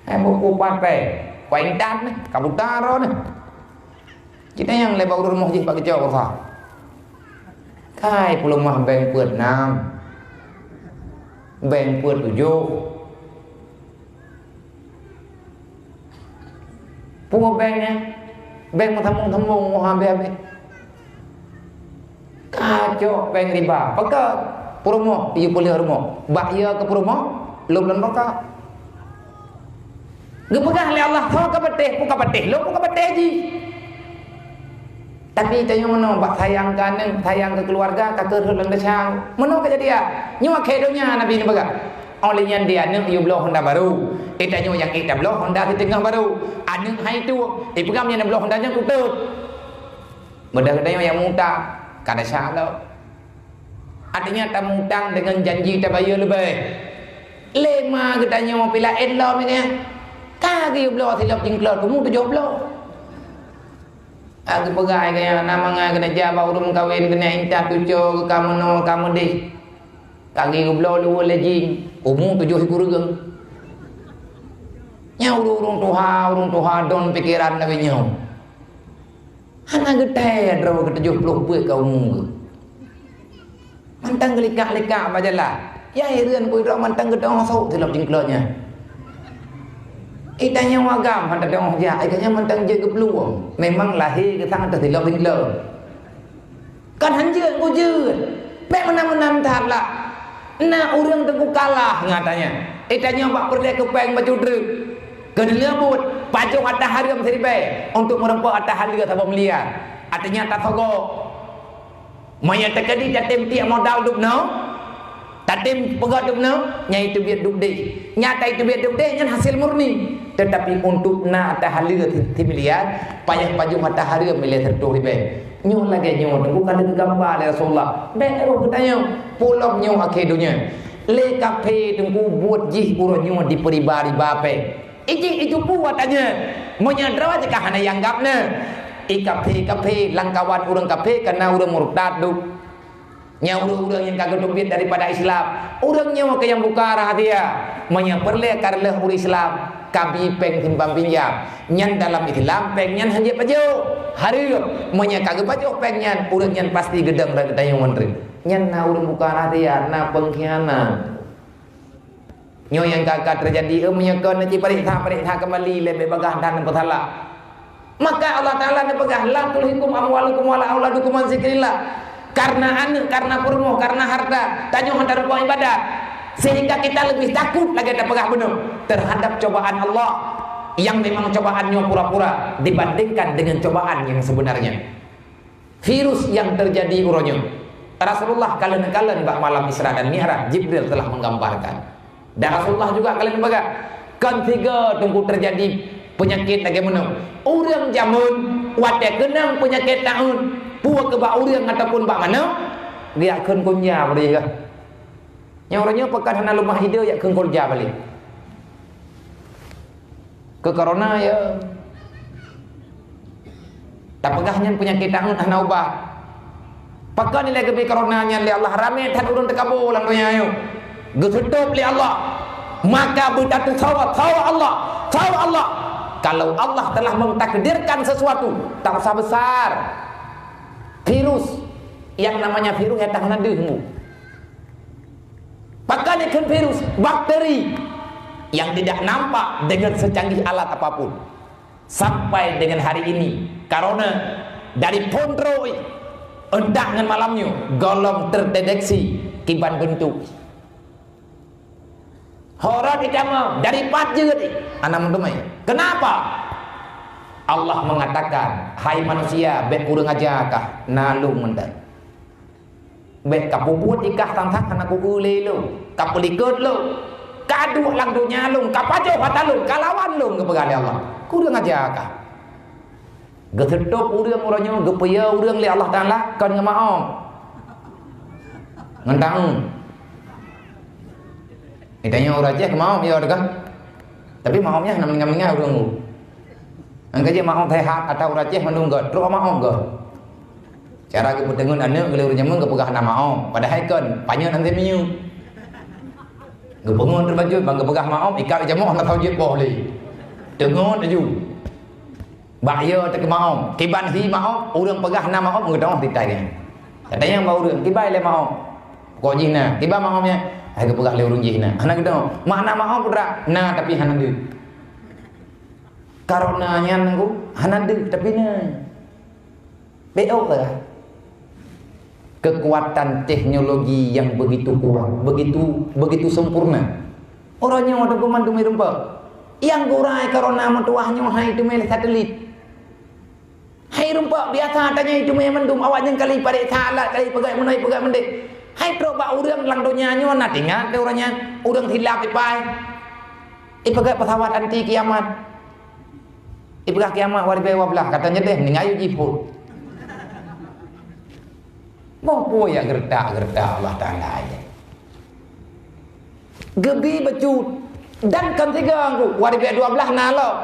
Hai buku pat péng. Kuintan neh, ka buta droeneuh. Cit nyang lé bak ureuëng rumoh jih bak geucok rasa. Kai peuleumah beng peuet nam. Beng peuet tujoh. Peue beng nyan? Beng meusambong-sambong, moh habéh-habéh. Ka cok beng riba. Pakon? Peurumoh, iyue peuleueh rumoh. Bak yue keu peurumoh, lom lam neuraka. Geupeugah lé Allah, "Ho ka patéh, peue ka patéh lôn, peue ka patéh jih." Tapi tanyoe meunoe bak sayang keu aneuk, sayang keu keuluwarga, ka keuh rhot lam desya. Meunoe keujadian. Nyoe akhé donya Nabi neupeugah. Óh lheueh nyan di aneuk yue bloe honda barô. Eh, tanyoe nyang ék tabloe honda siteungoh barô. Aneuk hai tueng, eh, peugah nyan bloe honda nyan kutôt. Mudah geutanyoe nyang mutang, ka desya lom. Artinya tamutang deungon janji tabayeue leubeh. Lé ma geutanyoe pih laén lom nyan. Ka geuyue bloe silop jingklo tumu tujoh bloe. Ka geupeugah keu nyan, na mangat keuneuk jak bak ureueng meukawen, keuneuk intat tuco, keu ka meunoe, ka meudeh. Ka geubloe luweue lé jih, umu tujoh sikureueng. Nyan ureueng-ureueng tuha, ureueng tuha don pikeran lagèe nyoe. Hana geuthèe droe keu tujoh ploh peuet ka umu geuh. Mantong geulikak-likak bak jalan. Ya, hireuen keu droe mantong geudong sôk silop jingklok nyan. Ih, tanyoe agam hana dong jak, ih, gobnyan mantong jeuet geuplueng. Memang lahé geusang ateueh silop jingklok. Kan hanjeuet keu jeuet. Bèk meunan-meunan that lah. Na ureueng teungku kalah ngon tanyoe. Ih, tanyoe bak peureulèe keupèng bacut treuk. Keuneulheueh buet, pajoh ata hareuem siribèe untuk meureumpok ata haleue saboh miliar. Artinya tasogok. Meunyoe teukeudi tatem tiek modal dubnoe, tatem peugöt dubnoe, nyan teubiet dubdeh. Nyata teubiet dubdeh nyan hasil murni. Tetapi untuk na ata haleue si-, similiar, payah pajoh ata hareuem milèe sireutôh ribèe. Nyoe lagèe nyoe teungku ka lheueh geugamba lé Rasulullah. Bèk roh geutanyoe, pulom nyoe akhé donya. Lé kafé teungku buet jih uroe nyoe diperiba-riba pèng. Ijih ijupu watanya, meunyoe droe jih ka hana ianggap na. I kafé-kafé, lamkawan ureueng kafé kana ureueng murtad duek. Nyan ureueng-ureueng nyang ka geuteubiet daripada Islam. Ureueng nyoe keuh nyang buka rahasia. Meunyoe peureulèe ka reuloh ureueng Islam, ka bi pèng simpan pinjam. Nyan dalam Islam pèng nyan hanjeuet pajoh. Hareuem, meunyoe ka geupajoh pèng nyan, ureueng nyan pasti geudong lam geutanyoe ngon reueng. Nyan na ureueng buka rahasia, na pengkhianat. Nyoe nyang ka-ka teujadi, eh, meunyoe kon neuci pareksa-pareksa keumbali lé, bèk bagaih that neupeusalah. Maka Allah Taala neupeugah, "La tulhikum amwalukum wala auladukum an zikrillah." Karena aneuk, karena peurumoh, karena harta, tanyoe hana tarumpok ibadat. Sehingga kita lebih takut lagèe tapeugah bunoe terhadap cobaan Allah yang memang cobaan nyoe pura-pura dibandingkan dengan cobaan yang sebenarnya. Virus nyang teujadi uroe nyoe. Rasulullah kalon-kalon bak malam Isra dan Mi'raj, Jibril telah menggambarkan. Dan Rasulullah juga kalon peugah, kon sigoe teungku teujadi peunyakét lagèe meunoe. Ureueng jameun watèe keunong peunyakét taun, peue keu bak ureueng ataupun bak manok, geujak kheun kulja bri geuh. Nyang uroe nyoe pakon hana leumah ide jak kheun kulja balek. Keu corona, ya. Tapeugah nyan peunyakét taun hana ubat. Pakon ilèe geubri corona nyan lé Allah, ramé that ureueng teukabô lam donya nyoe. Geuseutôb lé Allah. Maka beutatusawa, sawa Allah, sawa Allah. Kalau Allah telah mentakdirkan sesuatu, tak usah besar. Virus, yang namanya virus ya tak hana deuh mu. Pakon ikheun virus, bakteri yang tidak nampak dengan secanggih alat apapun. Sampai dengan hari ini, corona dari phôn trôi, euntak ngon malam nyoe, gohlom terdeteksi kiban beuntuk. Horot itamong, dari pat jeuet, hana meuteumé. Kenapa? Allah mengatakan, "Hai manusia, bèk kureueng aja kah, na lôn mantong." Bèk kapeubuet ikah sang-sang hana ku-eu lé lôn, kapeulikot lôn, kaduek lam donya lôn, kapajoh ata lôn, kalawan lôn, geupeugah lé Allah. Kureueng aja kah. Geuseutôb ureueng uroe nyoe, geupeuyo ureueng lé Allah Taala kon ngon maom. Ngon taun. Geutanyoe ureueng Aceh keu maom, yo teuka. Tapi maom nyan hana meuninggai-meuninggai ureueng. Angka jih maom sehat, ata ureueng Aceh mandum gèt, trok maom gèt. Cara geupeuteungeut aneuk lé ureueng jameun geupeugah na maom, padahai kon, panyöt han meunyu. Geupeungeut teubacut, ban geupeugah maom, ikab jameun hana tau jeuet boh lé. Teungeut laju. Bak yo teuka maom, kiban hi maom, ureueng peugah na maom, geudong titai nyan. Katanya bak ureueng, kiban lé maom. Kok jih na, kiban maom nyan, hai geupeugah lé ureueng jih na. Hana geudong. Makna maom putra, na tapi hana deuh. Corona nyan nangku hana deuh tapi na. Bèk ôk lah. Kekuatan teknologi yang begitu kuat, begitu, begitu sempurna. Uroe nyoe teungku mandum irumpok. Nyang geurai corona meutuwah nyoe hai teumé lé satelit. Hai rumpok biasa tanyoe teumé mandum awak nyan kali pareksa alat, kali peugah meunoe, peugah meudéh. Hai trok bak ureueng lam donya nyoe na teuingat lé ureueng nyan, ureueng silap ipai. Ipeugah pesawat anti kiamat. Ipeugah kiamat dua ribèe dua blah, kata nyan deh, meuninggai jih phôn. Boh peue nyang geuretak-geuretak Allah Taala nyan. Geubi bacut dan kon sigoe ku, dua ribèe dua blah na lom.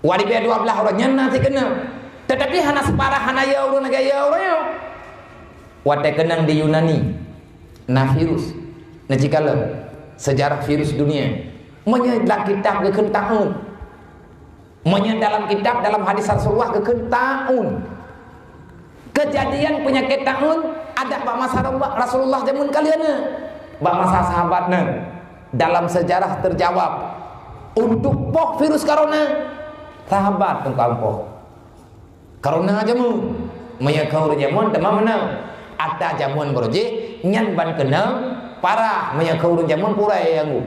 Dua ribèe dua blah uroe nyan na sikeunong. Tetapi hana separah, hana yo ureuëng lagée yo ureuëng nyoe. Watée keunong di Yunani, na virus, na jikalon seujarah virus dunia. Meunyoe lam kitab geukheun taun, meunyoe dalam kitab, dalam hadis Rasulullah geukheun taun. Kejadian penyakit taun ada bak masa Rasulullah, Rasulullah jameun kalian na. Bak masa sahabat na. Dalam sejarah terjawab, untuk poh virus corona, sahabat tukang poh. Corona jameun, meunyoe keu ureuëng jameun teuma meunan. Ata jameun baroe jih nyan ban keunong parah, meunyoe keu ureuëng jameun purai anggô.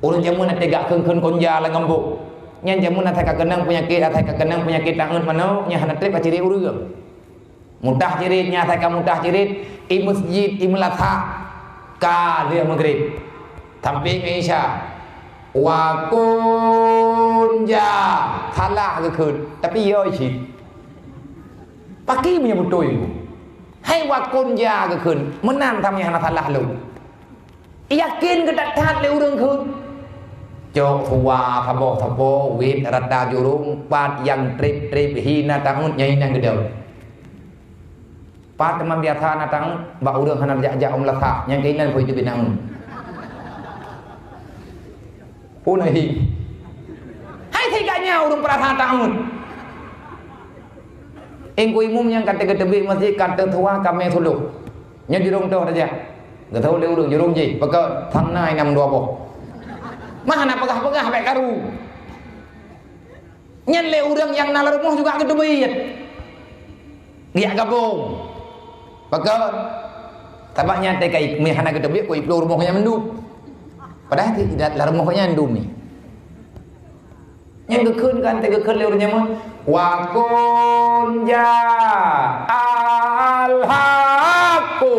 Ureuëng jameun até gak kheun-kheun konja lam gambok. Nyan jameun asai ka keunong peunyakét, asai ka keunong peunyakét taun manok, nyan hana treb ka cirit ureuëng. Mutah cirit, nyan asai ka mutah cirit, i meuseujid, i meulasak, ka lheueh meugrib. Sampai ngon Isya. Wa kun ja, salah geukheun, tapi yo cit. Paki meunyoe beutôi. Hai wa kun ja geukheun, meunan tam nyang hana salah lom. Yakin geutat-that lé ureuëng kheun. Cok huwa saboh sapo wit rata jurông pat nyang treb-treb hina tangut nyang inang geudong. Pat teuma biasa na tangut bak ureuëng hana jak-jak u meulasak nyang keuinan pun itu binangun. Pun hi. Hai siga nyan ureuëng peurasa tangut. Engku imum nyang ka teugeuteubiet masjid ka teutuha kamé sulôh. Nyoe jurông toh raja. Geutho lé ureuëng jurông jih, pakon thang na inong dua boh. Mah hana peugah-peugah bék karu. Nyan lé ureuëng nyang na lam rumoh juga geuteubiet. Geujak gabong. Pakon? Sabab nyan teuka meuhana geuteubiet keu iplueng rumoh nyan mandum. Padahai tidak lam rumoh nyan dum ni. Nyang geukheun kan teugeukheun lé ureuëng nyan meuh, "Wa kun ja al haqqu."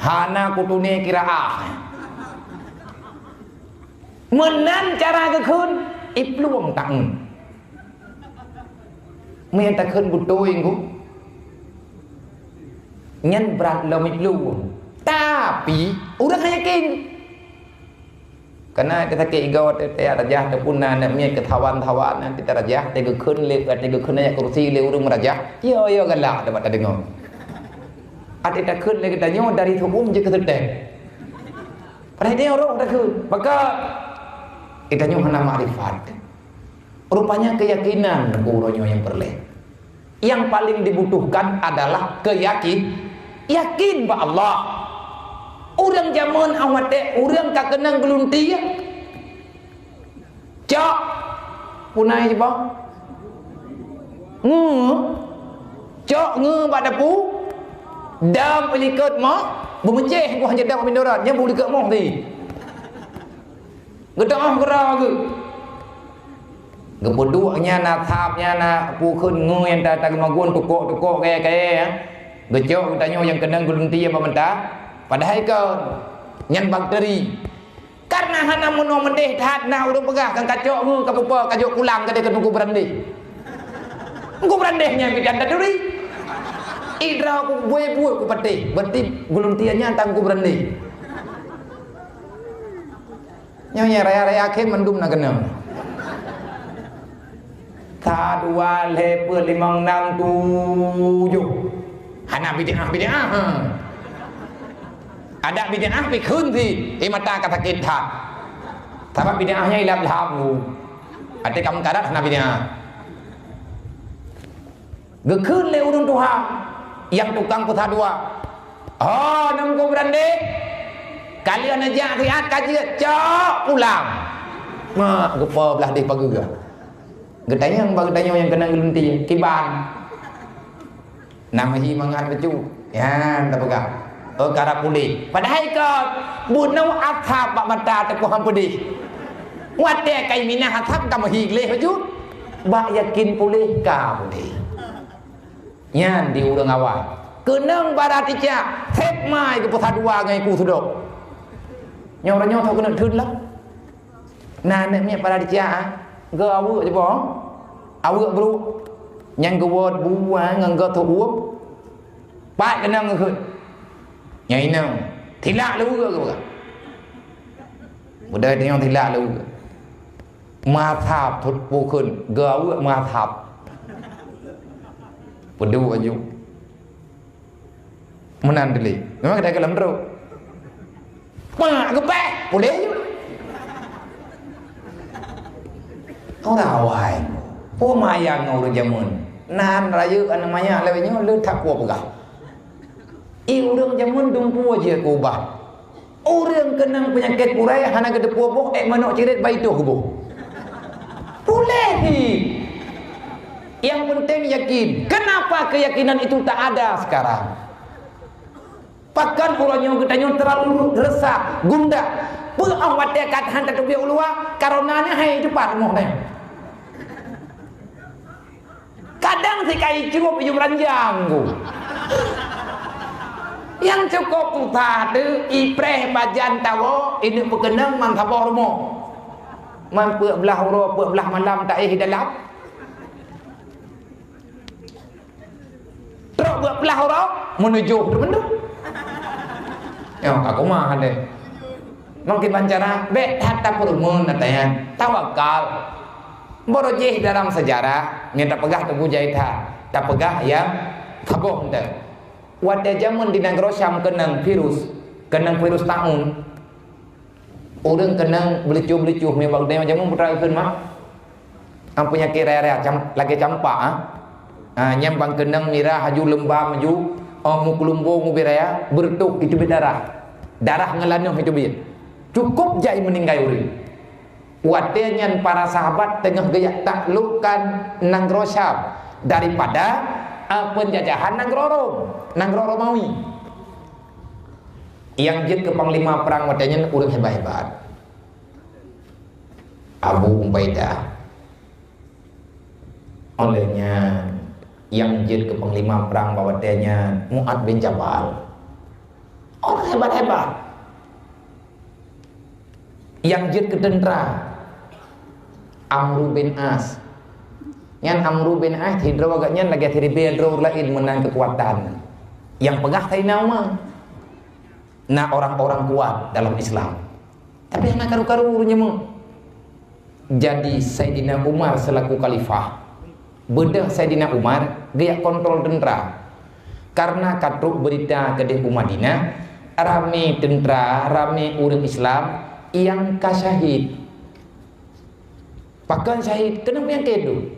Hana kutuné kiraah. Meunan cara geukheun, iplueng taun. Meunyoe takheun beutôi ngon, nyan brat lom iplueng. Tapi, ureuëng hana yakin. Kana sakét igoe teuh rajah teuh pun na aneuk miet keu thawan-thawan, nanti tarajah teugeukheun lé, teugeukheun ayat kursi lé ureuëng meurajah. Yo, yo galak dapat tadeungoe. Até takheun lé geutanyoe dari su'um jeuet keu seuteng. Padahai dia roh takheun. Maka geutanyoe hana makrifat. Rupanya keyakinan uroe nyoe nyang peureulée. Yang paling dibutuhkan adalah keyakin, yakin bak Allah. Ureuëng jameun awate ureuëng ka keunong geuluntie. Cok punai jiba. Nge. Cok nge bak dapu. Dam peulikot moh, beumeucéh buah jedang mindoran, nyan beulikot moh ti. Geudoh geura geuh. Geupeuduek nyan na thap nyan na pukheun ngu nyang ta-, tageumagun tukok-tukok kayée-kayée, ya. Geucok geutanyoe nyang keunong geuluntie bak mata, padahai kon nyan bakteri. Karena hana meunoe meudeh that na ureuëng peugah kan kacok ngu ka pupo kajok pulang ka deh keu teungku beurandeh. Teungku beurandeh nyan bidan taturi. Idra ku buet-buet ku patéh, berarti geuluntie nyan teungku beurandeh. Nyoe nyang raya-raya akhé mandum na keunong. Sa, dua, lhée, peuet, limong, nam, tujoh. Hana bid'ah-bid'ah, ha. Ada bid'ah pih kheun si, eh, mata ka sakét that. Sabab bid'ah nyan ilap-lap bu. Até ka mungkarat hana bid'ah. Geukheun lé ureuëng tuha nyang tukang peusadua, "Oh, Teungku Beurandeh, ka lheueh neujak siat ka jeuet, cok pulang." Mak geupo blah deh pageue. Geutanyong bak geutanyoe nyang keunong geuluntie, "Kiban?" "Nam hi mangat bacut." Nyan tapeugah, "Oh, karab puléh." Padahai kon bunoe asab bak mata teupoh han peudeh. Watée kai minah asab ka meuhi gleh bacut. Bak yakin puléh ka puléh. Nyan di ureuëng awai. Keunong bara ticak, seb mai geupeusadua ngon iku seudok. Nyoe uroe nyoe tho keuneuk theun lah. Na aneuk miet bara ticak, ah, geu aweuek jipo. Aweuek brok. Nyang geuwot buah ngon geu teuueb. Pat keunong geukheun. Nyan inong, tilak leuweue geupeugah. Beudai teungoh tilak leuweue. Meuasab thot pukheun, geu aweuek meuasab. Peuduek aju. Meunan teulik. Memang kadang-kadang trok. Mak geupéh, puléh aju. Orang awai. Peue maya ngon ureuëng jameun. Nan rayeuk aneuk manyak lawét nyoe le that peue peugah. I ureuëng jameun dumpeue jeuet keu ubah. Ureuëng keunong peunyakét purai hana geuteupeue boh ék manok cirét bak itôh geuboh. Puléh hi. Yang penting yakin. Kenapa keyakinan itu tak ada sekarang? Pakon uroe nyoe geutanyoe terlalu resah, gundah. Peue óh watée ka hana tateubiet u luwa, karena nyan hai teupat rumoh nyan. Kadang sikai cukup iju ranjang ku. Nyang cukop susah teuh, ipreh pajan tawoe, ineuk peukeunong man saboh rumoh. Man peuet blaih uroe, peuet blaih malam taéh dalam. Trok peuet blaih uroe, meunujôh teuh mandum. Nyoe ka kumaha deh. Mungkin bancara, bék that tapeurumeun ata nyan. Tawakal. Baroe jih dalam sejarah, nyang tapeugah teupeu jai that, tapeugah nyang saboh teuh. Watée jameun di nanggroe Syam keunong virus, keunong virus taun, ureuëng keunong beulicuh-beulicuh, memang jameun putra kheun mah. Am peunyakét raya-raya, cam-, lagée campak, ah. Ah, nyang ban keunong mirah, haju leumbam, haju, oh, meukeulumbong ubit raya, beureutoh, itu bit darah. Darah ngon lanoh itu bit. Cukup jai meuninggai ureuëng. Watée nyan para sahabat teungoh geujak taklukkan nanggroe Syam daripada, eh, peunjajahan nanggroe Rom, nanggroe Romawi. Nyang jeuet keu panglima prang watée nyan ureuëng hebat-hebat. Abu Ubaidah. Óh lheueh nyan, nyang jeuet keu panglima prang bak watée nyan, Mu'adz bin Jabal. Ureuëng hebat-hebat. Nyang jeuet keu teuntra, Amru bin As. Nyan Amru bin As, sidroe gobnyan lagée siribée droe laén meunan keukuatan. Nyang peugah Saidina Umar. Na orang-orang kuat dalam Islam. Tapi hana karu-karu ureuëng nyoe. Jadi, Saidina Umar selaku khalifah, beudôh Saidina Umar geujak kontrol teuntra. Karena ka trok beurita keudeh u Madinah, ramé teuntra, ramé ureuëng Islam nyang ka syahid. Pakon syahid? Keunong peunyakét tu.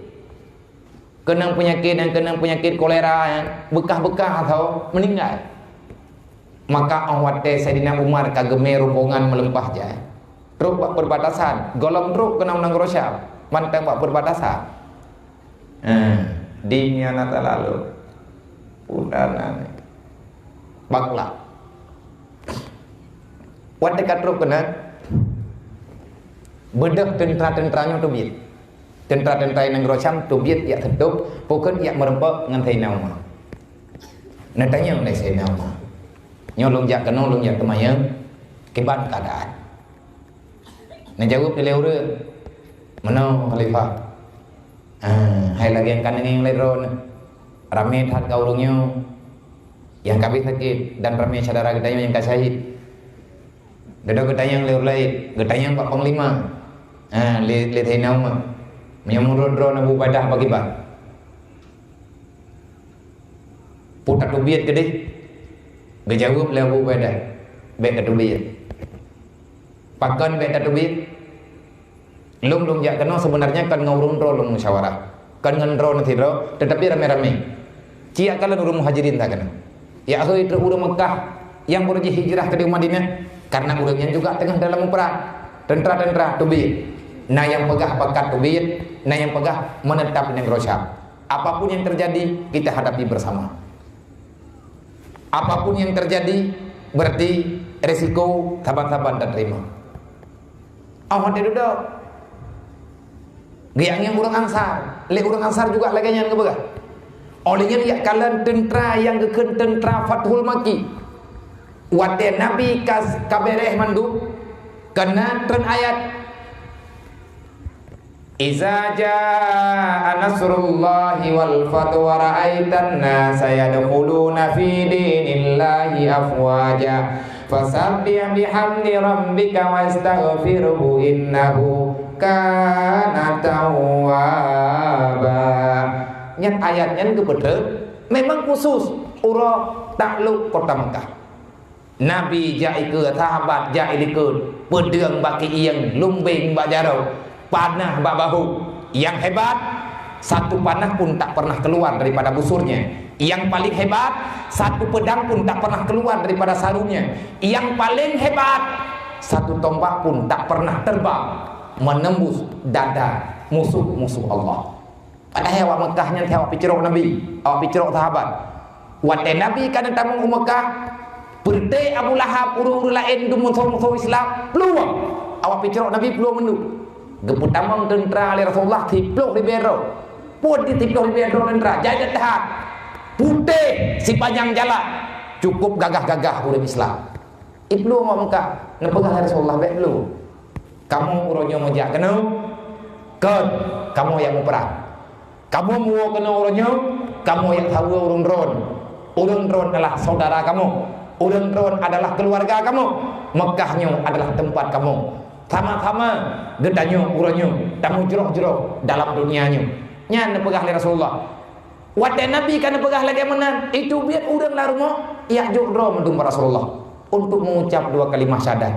Keunong peunyakét nyang keunong peunyakét kolera nyang beukah-beukah atau meuninggai. Maka óh watée Saidina Umar ka geumé rombongan meulimpah jai, trok bak peubatasan, gohlom trok keunan u nanggroe Syam, mantong bak peubatasan. Eh, di nyan ata lalu. Udah nani. Bakla. Watée ka trok keunan, beudôh teuntra-teuntra nyoe teubiet. Teuntra-teuntra nanggroe Syam teubiet jak seutôb, pakon jak meurumpok ngon Saidina Umar. Neutanyong lé Saidina Umar, "Nyoe lôn jak keunoe, lôn jak teumanyong, kiban keuadaan?" Neujaweueb lé ureuëng, "Meunoe, Khalifah. Ah, hai lagée nyang ka neungieng lé droeneuh, ramé that ka ureuëng nyoe nyang ka abéh sakét dan ramé syedara geutanyoe nyang ka syahid." Dudoe geutanyong lé ureuëng laén, geutanyong bak panglima. Ha, lé, lé Saidina Umar. Meunyoe meunurot droeneuh Abu Ubaidah pakriban? Peue tateubiet keudeh? Geujaweueb lé Abu Ubaidah, "Bék tateubiet." Pakon bék tateubiet? Lôn, lôn jak keunoe seubeunarnya kon ngon ureuëng droe lôn musyawarah. Kon ngon droeneuh sidroe, teutapi ramé-ramé. Ci jak kalon ureuëng Muhajirin that keunoe. Jak hôi trok ureuëng Meukah nyang baru jih hijrah keudeh Madinah, karena ureuëng nyan juga teungoh dalam muprang. Teuntra-teuntra teubiet. Na nyang peugah pakat teubiet, na nyang peugah meunetap di nanggroe Syam. Apapun yang terjadi, kita hadapi bersama. Apapun yang terjadi, berarti resiko saban-saban taterima. Awak dudoe. Geujak ngieng ureuëng Ansar. Lé ureuëng Ansar juga lagée nyan geupeugah. Óh lheueh nyan jak kalon teuntra nyang geukheun teuntra Fathul Makki. Watée Nabi ka, ka béréh mandum, keunan treun ayat, "Iza jaa nasrullahi wal fath wa ra'aitan nasa yadkhuluna fi dinillahi afwaja, fasabbih bihamdi rabbika wastaghfirhu innahu kana tawwaba." Nyan ayat nyan geupeutreun Memang khusus uroe taklok kota Mekah. Nabi jak ikeue, sahabat jak ilikot, peudeueng bak keuieng, lumbeng bak jaroe, panah bak bahu. Yang hebat, satu panah pun tak pernah keluar daripada busurnya. Yang paling hebat, satu pedang pun tak pernah keluar daripada sarungnya. Yang paling hebat, satu tombak pun tak pernah terbang menembus dada musuh-musuh Allah. Padahai awak Mekah nyan awak picrok Nabi, awak picrok sahabat. Watée Nabi ka neutamong u Mekah, peureute Abu Lahab, ureuëng-ureuëng laén dum musoh-musoh Islam, plueng. Awak picrok Nabi plueng mandum. Geupeutamong teuntra lé Rasulullah siplôh ribée droe. Peue di siplôh ribée droe teuntra, jai that. Putéh sipanjang jalan, cukup gagah-gagah ureuëng Islam. Iplueng awak Mekah, neupeugah lé Rasulullah, "Bék plueng. Kamoe uroe nyoe meujak keunoe, kon kamoe nyang muprang. Kamoe muwoe keunoe uroe nyoe, kamoe nyang saweue ureuëng droen. Ureuëng droen adalah saudara kamoe. Ureuëng droen adalah keuluwarga kamoe. Mekah nyoe adalah teumpat kamoe. Sama-sama geutanyoe uroe nyoe tamujroh-jroh dalam dunia nyoe." Nyan neupeugah lé Rasulullah. Watée Nabi ka neupeugah lagée meunan, itu biet ureuëng lam rumoh jak jok droe mandum bak Rasulullah untuk mengucap dua kalimah syahadat.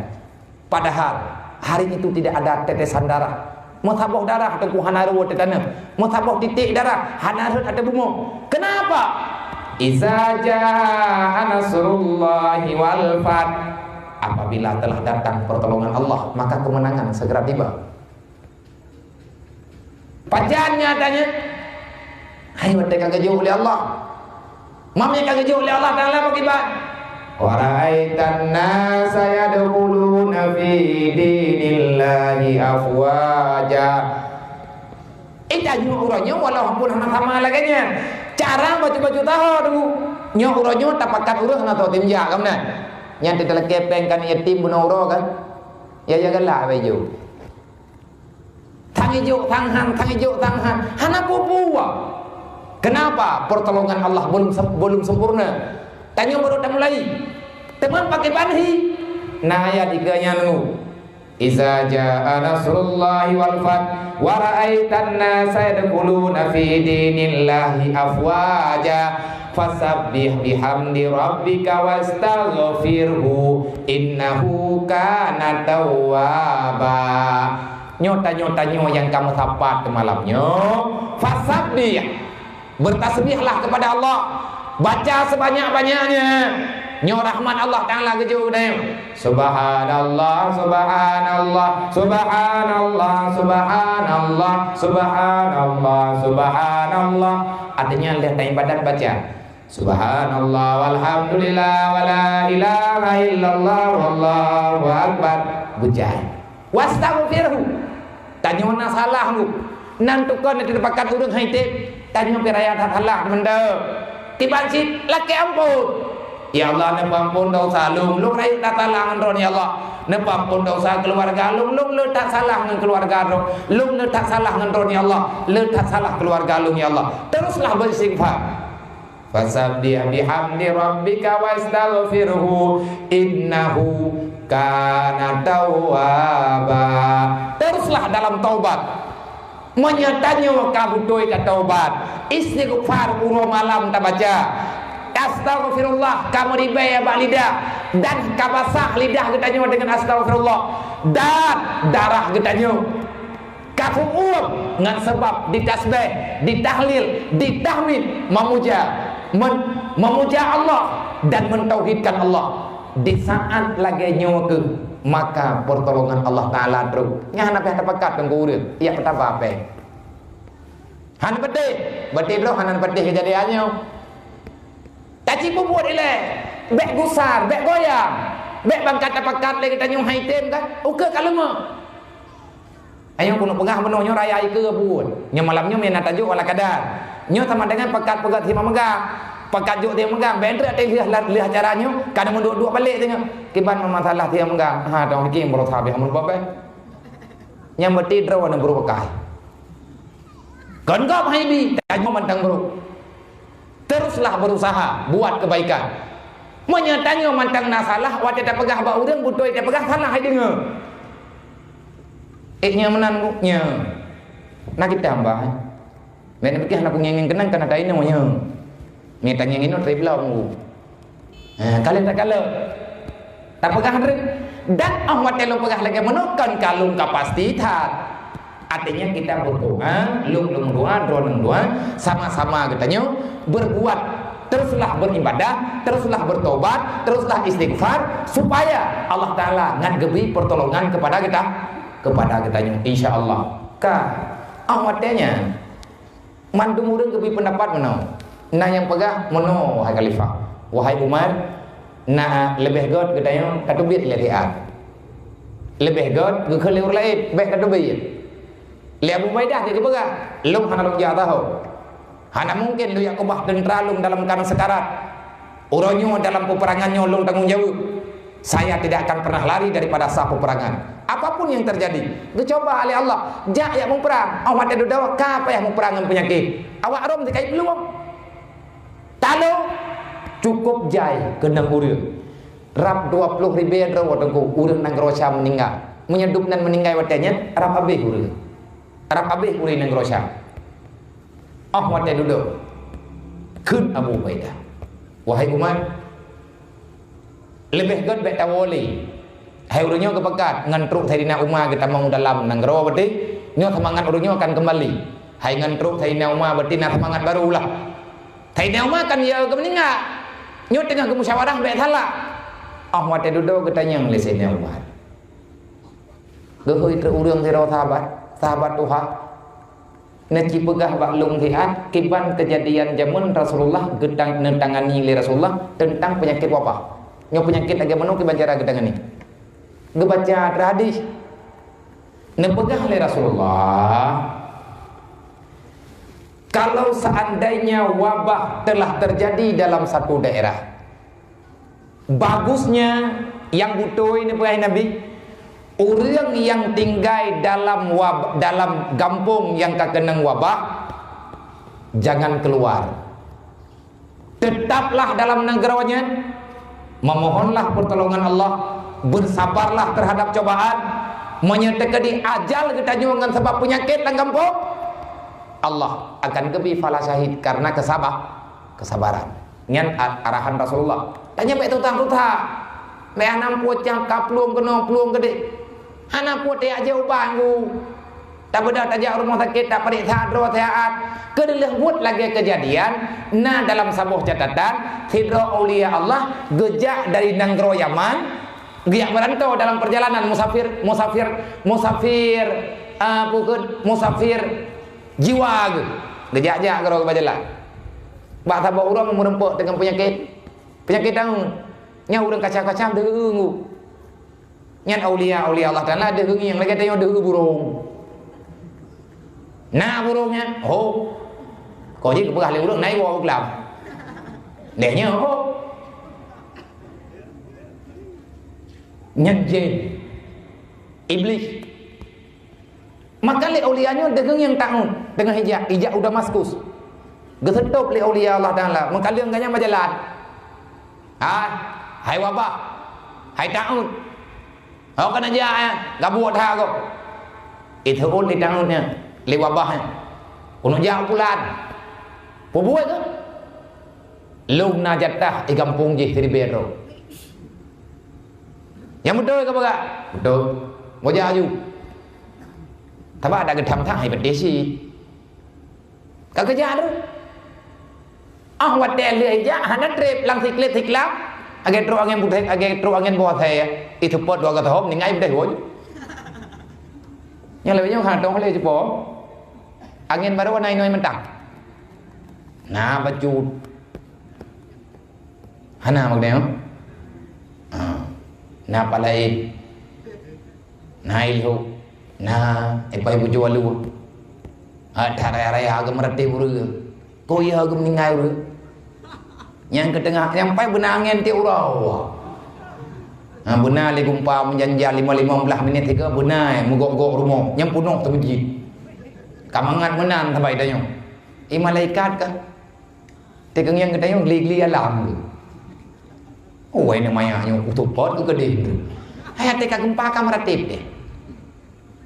Padahal hari itu tidak ada tetesan darah. Meusaboh darah teungku hana reuwoe teuh taneum. Meusaboh titek darah hana rhot ateueh bumoe. Kenapa? "Iza jaa nasrullahi wal fath." Apabila telah datang pertolongan Allah, maka kemenangan segera tiba. Pajan nyatanya, hai watée ka geujok lé Allah. Mami ka geujok lé Allah Taala bak iban. "Wa ra'aitan nasa yadkhuluna fi dinillahi afwaja." Ita nyoe uroe nyoe walaupun hana sama lagée nyan. Cara bacut-bacut taho tu. Nyoe uroe nyoe tapakat ureuëng hana tho tim jak ka meunan. Nyan teutalakée péng kan yatim bunoe uroe kan. Ya, ya galak baju. Tang ijok tang han, tang ijok tang han. Hana peue-peue. Kenapa? Pertolongan Allah belum sem-, belum sempurna. Tanyoe baru tamulai. Teuma pakai banhi. Nah, ayat tiga nyan nunggu. "Iza jaa nasrullahi wal fath, wa ra'aitan nasa yadkhuluna fi dinillahi afwaja, fasabbih bihamdi rabbika wastaghfirhu, innahu kana tawwaba." Nyoe tanyoe-tanyoe nyang ka meusapat malam nyoe, fasabbih, bertasbihlah kepada Allah, baca sebanyak-banyaknya. Nyoe rahmat Allah Taala geujok geutanyoe. Subhanallah, subhanallah, subhanallah, subhanallah, subhanallah, subhanallah. Artinya, lheueh taibadat baca, "Subhanallah, walhamdulillah, wala ilaha illallah, wallahu akbar." Bujai. "Wastaghfirhu." Tanyoe na salah lu. Nan tukon na teupakat ureuëng hai teb. Tanyoe pih raya that salah mantong. Kiban cit lakée amphon. "Ya Allah, neupeuamphon desya lôn, lôn rayeuk that salah ngon droe, ya Allah. Neupeuamphon desya keuluwarga lôn, lôn le that salah ngon keuluwarga droe. Lôn le that salah ngon droe, ya Allah. Le that salah keuluwarga lôn, ya Allah." Teruslah beristighfar. "Fasabbih bihamdi rabbika wastaghfirhu, innahu kana tawwaba." Teruslah dalam taubat. Meunyoe tanyoe ka beutôi tataubat, istighfar uroe malam tabaca, astaghfirullah ka meuribée bak lidah dan ka basah lidah geutanyoe deungon astaghfirullah dan darah geutanyoe ka feuuem ngon sabab ditasbih, ditahlil, ditahmid, meumuja, men-, meumuja Allah dan mentauhidkan Allah. Di saat lagée nyoe keuh, maka pertolongan Allah Taala trok. Nyan hana payah tapakat keu ureuëng, ya peutaba péng. Hana peudeh, berarti droe hana peudeh keujadian nyoe. Taci peubuet ilée, bék gusar, bék goyang, bék bangkat tapakat lé geutanyoe hai teb kan, ukeue ka leumoh. Ayo keuneuk peugah bunoe nyoe raya ikeue buet. Nyoe malam nyoe meunan tajok wala kadar. Nyoe sama dengan pakat peugah si megang. Pakat jok si megang. Bék treuk lheueh, lheueh acara nyoe, ka na meuduek-duek balek si nyoe. Kiban masalah si megang. Ha, tong bikin berusaha bih amun babeh. Nyang berarti droe na guru bekai. Kon gob hai bi, tanyoe mantong guru. Teruslah berusaha buat kebaikan. Meunyoe tanyoe mantong na salah, watée tapeugah bak ureuëng beutôi tapeugah salah hai deungoe. Eh, nyoe meunan, Bu, nyoe. Na kita hamba, eh. Lain pike hana peungieng-ngieng keunong kana tainoe nyoe. Meunyo tangieng inong trép lom. Ha, ka lheueh takalon. Tapeugah treuk. Dan 'oh watèe lôn peugah lagèe meunoe kon ka lôn ka pasti that. Artinya kita berdoa, lôn, lôn doa, droeneuh doa, sama-sama geutanyoe berbuat. Teruslah beribadah, teruslah bertobat, teruslah istighfar, supaya Allah Taala ngat geubri pertolongan kepada kita, kepada geutanyoe, insya Allah. Ka, 'oh watèe nyan, mandum ureueng geubri peundapat meunoe. Na nyang peugah meunoe, wahai Khalifah, wahai Umar, na leubeh göt geutanyoe tateubiet lé siat. Leubeh göt geukheun lé ureueng laén, bèk tateubiet. Lé Abu Ubaidah jih geupeugah, "Lôn hana lôn jak sahoe. Hana mungken lôn jak keubah teuntra lôn dalam keuadaan sekarat. Uroe nyoe dalam peperangan nyoe lôn tanggong jaweueb. Saya tidak akan pernah lari daripada saf peperangan. Apapun yang terjadi." Geucuba lé Allah, jak, jak muprang. 'Oh watèe dudoe, ka payah muprang ngon peunyakét. Awak Rom sikai peulueng. Talo, cukup jai keunong ureueng. Rab dua ploh ribèe droe Teungku, ureueng nanggroe Syam meuninggai. Meunyoe dum nan meuninggai watèe nyan, rab abéh ureueng. Rab abéh ureueng nanggroe Syam. 'Oh watèe dudoe, kheun Abu Ubaidah, "Wahai Umar, leubeh göt bèk tawoe lé. Hai ureueng nyoe geupeugah ngon trok Saidina Umar geutamong dalam nanggroe, berarti nyoe seumangat ureueng nyoe akan keumbali. Hai ngon trok Saidina Umar, berarti na seumangat barô lah. Saidina Umar kan ya geumeuninggai. Nyoe teungoh geumusyawarah bèk salah." 'Oh watèe dudoe geutanyong lé Saidina Umar, "Geuhôi treuk ureueng sidroe sahabat, sahabat tuha, neucipeugah bak lôn siat kiban keujadian jameun Rasulullah geutang-, neutangani lé Rasulullah teuntang peunyakét wabah. Nyoe peunyakét lagèe meunoe kiban cara geutangani." Geubaca hadis. Neupeugah lé Rasulullah, "Kalau seandainya wabah telah terjadi dalam satu daerah, bagusnya, nyang beutôi," neupeugah Nabi, "ureueng nyang tinggai dalam wab-, dalam gampông nyang ka keunong wabah, jangan keluar. Tetaplah dalam nanggroe nyan, memohonlah pertolongan Allah, bersabarlah terhadap cobaan. Meunyoe teukeudi ajal geutanyoe ngon sabab peunyakét lam gampông, Allah akan geubri pahala syahid karena keusaba-, keusabaran." Nyan a-, arahan Rasulullah. Tanyoe bèk tutang-tutang. Bèk hana peue cang ka plueng keunoe, plueng keudéh. Hana peue tajak ubat ngu. Tabeudôh tajak rumoh sakét, tapareksa droe seuhat. Keu dilèe buet lagèe keujadian, na dalam saboh catatan, sidroe aulia Allah geujak dari nanggroe Yaman, geujak meuranto dalam perjalanan musafir, musafir, musafir, ah, peue kheun, musafir jiwa geuh. Geujak-jak keudroe bak jalan. Bak saboh uroe meureumpok deungon peunyakét. Peunyakét taun. Nyan ureueng kacam-kacam deuh ngu. Nyan aulia-aulia Allah Taala deuh ngieng lagèe tanyoe deuh burông. Na burông nyan, ho. Ko jih geupeugah lé ureueng na iwoe u glam. Deh nyoe, ho. Nyan jén. Iblih. Maka lé aulia nyoe deuh ngieng taun, teungoh ijak, ijak u Damaskus. Geuseutôb lé aulia Allah Taala, meukaleueng gobnyan meujalan. Hai, hai wabah, hai taun. Ho keuneuk jak, eh, gabuek that gob. Iteuôt lé taun nyan, lé wabah nyan. Keuneuk jak u pulan. Peubuet keuh? Lôn na jatah i gampông jih siribèe droe. Nyang beutôi ka peugah? Beutôi. MeuJak aju. Sabab adak geutham that hai peudeh cit. Ka geujak droe. Ah, watèe lheueh jak hana trép lam siklet siklam. Lagèe trok angén budeh, lagèe trok angén boh asèe. Ih, seupôt dua gata hom, ningai budeh woe. Nyang lewat nyoe hana tong lé ceupôt. Angén barô na inong mantong. Na bacut. Hana makna nyoe? Ha. Na palaén. Na ilhok. Na ipai bucu walu. Ha, that raya-raya geumeureuteb ureueng. Ko iya geumeuninggai ureueng? Nyang keuteungoh, nyang pai beuna angén tiep uroe. Ha, beuna lé gumpa meujan-jan lima, lima belas minit sigoe beuna, eh, meugok-gok rumoh. Nyang peunoh teuh meuseujid. Ka mangat meunan sabai tanyoe. Eh, malaikat kah? Teukeungieng geutanyoe geli-geli alam tu. Oh, wai neu maya nyoe kutu pot keu keudeh tu. Hai até ka geumpa ka meuratéb deh.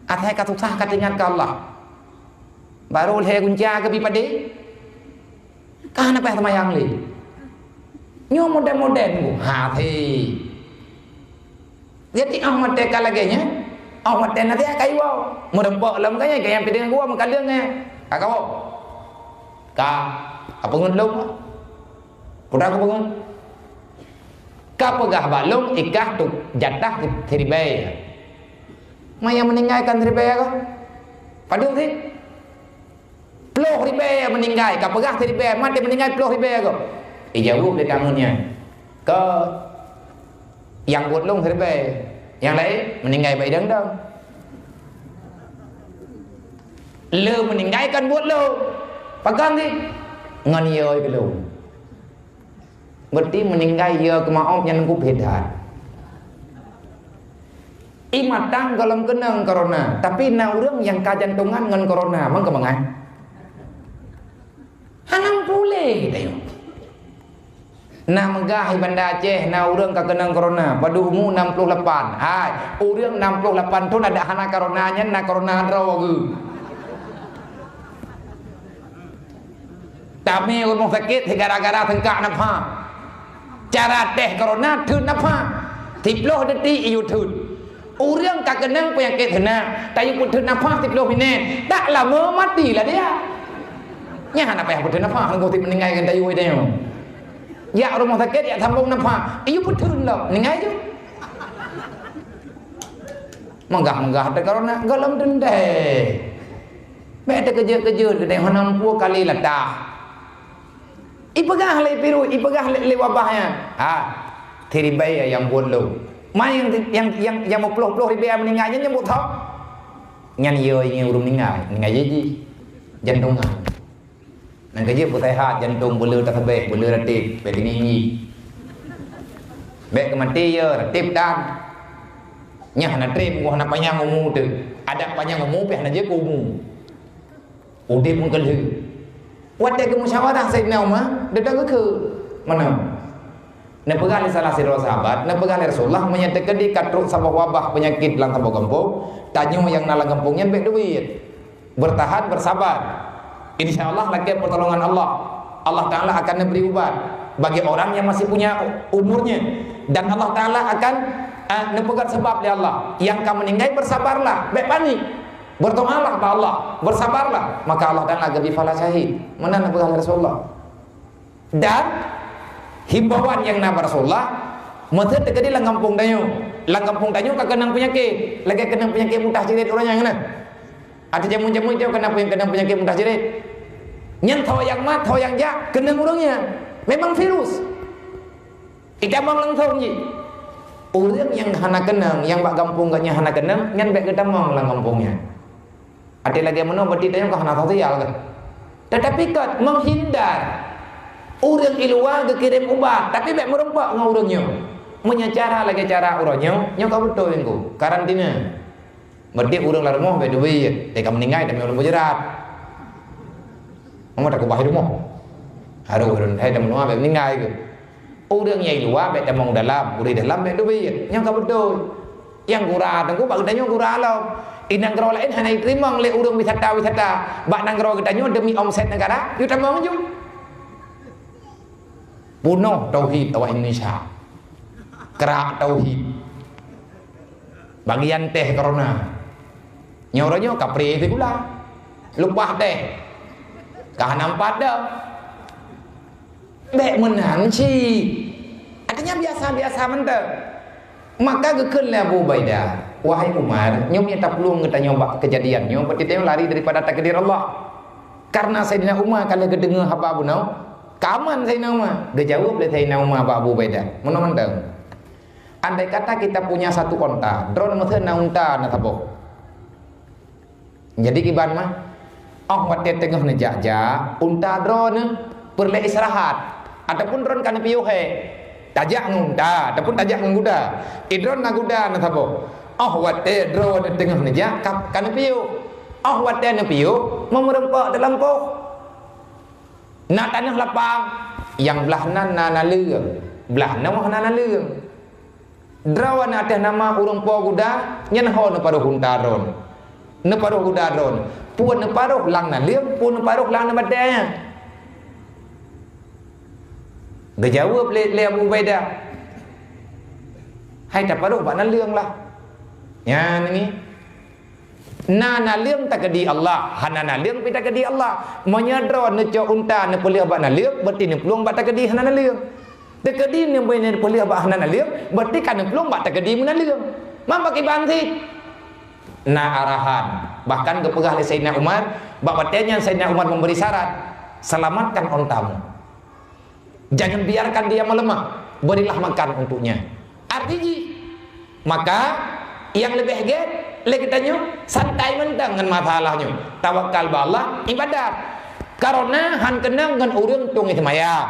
Asai ka susah ka teuingat keu Allah. Barô lhèe gunca geubi padé. Ka hana payah seumayang lé. Nyoe modern-modern ku. Ha, thé. Jadi, oh, watèe ka lagèe nyan, oh, watèe na siat ka iwoe. Meureumpok lom ka nyan, ka nyang pideng gua meukaleueng nyan. Ka kawoe. Ka, ka peungeut lom. Peue ka peungeut? Ka peugah bak lôn ikah tu jatah siribèe. Ma nyang meuninggai kan siribèe ka? Padum sih? Ploh ribèe meuninggai, ka peugah siribèe, maté meuninggai ploh ribèe gob. Ijaweueb lé tamu nyan, "Ka nyang buet lôn siribèe, nyang laén meuninggai bak idong-dong." Le meuninggai kan buet lôn. Pakon sih? Ngon yö keu lôn. Berarti meuninggai yö keu maob nyan leungkub that. Ié mantong gohlom keunong corona, tapi na ureuëng nyang ka jantongan ngon corona, meukeumeu'ah. Hana puléh tayue. Na meugah di Banda Aceh, na ureuëng ka keunong corona, padub umu enam puluh lapan. Hai, ureuëng enam puluh lapan thon adak hana corona nyan, na corona droe geuh. Tamé rumoh sakét gara-gara seungkak nafah. Cara teh corona theun nafah. Siploh detik iyue theun. Ureuëng ka keunong peunyakét seunang, tayue peutheun nafah siploh minét, tak lama mati lah dia. Nyan hana payah peutheun nafah, nunggu sit meuninggai ngon tayue tanyoe. Jak rumoh sakét, jak sambong nafah, iyue peutheun lom, ninggai ju. Meugah-meugah teuh corona, gohlom teuntèe. Bèk teukeujot-keujot geutanyoe hana muphom kali latah. Ipeugah lé virus, ipeugah lé, lé wabah nyan. Ha, siribèe nyang buet lôn. Ma nyang, nyang, nyang, nyang meuploh-ploh ribèe meuninggai nyan nyang buet thok. Nyan yö nyang ureuëng meuninggai, meuninggai jih-jih. Jantongan. Nyan ka jeuet peusehat jantong, beuleu tasabeh, beuleu ratéb, bèk tinggi-tinggi. Bèk keumaté yö, ratéb tan. Nyan hana trép, hana panyang umu teuh. Adak panyang umu pih hana jeuet keu umu. Udép ngon keuneuk. Watèe geumusyawarah Saidina Umar, datang keu meunan. Neupeugah lé salah sidroe sahabat, neupeugah lé Rasulullah, meunyoe teukeudi ka trok saboh wabah peunyakét lam saboh gampông, tanyoe nyang na lam gampông nyan bèk duek. Bertahan, bersabar. Insya Allah lakèe pertolongan Allah. Allah Ta'ala akan neubri ubat bagi orang yang masih punya umurnya. Dan Allah Ta'ala akan, eh, neupeugöt sabab lé Allah. Nyang ka meuninggai, bersabarlah, bèk panik. Berdoalah bak Allah, bersabarlah, maka Allah Ta'ala geubri pahala syahid. Meunan neupeugah lé Rasulullah. Dan himbauan nyang na bak Rasulullah, meusé teukeudi lam gampông tanyoe. Lam gampông tanyoe ka keunong peunyakét, lagèe keunong peunyakét mutah ciret ureueng nyan na. Ateueh jameun-jameun tanyoe keunong peunyakét, keunong peunyakét mutah ciret. Nyan tho nyang mat, tho nyang jak, keunong ureueng nyan. Memang virus. Itamong langsong jih. Ureueng nyang hana keunong, nyang bak gampông geuh nyan hana keunong, nyan bèk geutamong lam gampông nyan. Até lagèe meunoe, berarti tanyoe ka hana sosial kan? Tetapi kan menghindar. Ureueng i luwa geukirém ubat, tapi bèk meureumpok ngon ureueng nyoe. Meunyoe cara lagèe cara uroe nyoe, nyoe ka beutôi Teungku, karantina. Berarti ureueng lam rumoh bèk teubiet, teuka meuninggai tamong lam bujeurat. Mama takubah di rumoh. Harôh ureueng hai tamong bèk meuninggai keuh. Ureueng nyang i luwa bèk tamong dalam, ureueng dalam bèk teubiet. Nyoe ka beutôi. Nyang gura Teungku, bak geutanyoe gura lom. Di nanggroe laén hana jiteurimong lé ureueng wisata-wisata. Bak nanggroe geutanyoe demi omset negara, yue tamong ju. Bunoh tauhid awak Indonesia. Krak tauhid. Bagian teh corona. Nyoe uroe nyoe ka pré sikula. Leupah teh. Ka hana meupat dah. Bèk meunan cit. Artinya biasa-biasa mantong. Maka geukheun lé Abu Ubaidah, "Wahai Umar, nyoe meunyoe taplueng geutanyoe bak keujadian nyoe, berarti tanyoe lari daripada takdir Allah." Karena Saidina Umar ka lheueh geudeungoe haba bunoe, ka aman Saidina Umar. Geujaweueb lé Saidina Umar bak Abu Ubaidah, "Meunoe mantong. Andai kata kita punya satu onta, droeneuh meusé na unta na saboh." Jadi kiban mah, óh watèe teungoh neujak-jak, unta droeneuh peureulèe istirahat, ataupun droeneuh ka neupiôh hèk, tajak ngon unta ataupun tajak ngon guda. Di droeneuh na guda na saboh. Óh watèe droeneuh teungoh neujak ka, ka neupiôh. Óh watèe neupiôh, meumeureumpok teuh lam poh. Na tanoh lapang, nyang blah nan na naleueng, blah noe na naleueng. Droeneuh ateueh nama ureueng po guda, nyan ho neuparoh unta droeneuh. Neuparoh guda droeneuh. Peue neuparoh lam naleueng, peue neuparoh lam batèe. Geujaweueb lé, lé Abu Ubaidah, "Hai taparoh bak naleueng lah." Nyan ni, na naleueng takeudi Allah, hana naleueng pih takeudi Allah. Meunyoe droe neucok unta neupeuleueh bak naleueng, berarti neuplueng bak takeudi hana naleueng. Takeudi neupeu-, neupeuleueh bak hana naleueng, berarti ka neuplueng bak takeudi meunaleueng. Man bak kiban cit. Na arahan. Bahkan geupeugah lé Saidina Umar, bak watée nyan Saidina Umar memberi syarat, "Selamatkan ontamu. Jangan biarkan dia melemah. Berilah makan untuknya." Arti jih, maka nyang leubeh gét lé geutanyoe santai mantong ngon masalah nyoe. Tawakal bak Allah, ibadat. Karena han keunong ngon ureuëng tueng seumayang.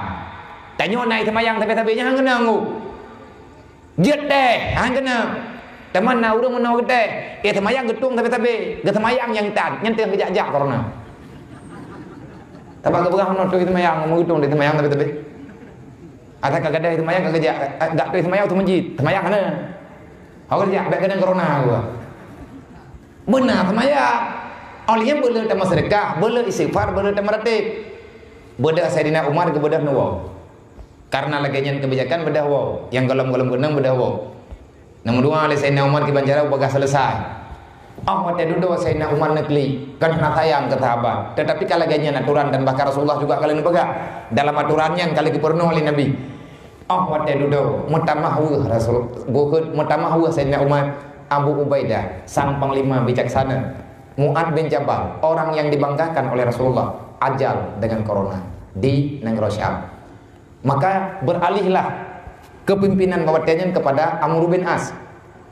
Tanyoe na seumayang sabe-sabe nyan han keunong. Jeuet teh, han keunong. Teuma na ureuëng meunoe geuteh, eh, seumayang geutueng sabe-sabe, geuseumayang nyang tan, nyan teuh geujak-jak corona. Taba geupeugah meunoe tueng seumayang, meutueng di seumayang sabe-sabe. Ata ka gadai seumayang ka geujak, eh, dak tueng seumayang tu masjid, seumayang hana. Awak geujak, bèk keunong corona gua. Beuna seumayang. Awak nyan beu le tameusedekah, beu le istighfar, beu le tameuratib. Beudôh Saidina Umar geubeudôh neuwoe. Karena lagée nyan keubijakan beudôh woe, nyang gohlom-gohlom keunong beudôh woe. Nomor dua, lé Saidina Umar kiban cara bagah selesai. Oh watée dudoe Saidina Umar neuklik, kon hana sayang keu sahabat. Tetapi ka lagée nyan aturan dan bahkan Rasulullah juga ka lheueh neupeugah. Dalam aturan nyan ka lheueh geupeurunoe lé Nabi. Oh watée dudoe meutamah weueh Rasul, buheuet meutamah weueh Saidina Umar, Abu Ubaidah, sang panglima bijaksana, Mu'ad bin Jabal, orang yang dibanggakan oleh Rasulullah, ajal dengan corona di nanggroe Syam. Maka beralihlah kepimpinan bak watée nyan kepada Amr bin As.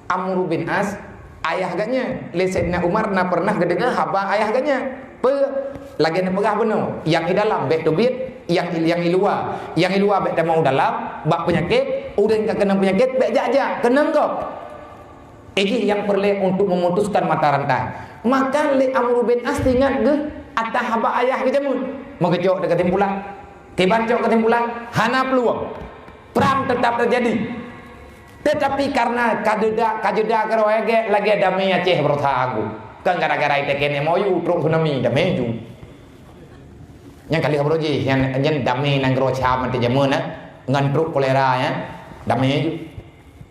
Amr bin As, ayah geuh nyan, lé Saidina Umar na pernah geudeungoe haba ayah geuh nyan. Peue? Lagée neupeugah bunoe, nyang i dalam bék teubiet, nyang i, nyang i luwa, nyang i luwa bék tamong u dalam, bak peunyakét, ureuëng ka keunong peunyakét bék jak-jak, keunong gob. Ijih nyang peureulée untuk memutuskan mata rantai. Maka lé Amr bin As teuingat geuh ata haba ayah geuh jameun. Meugeucok di keusimpulan. Kiban cok keusimpulan, hana peuluang. Prang teutap teujadi. Teutapi kareuna ka jeuda, ka jeuda keudroe gét lagée damé Aceh beureusaha geuh. Kon gara-gara iteken M O U trok tsunami damé ju. Nyang ka lheueh baroe jih, nyan, nyan damé nanggroe Syam ateueh jameun na, ngon trok kolera nyan, damé ju.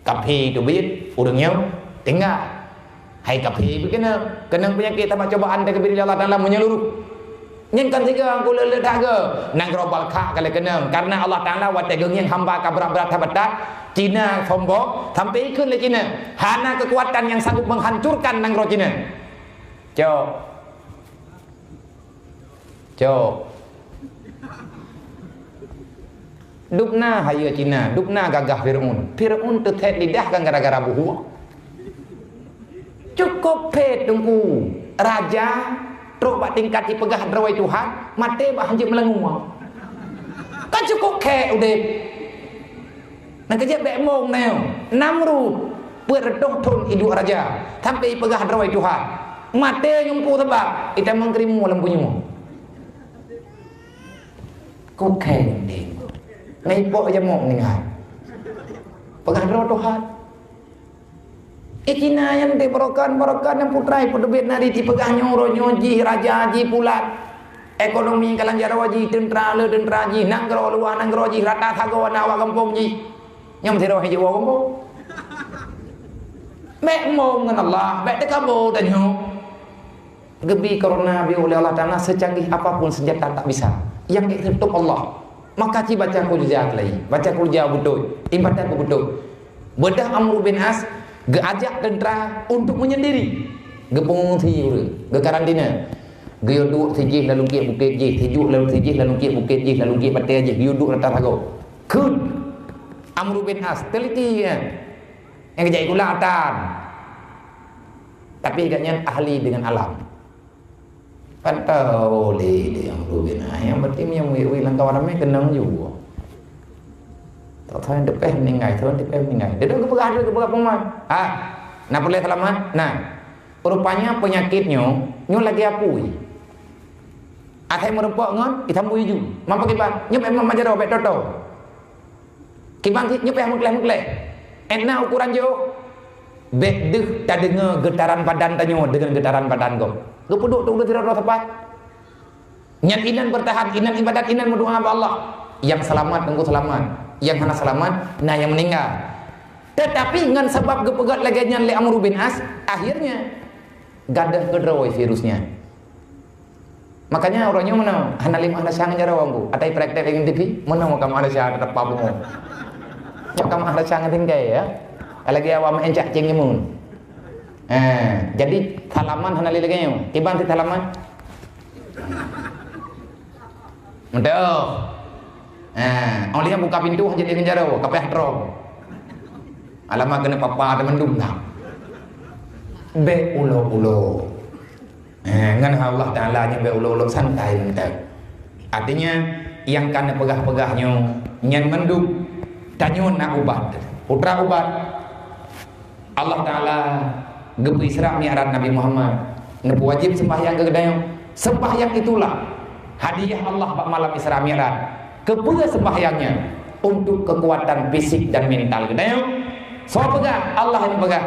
Kaphé teubiet, ureuëng nyoe tinggai. Hai kaphé beukeunong, keunong peunyakét sabab cobaan teukeubri lé Allah Taala meunyeuluruh. Nyan kon sigoe nyang kulele that geuh, nanggroe Balkha ka lheueh keunong, kareuna Allah Taala watée geungieng hamba ka brat-brat that, Cina sombong, sampoe ikheun lé Cina, hana keukuatan nyang sanggup menghancurkan nanggroe Cina. Cok. Cok. Dubna hayeue Cina, dubna gagah Fir'aun. Fir'aun teuthét lidah kan gara-gara buhua. Cukôp phét Teungku, raja trok bak tingkat ipeugah droe Tuhan, maté bak hanjeuet meulangue. Kan cukôp khék udeb. Nyang keujeuet bék mong na nyoe, Namrud, peuet reutôh thon iduek raja, sampoe ipeugah droe Tuhan. Maté ngon peue sabab, itamong keurimong lam bunyueng. Kukheng deh. Ngon ipok jamok ninggai. Peugah droe Tuhan. Eh, Cina nyan deh, barokan-barokan nyang putra ipeuteubiet nari, ipeugah nyoe uroe nyoe jih raja jih pulat. Ekonomi ka lam jaroe jih, teuntra le teuntra jih, nanggroe luwa nanggroe jih, rata sagoe na awak gampông jih. Nyoe meusidroe hijeuet woe gampông. Bék mong ngon Allah, bék teukaboe tanyoe. Geubi korona beu lé Allah Taala, secanggih apapun senjata tak bisa. Nyang ék teutôp Allah. Maka ci baca Qul Jaa keulai, baca Qul Jaa beutôi, ibadat beutôi. Beudôh Amr bin As geuajak teuntra untuk menyendiri. Geupeungungsi ureuëng, geukarantina. Geuyue duek sijih lalu kiek bukét jih, sijuek lalu sijih lalu kiek bukét jih, lalu kiek batée jih, geuyue duek rata sagoe. Kheun Amr bin As, teliti nyan. Nyang geujak gula atan. Tapi gobnyan ahli dengan alam. Kan tahu lé, lé nyang rubin. Ah, nyang penting nyang wék-wék lam kawan ramé keunong ju. Tak tahu nyang teupéh meninggai, tahu nyang teupéh meninggai. Dia dah geupeugah, dia geupeugah pengumuman. Ah, na peureulée seulamat? Na. Rupanya penyakit nyoe, nyoe lagée apui. Asai meurumpok ngon, itambui ju. Mampu kiban, nyoe memang majaroe bék toto. Kiban cit nyoe payah meukleh-meukleh. Ék na ukuran jiôh. Bék deuh tadeungoe geutaran badan tanyoe deungon geutaran badan gob. Geupeuduek tu udah sidroe-droe sapat. Nyan inan beurtahan, inan ibadat, inan meudoa bak Allah. Nyang seulamat teungku seulamat, nyang hana seulamat na nyang meuninggai. Teutapi ngon sabab geupeugét lagée nyan lé Amr bin As, akhirnya gadôh keudroe virus nyan. Makanya uroe nyoe meunoe hana lé meuah rasa ngon jaroe teungku. Atai praktek ngon T V, meunoe ka meuah rasa teutap pabu. Ka meuah rasa ngon tinggai ya. Lagée awak meu'en cak ceng imun. Eh, jadi salaman hana lé lagée nyoe. Kiban sit salaman? Meudoh. Eh, awak nyan buka pintoe hana jadi ngon jaroe, ka payah troh. Alamak keuneuk papa ada mendung dah. Bék ulo-ulo. Eh, ngon Allah Taala nyan bék ulo-ulo, santai mantong. Artinya, nyang ka neupeugah-peugah nyoe, nyan mandum tanyoe na ubat. Putra ubat. Allah Taala geupeu Isra Mi'raj Nabi Muhammad, neupeuwajéb seumbahyang keu geutanyoe. Seumbahyang itulah hadiah Allah bak malam Isra Mi'raj. Keupeue seumbahyang nyan? Untuk keukuatan fisik dan mental geutanyoe. Soe peugah? Allah nyang peugah.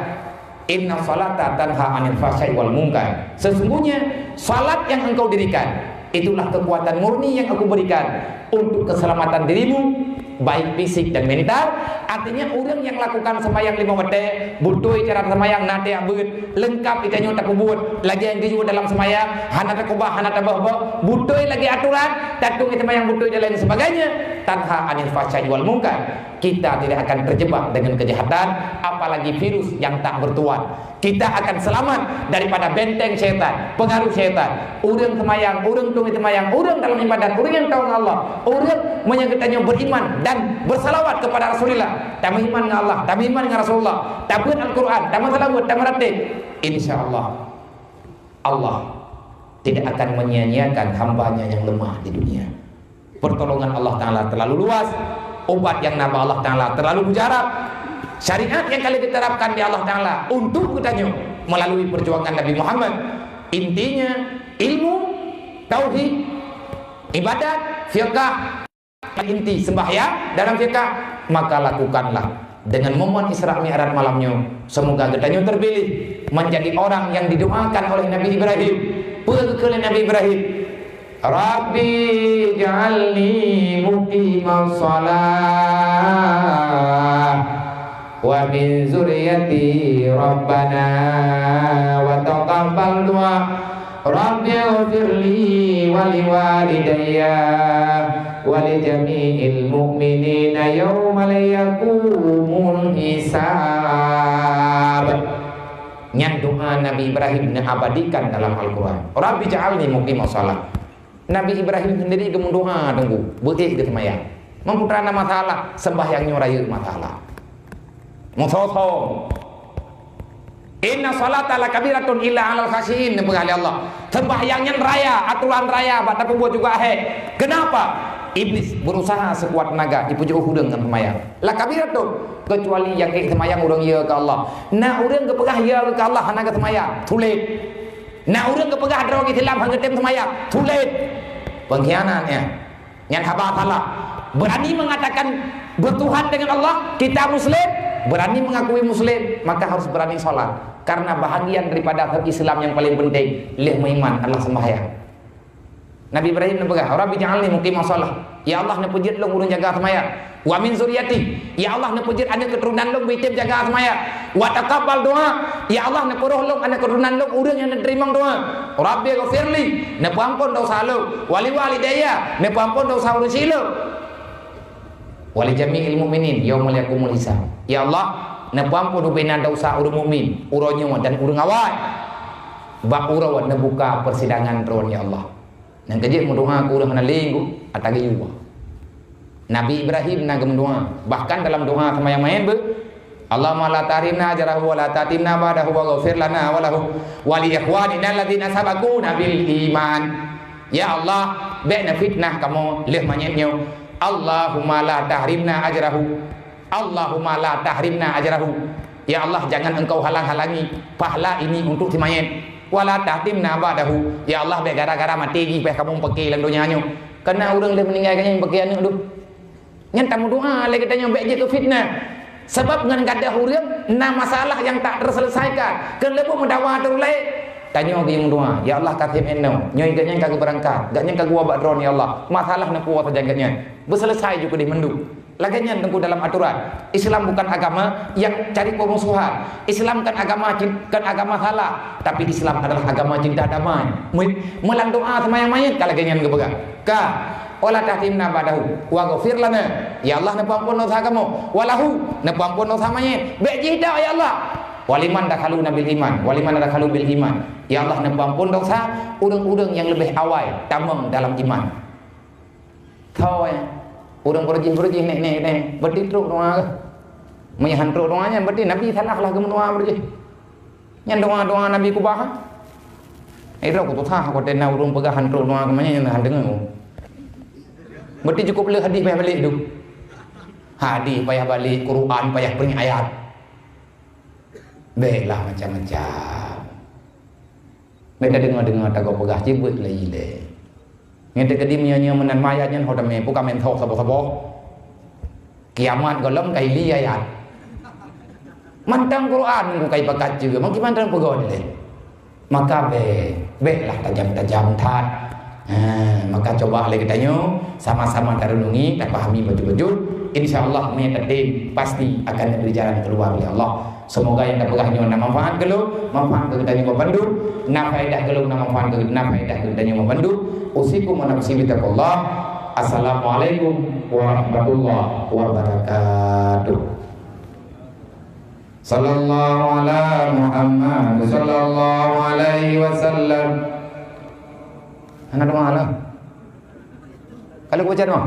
Inna salata tanha anil fahsya'i wal munkar. Sesungguhnya salat yang engkau dirikan, itulah kekuatan murni yang Aku berikan untuk keselamatan dirimu, baik fisik dan mental. Artinya, ureuëng nyang lakukan sembahyang lima watée, beutôi cara sembahyang na tiap beuet, lengkap geutanyoe tapeubuet, lagée nyang geuyue dalam sembahyang, hana takubah, hana taböh-böh, beutôi lagée aturan, tatung sembahyang beutôi dan lain sebagainya, tanha anil fahsya'i wal munkar. Kita tidak akan terjebak dengan kejahatan, apalagi virus yang tak bertuan. Kita akan selamat daripada benteng syaitan, pengaruh syaitan. Ureuëng seumayang, ureuëng tueng seumayang, ureuëng dalam ibadat, ureuëng nyang tahu ngon Allah, ureuëng meunyoe geutanyoe beriman dan bersalawat kepada Rasulullah, tameuiman ngon Allah, tameuiman ngon Rasulullah, tabeuet Al-Quran, tameusalawat, tameuratib, insya Allah, Allah tidak akan menyia-nyiakan hamba-Nya yang lemah di dunia. Pertolongan Allah Taala terlalu luas, ubat nyang na bak Allah Taala terlalu mujarab. Syariat nyang ka lheueh diterapkan di Allah Taala untuk geutanyoe melalui perjuangan Nabi Muhammad. Intinya, ilmu, tauhid, ibadat, fiqah, inti sembahyang dalam fiqah, maka lakukanlah. Dengan momen Isra Mi'raj malam nyoe, semoga geutanyoe terpilih menjadi orang yang didoakan oleh Nabi Ibrahim. Peue geukheun lé Nabi Ibrahim? Rabbi ij'alni muqimas shalah wa min dzurriyyati rabbana wa taqabbal du'a. Rabbighfirli wa liwalidayya wa li jami'il mu'minina yauma yaqumul hisab. Nyan doa Nabi Ibrahim neuabadikan dalam Al-Quran. Rabbi ja'alni muqimas shalah. Nabi Ibrahim sendiri geumeudoa teungku, beuék geuseumayang. Meunyoe na masalah, sembahyang nyoe rayeuk masalah. Musoso. Inna salata lakabiratun illa alal khasyiin, neupeugah lé Allah. Sembahyang nyan raya, aturan raya, bak tapeubuet juga hék. Kenapa? Iblis berusaha sekuat tenaga, ipeujoh ureuëng ngon sembahyang. Lakabiratun, kecuali nyang ék sembahyang ureuëng yö keu Allah. Na ureuëng geupeugah yö keu Allah, hana geusembahyang. Sulet. Na ureuëng geupeugah droe Islam hana geutem sembahyang, sulet. Pengkhianat nyan. Nyan haba salah. Berani mengatakan bertuhan dengan Allah, kita muslim, berani mengakui muslim, maka harus berani sholat. Karena bahagian daripada Islam yang paling penting, leh meuiman adalah sembahyang. Nabi Ibrahim neupeugah, "Rabbi ja'alni muqimas shalah." Ya Allah, neupeujeuet lôn ureuëng jaga seumayang. "Wa min zurriyati." Ya Allah, neupeujeuet aneuëk keuturonan lôn beuitem jaga seumayang. "Wa taqabbal du'a." Ya Allah, neupeurôh lôn aneuëk keuturonan lôn ureuëng nyang neuteurimong doa. "Rabbighfirli." Neupeuampon desya lôn. "Wa liwalidayya." Neupeuampon desya ureuëng syik lôn. "Wa li jami'il mu'minin yauma yaqumul hisab." Ya Allah, neupeuampon ubena desya ureuëng mukmin, uroe nyoe dan ureuëng awai. Bak uroe neubuka persidangan droe, ya Allah. Nyang keujeuet meudoa keu ureuëng hana lé, ata geuyue. Nabi Ibrahim na geumeudoa, bahkan dalam doa seumayang maén beu, "Allahumma la tahrimna ajrahu wa la tahtimna ba'dahu wa ghfir lana wa lahu wa li ikhwanina alladzina sabaquna bil iman." Ya Allah, bék neufitnah kamoe lheueh manyét nyoe. Allahumma la tahrimna ajrahu. Allahumma la tahrimna ajrahu. Ya Allah, jangan Engkau halang-halangi pahala ini untuk si mayét. Wa la tahtimna ba'dahu. Ya Allah, bék gara-gara maté jih payah kamoe peuké lam donya nyoe. Kana ureuëng lheueh meuninggai ka nyan peuké aneuëk dum. Nyan tameudoa lé geutanyoe bék jeuet keu fitnah. Sabab ngon gadôh ureuëng na masalah nyang tak terselesaikan. Keu leubuh meudawa teulée. Tanyoe geuyue meudoa, "Ya Allah, ka seb inoe, nyoe gobnyan ka geubeurangkat, gobnyan ka geuwoe bak droeneuh, ya Allah. Masalah neupeue sajan gobnyan. Beuseuleusai ju keudeh mandum." Lagée nyan teungku dalam atoran. Islam bukan agama yang cari permusuhan. Islam kan agama cin-, kan agama salah, tapi Islam adalah agama cinta damai. Meu-, meulang doa seumayang manyét ka lagée nyan geupeugah. Ka, "Wala tahrimna ba'dahu, waghfir lana." Ya Allah, neupeuamphon desya kamoe. "Walahu," neupeuamphon desya manyét. Bék jih dak, ya Allah. "Waliman dakhalu bil iman, waliman dakhalu bil iman." Ya Allah, neupeuamphon desya ureuëng-ureuëng nyang leubeh awai tamong dalam iman. Tho, eh, ureuëng beureujeih-beureujeih nek, nek, nek, beureuti trok doa keuh. Meunyo han trok doa nyan, beureuti Nabi salah lah geumeudoa beureujeih. Nyan doa-doa Nabi kubah. Eh, droe kutusah, aku tena ureuëng peugah han trok doa keuh, nyan han deungoe. Beureuti cukup le hadis payah balek tu. Hadis payah balek, Quran payah peureunyek ayat. Bék lah macam-macam. Bék tadeungoe-deungoe tagoe peugah cit beuet lé ilée. Nyan teukeudi meunyoe nyoe meunan mayat nyan ho tamé, peue ka meunthoe saboh-saboh. Kiamat gohlom ka ili ayat. Mantong Quran ku ka ipakat ceue, mungkin mantong peugah lé. Maka bék, bék lah tajam-tajam that. Ha, maka coba lé geutanyoe sama-sama tarenungi, tapahami bacut-bacut. Insya Allah, meunyoe tatem, pasti akan diberi jalan keluar oleh Allah. Semoga nyang tapeugah nyoe na manfaat keu lôn, manfaat keu geutanyoe bandum, na faedah keu lôn, na manfaat keu, na faedah keu geutanyoe bandum. Usikum wa nafsi bitaqwallah. Assalamualaikum warahmatullahi wabarakatuh. Sallallahu ala Muhammad, sallallahu alaihi wasallam. Hana doa lah. Kalau baca doa.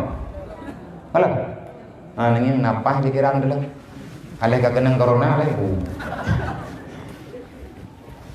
Kalau. Ah, nanging napah di kirang dulu. Aleh ka keunong corona leh.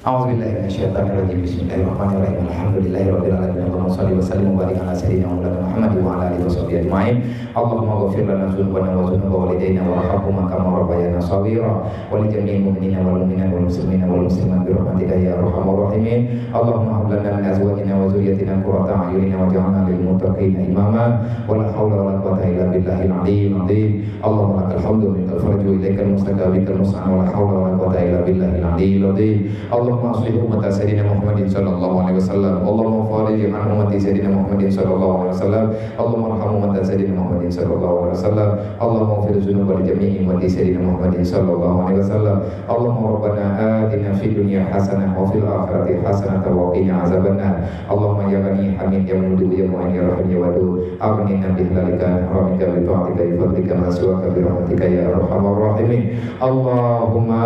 A'udzubillahi minasyaitonirrajim. Bismillahirrahmanirrahim. Alhamdulillahirabbil alamin. Allahumma shalli wa sallim wa barik ala sayyidina wa maulana Muhammad wa ala alihi wa sahbihi ajmain. Allahumma ghfir lana dzunubana wa dzunuba walidaina warhamhuma kama rabbayana shaghira. Wa li jami'il mu'minina wal mu'minat wal muslimina wal muslimat bi rahmatika ya arhamar rahimin. Allahumma hab lana min azwajina wa dzurriyyatina qurrata a'yunin waj'alna lil muttaqina imama. Wa la haula wa la quwwata illa billahil aliyyil azim. Allahumma lakal hamdu wa minkal faraju wa ilaikal mustaka wa bikal musta'an wa la haula wa la quwwata illa billahil aliyyil azim. Allahumma aslih ummata Sayyidina Muhammadin sallallahu alaihi wasallam. Allahumma farij an ummati Sayyidina Muhammadin sallallahu alaihi wasallam. Allahumma arham ummata Sayyidina Muhammadin sallallahu alaihi wasallam. Allahumma ighfir dzunuba li jami'i ummati Sayyidina Muhammadin sallallahu alaihi wasallam. Allahumma rabbana atina fid dunya hasanah wa fil akhirati hasanah wa qina azabannar. Allahumma ya Ghani Hamid ya Mubdi ya Mu'in ya Rahim ya Wadud. Aghnina bi halalika an haramika bi ta'atika bi fadlika man siwaka bi rahmatika ya arhamar rahimin. Allahumma,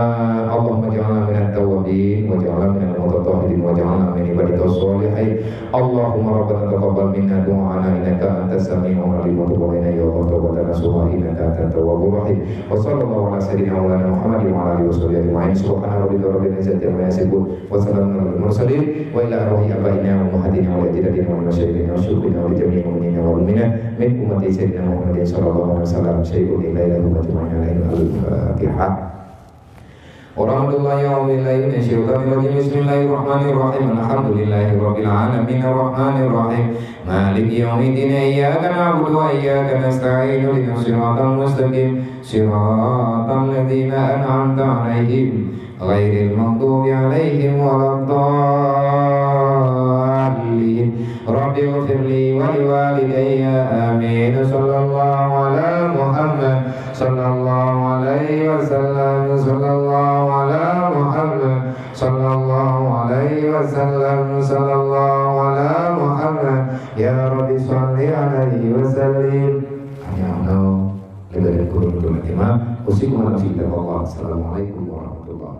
Allahumma ij'alna minat tawwabin waj'alna minal mutatahhirin waj'alna min ibadika shalihin. Allahumma rabbana taqabbal minna du'ana innaka antas sami'ul alim wa tub alaina ya Allah taubatan nasuha innaka antat tawwabur rahim. Wa sallallahu ala sayyidina wa maulana Muhammad wa ala alihi wa sahbihi ajma'in. Subhana rabbika rabbil izzati amma yasifun. Wa salamun alal mursalin. Wa ila arwahi abaina wa ummahatina wa ajdadina wa masyayikhina wa syuyukhina wa li jami'il mu'minina wal mu'minat min ummati Sayyidina Muhammadin sallallahu alaihi wasallam syai'un illa ila hurmati ma'ina alaihi al-Fatihah. Warahmatullahi wabarakatuh. Bismillahirrahmanirrahim. Bismillahirrahmanirrahim. Alhamdulillahi rabbil alamin. Arrahmanirrahim. Maliki yaumiddin. Iyyaka na'budu wa iyyaka nasta'in. Ihdinas siratal mustaqim. Siratal ladzina an'amta 'alaihim. Ghairil maghdubi 'alaihim waladdallin. Rabbighfirli wa liwalidayya. Amin. Sallallahu ala Muhammad. Sallallahu alaihi wasallam. Sallallahu ala Muhammad. Sallallahu alaihi wasallam. Sallallahu ala Muhammad. Ya Rabbi shalli alaihi wa sallim. Hanya Allah. Lagi ada kurun kurun lima. Usikum wa nafsi bi taqwallah. Assalamualaikum warahmatullahi